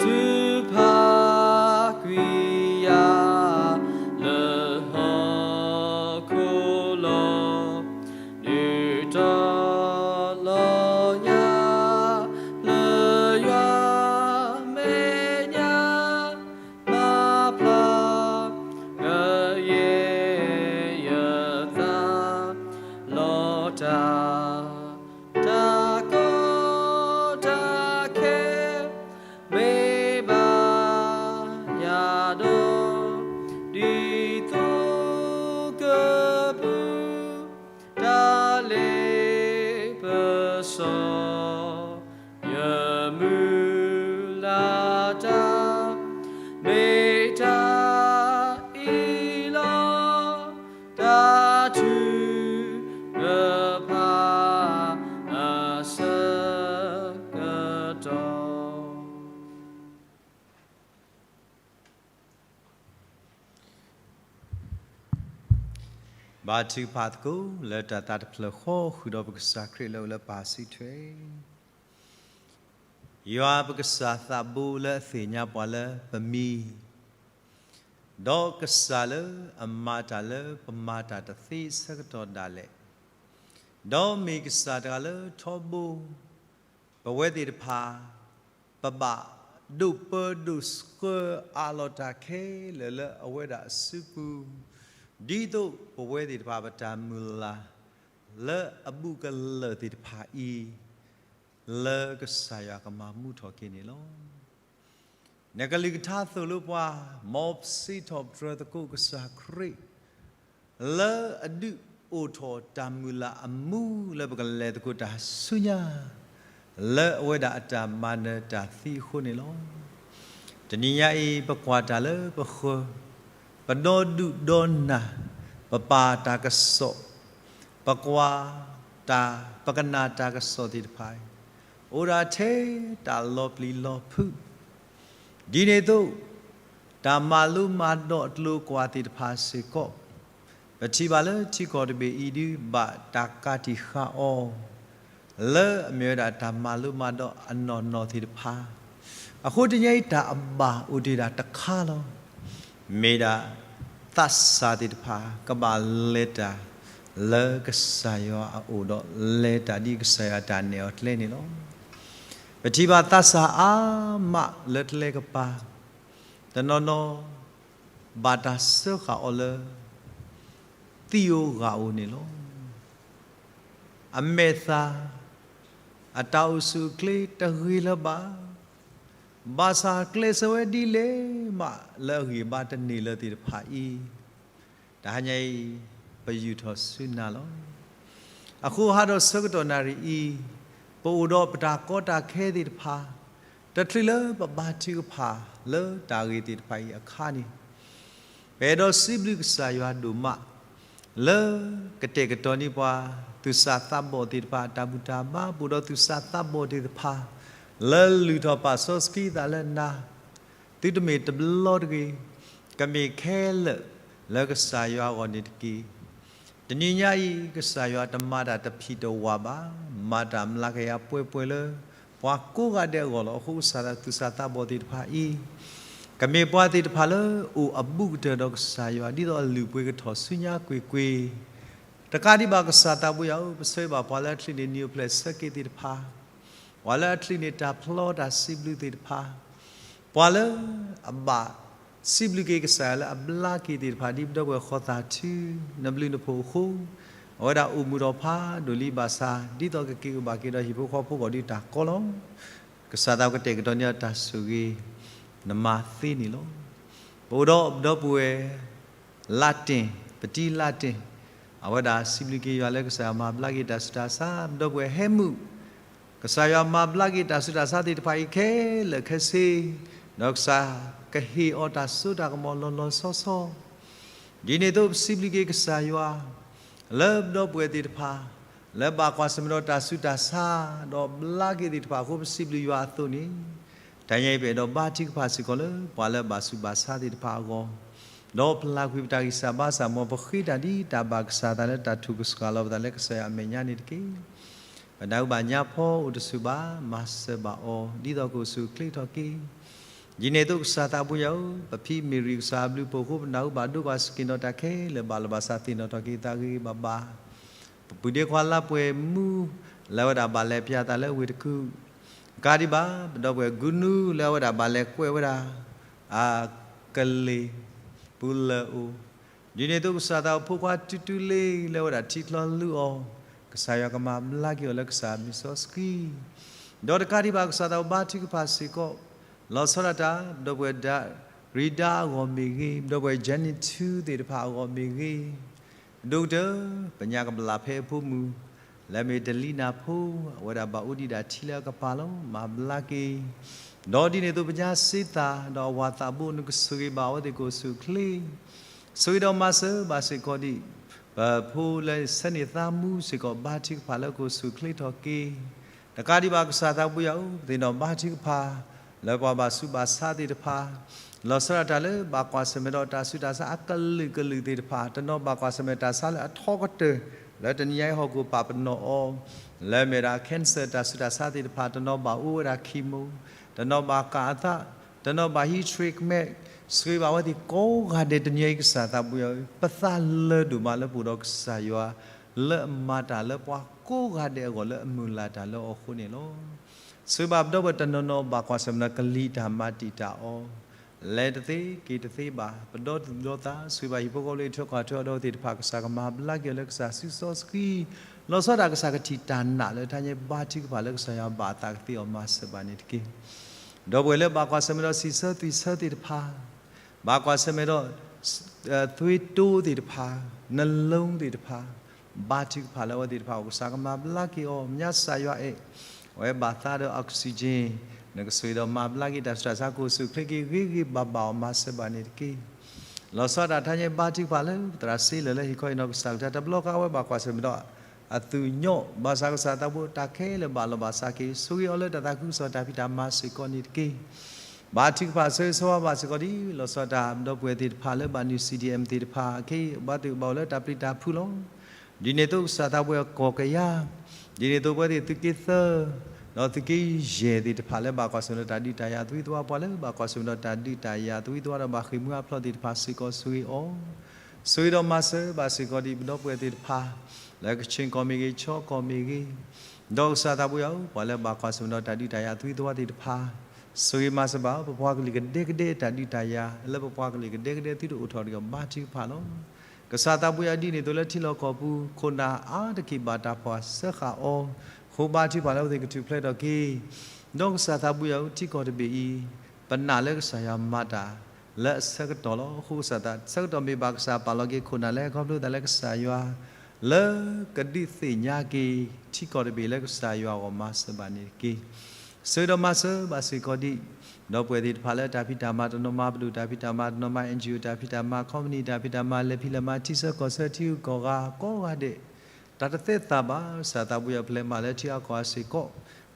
ထုကဖၣ်ကွံာ်ယၤလၢဟီၣ်ခိၣ်လီၤ. ဒုးတီၤလီၤညါလၢယွၤမဲာ်ညါ မၤဖျါကယဲၢ်ယသးလီၤတၢ်, တၢ်ကီတၢ်ခဲ မ့ၢ်ဘၣ်ယၤဒီး ဒ်သိးကပူၤ တၢ်လ့ပစီ ယမုၢ်လၢ်တၢ် မ့ၢ်တၢ်အံၤလီၤ. တၢ်ထုကဖၣ်အဆၢကတီၢ် ဘါထုကဖၣ်သကိးလၢတၢ်သးတဖျၢၣ်ဃီ ဃုာ်ဒီးပကစၢ်ခရံာ်လၢအအိၣ်လၢပၢ်စုထွဲ ယွၤပကစၢ်သးဘိလၢအသ့ၣ်ညါပှၤလၢပမံၤ, ဒီးကစၢ်လၢအမၤတၢ်လၢပမၤတၢ်တသ့ဆၢကတီၢ်ဒၣ်လဲာ်, ဒီးမ့ၢ်ကစၢ်တဂၤလၢထီဘိ ပဝဲသ့ၣ်တဖၣ် ပဘၣ်ဒိးပၢဒိးဆှၢအးလီၤတၢ်ခဲလၢာ်လၢအဝဲဒၣ်အစုပူၤ, ဒ်သိးပဝဲသ့ၣ်တဖၣ်ပတၢ်မုၢ်လၢ် လၢအဘူးကလၢာ်သ့ၣ်တဖၣ်အံၤ လၢကစၢ်ယွၤကမၤမူထီၣ်က့ၤန့ၣ်လီၤ. နကလုၢ်ကထါသိၣ်လိပှၤ, မ်ပစံးထီၣ်ပတြၢၤသကိးကစၢ်ခရံာ် လၢအဒုးအိၣ်ထီၣ်တၢ်မုၢ်လၢ်အမူလၢပကလဲၤသကိးတၢ်ဆူညါ, လၢအဝဲဒၣ်အတၢ်မၤနၢၤတၢ်သံအဃိန့ၣ်လီၤ. တနံၤညါအံၤ ပကွၢ်တၢ်လၢပဃၢၤ, ပဒီဒူၣ်ဒီနၢ်, ပပာ်တၢ်ကစီၣ်, ပကွၢ်တၢ်, ပကနၣ်တၢ်ကစီၣ်သ့ၣ်တဖၣ်အံၤ, အိၣ်ဒၣ်ထဲတၢ်လီၤပျံၤလီၤဖုး, ဒ်န့ၣ်အသိး တၢ်မၤလိမၤဒိးအကျိၤအကွာ်သ့ၣ်တဖၣ်စ့ၢ်ကီး, ပထံၣ်ဘၣ်လၢထံကီၢ်တဘ့ၣ်အံၤဒုး ဘၣ်တၢ်ကးတံာ်ဃာ်အီၤ လၢအမ့ၢ်ဝဲဒၣ်တၢ်မၤလိမၤဒိးအနီၢ်နီၢ်သ့ၣ်တဖၣ်, အဃိတနံၤအံၤတၢ်အဘၣ်အိၣ်တ့ၢ်ဒၣ်တခါလီၤ. မ့ၢ်ဒၣ်သးစၢ်သ့ၣ်တဖၣ် ကဘၣ်လဲၤတၢ်လၢကစၢ်ယွၤအအိၣ်ဒီး လဲၤတၢ်ဒ်ကစၢ်ယွၤတၢ်နဲၣ်အီၤကျဲန့ၣ်လီၤ. ပထံၣ်ဘၣ်သးစၢ်အါမးလၢကျဲကပၤ, တနီၤနီၤ ဘၣ်တၢ်စၢဃာ်အီၤလၢ သံၣ်ဧိၤဂၢ်ဧိၤန့ၣ်လီၤ. အမဲာ်သၣ် အတၢ်အိၣ်ဆူၣ်အိၣ်ချ့တဂ့ၤလၢၤဘၣ်, ဘၣ်ဆၣ်ကျဲးစၢးဝဲဒ်လဲၣ်မးလၢအဂံၢ်အဘါတန့ၢ်လၢၤသ့ၣ်တဖၣ်အံၤ, တဟါညါအံၤ ပယူာ်ထီၣ်ဆူနၤလီၤ. အဃိဟးဒီးဆၢကတီၢ်နၣ်ရံၣ်အံၤ, ပအိၣ်ဒီးပတၢ်ကီတၢ်ခဲသ့ၣ်တဖၣ်, တချုးလၢပဘါထုကဖၣ်လၢတၢ်ဂ့ၢ်သ့ၣ်တဖၣ်အံၤအခါန့ၣ်, ပအဲၣ်ဒိးစံးဘျုးကစၢ်ယွၤဒိၣ်မး လၢကတဲာ်ကတီၤန့ၢ်ပှၤ သူၣ်စၢ်သးဘီၣ်သ့ၣ်တဖၣ်အတၢ်ဘူၣ်တၢ်ဘါ, ပအိၣ်ဒီးသူၣ်စၢ်သးဘီၣ်သ့ၣ်တဖၣ် လၢလုၢ်ထီၣ်ပာ်စီဆှံသးလၢနၤ, သုတမ့ၢ်တဘျီတဂ့ၤ, ကမ့ၢ်ခဲလၢာ်လၢကစၢ်ယွၤအဂီၢ်န့ၣ်တက့ၢ်. တနံၤညါအံၤ ကစၢ်ယွၤတမၤတၢ်တဖံးတဝၢ်ဘၣ်, မၤတၢ်မျးကယၤပှဲၤပှဲၤလၢ ပှၤကိးဂၤဒဲးအဂီၢ်လီၤ. အဃိကစၢ်သူၣ်စၢ်သးဘီၣ်သ့ၣ်တဖၣ်အံၤ, ကမ့ၢ်ပှၤသ့ၣ်တဖၣ်လၢအိၣ်အဘူးကတၢၢ်ဒီးကစၢ်ယွၤ ဒ်သိးအလုၢ်အပှ့ၤကထီၣ်ဆူညါကွ့ၢ်ကွ့ၢ်, တကးဒံးဘၣ်ကစၢ်သးဘိယွၤဧၢ, ပဆၢဂ့ၤဘၣ်ပှၤလၢအချံးန့ၢ်နံၣ်အိၣ်ဖျဲၣ်ဆၢက့ၤသ့ၣ်တဖၣ်, ပှၤလၢအချံးန့ၢ်တၢ်ဖျီတၢ်စံးဘျုးသ့ၣ်တဖၣ်, ပှၤလၢအဘၣ်စံးဘျုးက့ၤကစၢ်ယွၤလၢအဘျါက့ၤသ့ၣ်တဖၣ် ဒ်ပဒီပုၢ်ဝဲၢ်ဃီသးထု နဘျုးနဖှိၣ်အဃိ, အဝဲဒၣ်အိၣ်မုာ်ထီၣ်ဖးဒိၣ်လံဘၣ်ဆၣ် ဒ်သိးကက့ၤအိၣ်ဘၣ်က့ၤဒီးဟံၣ်ဖိဃီဖိအဂီၢ်ဒ်တၢ်ကီလီၤ. ကစၢ်သးကတဲာ်ကတီၤန့ၢ်အီၤတၢ်ဆိၣ်ဂ့ၤ နမၤသ့န့ၣ်လီၤ. ပအိၣ်ဒီးပဒီပုၢ်ဝဲၢ် လါတ့ၢ်, ပတံလါတ့ၢ်, အဝဲဒၣ်စံးဘျုးက့ၤယွၤလၢကစၢ်ယွၤမၤဘျါက့ၤတၢ်ဆူးတၢ်ဆါ, ပဒီပုၢ်ဝဲၢ်ဟဲမုၣ်, ကစၢ်ယွၤမၤဘျါက့ၤတၢ်ဆူးတၢ်ဆါသ့ၣ်တဖၣ်အံၤခဲလၢာ်ခဲဆ့, ဒီးကစၢ်ကဟ့ၣ်အီၤတၢ်စိတၢ်ကမီၤလီၤလီၤဆီဆီ, ဒ်န့ၣ်အသိးပစံးဘျုးက့ၤကစၢ်ယွၤ လၢပဒီပုၢ်ဝဲၢ်သ့ၣ်တဖၣ် လၢဘၣ်ကွၢ်ဆၢၣ်မဲာ်ဒီးတၢ်ဆူးတၢ်ဆါ ဒီးဘျါက့ၤသ့ၣ်တဖၣ်အဃိ ပစံးဘျုးယွၤအသိးန့ၣ်, တနံၤအံၤပအဲၣ်ဒိးဘါထုကဖၣ်စ့ၢ်ကီးလၢ ပှၤလၢအဘၣ်ဆူးဘၣ်ဆါသ့ၣ်တဖၣ်အဂီၢ်, ဒီးပလၢ်ကွံာ်ပတၢ်ဂံၢ်စၢ်ဘါစၢ်မ် ပဃ့တၢ်ဒ်တၢ်ဘၣ်ကစၢ်သးလၢတၢ်ထုကဖၣ်လီၤပသးလၢကစၢ်ယွၤအမဲာ်ညါန့ၣ်တက့ၢ်. ပနၢ်ဟူဘၣ်ညါဖီအိၣ်တဆူၣ်ဘၣ်, မၤစၢၤဘၣ်အီၤ ဒ်သိးကအိၣ်ဆူၣ်အိၣ်ချ့ထီၣ်က့ၤ ဒ်န့ၣ်အသိးကစၢ်သးဘိယွၤဧၢ, ပဖံမ့ၢ်ရံၣ်ကစၢ်အဘျုးအဖှိၣ်အဃိ ပနၢ်ဟူဘၣ်ဒိကနၣ်စ့ၢ်ကီးတၢ်ခဲလၢာ်ဘၣ်လီၤဘၣ်စး သ့ၣ်နီၣ်ထီၣ်က့ၤသးဂ့ၤဂ့ၤဘၣ်ဘၣ်, ပပုၢ်ဒ့ခွါလါပှဲၤမူ လၢအဝဲဒၣ်ဘၣ်လဲၤပၠးသးလၢဝ့ၢ်တကူၣ်, တကးဒံးဘၣ် ပဒီပုၢ်ဝဲၢ်ကူနူ လၢအဝဲဒၣ်ဘၣ်လဲၤကွဲးဝဲဒၣ် အကလ့ၢ်ပူၤလၢအအိၣ်, ဒ်န့ၣ်အသိးကစၢ်သးဘိဖိခွါတူတူလ့ လၢအဝဲဒၣ်ထံချီလုၢ်အီၣ်, ကစၢ်ယွၤကမၤဘျါက့ၤအီၤလၢကစၢ်အမံၤစီဆှံ ဒီးတကးဒံးဘၣ်ကစၢ်သးဘိဘါထုကဖၣ်စ့ၢ်ကီး, လီၤဆီဒၣ်တၢ် ပဒီပုၢ်ဝဲၢ်ဒၣ်ရံဒၣ်အဂီၢ်မ့ၢ်ဂ့ၤ, ပဒီပုၢ်ဝဲၢ်ယဲၢ်နံၣ်ထူသ့ၣ်တဖၣ်အဂီၢ်မ့ၢ်ဂ့ၤ, ဒိၣ်ကတၢၢ် ပညါကဘျၣ်ဖဲအဖိမုၣ် လၢအမ့ၢ်တလံနၢ်ဖိ အဝဲဒၣ်ဘၣ်အိၣ်ဒံးဒၣ်ထံလၢအကပၤလီၤ. မၤဘျါက့ၤ ဒီးဒ်န့ၣ်အသိးပညါစ့သး ဒီးအဝၤသးဘိနကဆိၣ်ဂ့ၤဘၣ်အဝဲသ့ၣ်ကအိၣ်ဆူၣ်အိၣ်ချ့, ဆိၣ်ဂ့ၤဒီးမၤစၢၤဘၣ်စ့ၢ်ကီးဒံး ပဖိလၢဆၢန့ၢ်သးမူစ့ၢ်ကီး ဘါထုကဖၣ်လၢကအိၣ်ဆူၣ်အိၣ်ချ့ထီၣ်က့ၤ, တကးဒံးဘၣ်ကစၢ်သးဘိယွၤဧၢ, ပသ့ၣ်နီၣ်ဘါထုကဖၣ် လၢပှၤဘၣ်ဆူးဘၣ်ဆါသ့ၣ်တဖၣ်, လီၤဆီဒၣ်တၢ်လၢဘၣ်ကွၢ်ဆၢၣ်မဲာ်ဒီးတၢ်ဆူးတၢ်ဆါအကလုာ်ကလုာ်သ့ၣ်တဖၣ်, တနီၤဘၣ်ကွၢ်ဆၢၣ်မဲာ်တၢ်ဆါလၢအထီကတၢၢ် လၢတနံၤညါအံၤဟီၣ်ခိၣ်ပာ်ပနီၣ်အီၤ, လၢအမ့ၢ်ဒၣ် cancer တၢ်ဆူးတၢ်ဆါသ့ၣ်တဖၣ်, တနီၤဘၣ်အိၣ်ဝဲဒၣ် chemo, တနီၤဘၣ်ကၢ်အသး, တနီၤဘၣ်ဟံး treatment, ဆိၣ်ဂ့ၤဘၣ်အဝဲသ့ၣ်ကိးဂၤဒဲးတနံၤညါအံၤကစၢ်သးဘိယွၤဧၢ, ပသးလၢာ်ဒိၣ်မးလၢပအိၣ်ဒီးကစၢ်ယွၤ လၢအမၤတၢ်လၢပှၤကိးဂၤဒဲးအဂီၢ်လၢအမုၢ်လၢ်တၢ်လၢအီၤအဃိန့ၣ်လီၤ. ဆိၣ်ဂ့ၤဘၣ်ပဒီပုၢ်ဝဲၢ်တနီၤနီၤဘၣ်ကွၢ်ဆၢၣ်မဲာ်ဒီးကလံၤတၢ်မၤတံာ်တာ်အီၤ, လဲၤတသ့က့ၤတသ့ဘၣ်, ပဒီသူၣ်ဒီသး, ဆိၣ်ဂ့ၤဘၣ်ဟံၣ်ဖိဃီဖိလၢအထုးကွၢ်ထွဲအီၤဒီးသ့ၣ်တဖၣ် ကစၢ်ကမၤဘျါက့ၤအီၤလၢကစၢ်စုစီဆှံ, လီၤဆီဒၣ်တၢ်ကစၢ်ကထံၣ်တၢ်နာ်လၢတဟါညါအံၤ ဘါထုကဖၣ်လၢကစၢ်ယွၤဘၣ်အသးကသ့အီၤမၤစၢၤဘၣ်န့ၣ်တက့ၢ်. ဒီပုၢ်ဝဲၢ်လၢဘၣ်ကွၢ်ဆၢၣ်မဲာ်ဒီးစံးဆၢသွံၣ်ဆၢသ့ၣ်တဖၣ်, ဘၣ်ကွၢ်ဆၢၣ်မဲာ်ဒီး သွေးတိုးသ့ၣ်တဖၣ်, နှလုံးသ့ၣ်တဖၣ်, ဘါထုကဖၣ်လၢအဝဲသ့ၣ်တဖၣ်အအိၣ် ကစၢ်ကမၤဘျါက့ၤအီၤ, မ့ၢ်စၢ်ယွၤအဲၣ် အဝဲဘၣ်သးဒီး oxygen, နကဆိၣ်ဂ့ၤဒီးမၤဘျါက့ၤတၢ်ဆူးတၢ်ဆါ ကအိၣ်ဆူၣ်အိၣ်ချ့က့ၤ ဂ့ၤဂ့ၤဘၣ်ဘၣ်အီၤ မၤစၢၤဘၣ်န့ၣ်တက့ၢ်. လီၤဆီဒၣ်တၢ် တဟါညါ ဘါထုကဖၣ်လၢ ပသရၣ်စ့လၢာ်လၢဟ့ၣ်ခီအံၤနီၢ်ကစၢ်ကတၢၢ် တဘျီဃီ အဝဲဘၣ်ကွၢ်ဆၢၣ်မဲာ်ဒီး အသူၣ်ညီၣ် ဘၣ်ဆၣ်ကစၢ်သးဘိ တၢ်ခဲလၢာ်ဘၣ်လီၤဘၣ်စးက့ၤ ဆိၣ်ဂ့ၤအီၤလၢတၢ်သးခုကစီၣ်တၢ်ဖံးတၢ်မၤစ့ၢ်ကီးန့ၣ်တက့ၢ်. ဘါထုကဖၣ်ဆိၣ်ဂ့ၤဆိၣ်ဝါဘၣ်စ့ၢ်ကီးဒ် လီၤဆီဒၣ်တၢ် ဒီပုၢ်ဝဲၢ်သ့ၣ်တဖၣ်လၢဘၣ်နုာ် C D M သ့ၣ်တဖၣ်အခံ ဘၣ်သူၣ်ဘၣ်အိၣ်လၢတၢ်ပျံၤတၢ်ဖုးလီၤ. ဒ်န့ၣ်အသိးကစၢ်သးဘိအကီၢ်ကယၤ, ဒ်န့ၣ်အသိးပဝဲသ့ၣ်သုးက့သၢ, ဒီးသုးက့ယဲၢ်သ့ၣ်တဖၣ်လၢဘၣ်ကွၢ်ဆၢၣ်မဲာ်ဒီးတၢ်ဒုးတၢ်ယၤသဝံသဝါ ပှၤလၢဘၣ်ကွၢ်ဆၢၣ်မဲာ်ဒီးတၢ်ဒုးတၢ်ယၤသဝံသဝါဒီးဘၣ်ဃ့ၢ်မှံဟးဖျိးသ့ၣ်တဖၣ်စ့ၢ်ကီးဆိၣ်ဂ့ၤအီၤ, ဆိၣ်ဂ့ၤဒီးမၤစၢၤဘၣ်စ့ၢ်ကီးဒ်ပဒီပုၢ်ဝဲၢ်သ့ၣ်တဖၣ် လၢကခ့ၣ်ကီၢ်မ့ၢ်ဂ့ၤ ခၠ့ၣ်ကီၢ်မ့ၢ်ဂ့ၤ, ဒီးကစၢ်သးဘိယွၤဧၢ ပှၤလၢဘၣ်ကွၢ်ဆၢၣ်မဲာ်ဒီးတၢ်ဒုးတၢ်ယၤသဝံသဝါသ့ၣ်တဖၣ် ဆိၣ်ဂ့ၤမၤစၢၤဘၣ် ပပှၤကလုာ်ကဒဲကဒဲတၢ်ဒုးတၢ်ယၤ လၢပပှၤကလုာ်ကဒဲကဒဲသုတအိၣ်ထီၣ်တဂ့ၤ ဘါထုကဖၣ်လီၤ. ကစၢ်သးဘိယွၤဒ်န့ၣ်အသိးလၢထံလီၢ်ကီၢ်ပူၤ ခိၣ်နၢ်အါတက့ၢ်ဘၣ်တၢ်ဖီၣ်စၢဃာ်အီၤ, အဃိဘါထုကဖၣ်လၢအဝဲသ့ၣ်ကထူၣ်ဖျဲးထီၣ်က့ၤ ဒီးကစၢ်သးဘိယွၤဧၢ ထံကီၢ်တဘ့ၣ်အံၤ ပနာ်လၢကစၢ်ယွၤမၤတၢ် လၢအဆၢကတီၢ်လီၤ. အဃိကစၢ်သး ဆၢကတီၢ်မ့ၢ်ဘၣ်ကစၢ်ပာ်လီၤက့ၤခိၣ်နၢ်လၢ ခီဖျိသးလၢကစၢ်ယွၤ လၢကဒုးသ့ၣ်ညါက့ၤ ထံကီၢ်တဘ့ၣ်လၢကစၢ်ယွၤအဂီၢ်မၤစၢၤဘၣ်န့ၣ်တက့ၢ်. ဆိၣ်ဂ့ၤဒီးမၤစၢၤဘၣ်စ့ၢ်ကီးဒ် ဒီပုၢ်ဝဲၢ်သ့ၣ်တဖၣ်လၢတၢ်ဖံးတၢ်မၤတနီၤမၤ ပဒိၣ်တၢ်ဖံးတၢ်မၤတနီၤမၤ N G O တၢ်ဖံးတၢ်မၤ ခီပနံၣ်တၢ်ဖံးတၢ်မၤ လဲၤဖံးလဲၤမၤ ထံဆၢကီၢ်ဆၢ ထံဂုၤကီၢ်ဂၤကိးဂၤဒဲး တၢ်တသဲသးဘၣ် ကစၢ်သးဘိယွၤ ပလဲၤမၤလၢထံအကီၢ်အစ့ၢ်ကီး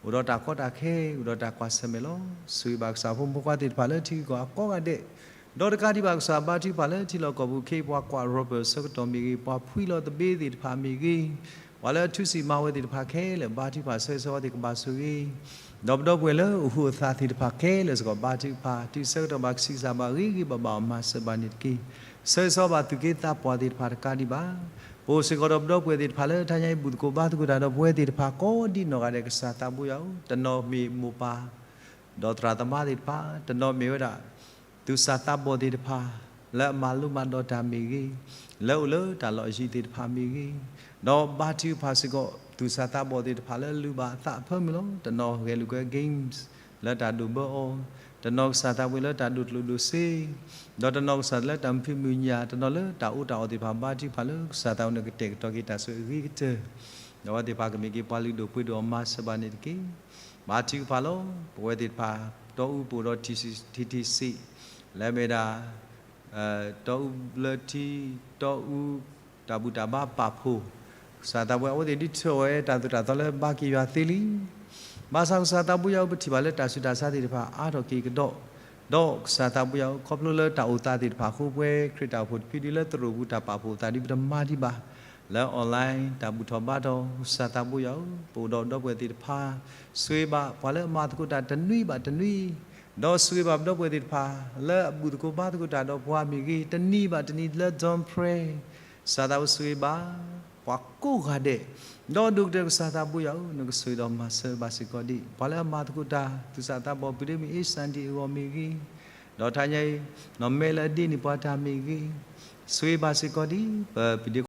အိၣ်ဒီးတၢ်ကီတၢ်ခဲ အိၣ်ဒီးတၢ်ကွၢ်ဆၢၣ်မဲာ်လီၤ. ဆိၣ်ဂ့ၤဘၣ်ကစၢ်ဖိမုၣ်ဖိခွါသ့ၣ်တဖၣ်လၢထံဂုၤကီၢ်ဂၤကိးဂၤဒဲး, ဒီးတကးဒံးဘၣ်ကစၢ်ဘါထုကဖၣ်လၢထံလီၢ်ကီၢ်ပူၤ ခဲအံၤပှၤကွၢ် Robert ဆၢကတီၢ်မ့ၢ်ဂ့ၤ ပှၤဖှံလီၤသဘ့သ့ၣ်တဖၣ်မ့ၢ်ဂ့ၤ, ပှၤလၢအထူစံးမၤဝဲသ့ၣ်တဖၣ်ခဲလၢာ် ဘါထုကဖၣ်ဆိၣ်ဂ့ၤဆိၣ်ဝါသ့ၣ်ကဘၣ်ဆိၣ်ဂ့ၤ ဒီးပဒီပုၢ်ဝဲၢ်လၢအိၣ်ဃူအိၣ်သးသ့ၣ်တဖၣ်ခဲလၢာ်စ့ၢ်ကီး ဘါထုကဖၣ် တုၤဆၢကတီၢ်ဘၣ်ကဆံးစၢ်ဘၣ် ဂ့ၤဂ့ၤဘၣ်ဘၣ်အီၤ မၤစၢၤဘၣ်န့ၣ်တက့ၢ်. ဆိၣ်ဂ့ၤဆိၣ်ဝါဘၣ်သူၣ်က့သးပှၢ်သ့ၣ်တဖၣ်တကးဒံးဘၣ် ပအိၣ်စ့ၢ်ကီးဒီးပဒီပုၢ်ဝဲၢ်သ့ၣ်တဖၣ်လၢတဟါညါအံၤ ဘူၣ်သကိးဘါသကိးတၢ်ဒီးပဝဲသ့ၣ်တဖၣ်ကိးဒ်နီၢ်ဂၤဒဲး ကစၢ်သးဘိယွၤဧၢ တနီၤမ့ၢ်မိၢ်ပၢ် ဒီးသရၣ်သမါသ့ၣ်တဖၣ်, တနီၤမ့ၢ်ဝဲဒၣ် သူၣ်စၢ်သးဘီၣ်သ့ၣ်တဖၣ် လၢအမၤလိမၤဒိးတၢ်မ့ၢ်ဂ့ၤ, လၢအိၣ်လၢတၢ်လီၢ်အယံၤသ့ၣ်တဖၣ်မ့ၢ်ဂ့ၤ, ဒီးဘါထုကဖၣ်စ့ၢ်ကီး သူၣ်စၢ်သးဘီၣ်သ့ၣ်တဖၣ်လၢအလုၢ်ဘၣ်အသးအဖၢမုၢ်လီၤ. တနီၤဂဲၤလိာ်ကွဲ games လၢတၢ်ဒိၣ်ဘၢအီၤ, တနီၤကစၢ်သးဘိယွၤလၢတၢ်ဒိၣ်ကျိၣ်ဒိၣ်စ့, ဒီးတနီၤကစၢ်လၢတၢ်မုာ်ဖံးမုာ်ညၣ်, တနီၤလၢတၢ်အီၣ်တၢ်အီသ့ၣ်တဖၣ် ဘါထုကဖၣ်လၢကစၢ်သးဘိယွၤ နကတဲာ်ကတီၤက့ၤတၢ်ဆိၣ်ဂ့ၤအဂ့ၤကတၢၢ်, ဒီးအဝဲသ့ၣ်တဖၣ်ကမ့ၢ်က့ၤပှၤလုၢ်ဒိၣ်ပှ့ၤဒိၣ်အီၤ မၤစၢၤဘၣ်န့ၣ်တက့ၢ်. ဘါထုကဖၣ်လီၤ. ပဝဲသ့ၣ်တဖၣ် တီအူပအိၣ်ဒီး T T C လၢအမ့ၢ်ဒၣ် တီအူလၢထံ, တီအူ တၢ်ဘူၣ်တၢ်ဘါပာ်ဖှိၣ်, ကစၢ်သးဘိယွၤ အဝဲသ့ၣ်ဒုးထၢဝဲတၢ်သိၣ်တၢ်သီလၢဘါက့ၤယွၤသ့လံ. ဘၣ်ဆၣ်ကစၢ်သးဘိယွၤဧၢ ပထံၣ်ဘၣ်လၢတၢ်ဆူးတၢ်ဆါသ့ၣ်တဖၣ်အါထီၣ်က့ၤကဒီး, ဒီးကစၢ်သးဘိယွၤဧၢ ခီဖျိလၢတၢ်အိၣ်သးသ့ၣ်တဖၣ်အဃိ ပဝဲခရံာ်တၢ်အိၣ်ဖှိၣ်တဖုဒုးလၢသရိာ်ပူၤတၢ်ပာ်ဖှိၣ်သးဒုး ပတမၤဒံးဘၣ် လၢ online တၢ်ဘူၣ်ထီၣ်ဘါထီၣ် ကစၢ်သးဘိယွၤဧၢ ပအိၣ်ဒီးဒီပုၢ်ဝဲၢ်သ့ၣ်တဖၣ် ဆိၣ်ဂ့ၤဘၣ်ပှၤလၢအမၤသကိးတၢ်တနွံဘၣ်တနွံ, ဒီးဆိၣ်ဂ့ၤဘၣ်ပဒီပုၢ်ဝဲၢ်သ့ၣ်တဖၣ် လၢအဘူၣ်သကိးဘါသကိးတၢ်ဒီးပှၤမ့ၢ်ဂ့ၤ တနံၤဘၣ်တနံၤလၢ dawn prayer ကစၢ်သးဘိဆိၣ်ဂ့ၤဘၣ် ပှၤကိးဂၤဒဲး, ဒီးဒိၣ်ကတၢၢ်ကစၢ်သးဘိယွၤဧၢ နကဆိၣ်ဂ့ၤဒီးမၤစၢၤဘၣ်စ့ၢ်ကီးဒ် ပှၤလၢအမၤသကိးတၢ် သူၣ်စၢ်သးဘီၣ် ပုၢ်ဒ့မုၣ် အ့ၣ်စၣ်ဒံၣ်အဂီၢ်မ့ၢ်ဂ့ၤ, ဒီးတဟါညါအံၤ နီၢ်မဲလၢအဒ့န့ၢ်ပှၤတၢ်မ့ၢ်ဂ့ၤ, ဆိၣ်ဂ့ၤဘၣ်စ့ၢ်ကီးဒ် ပပဒ့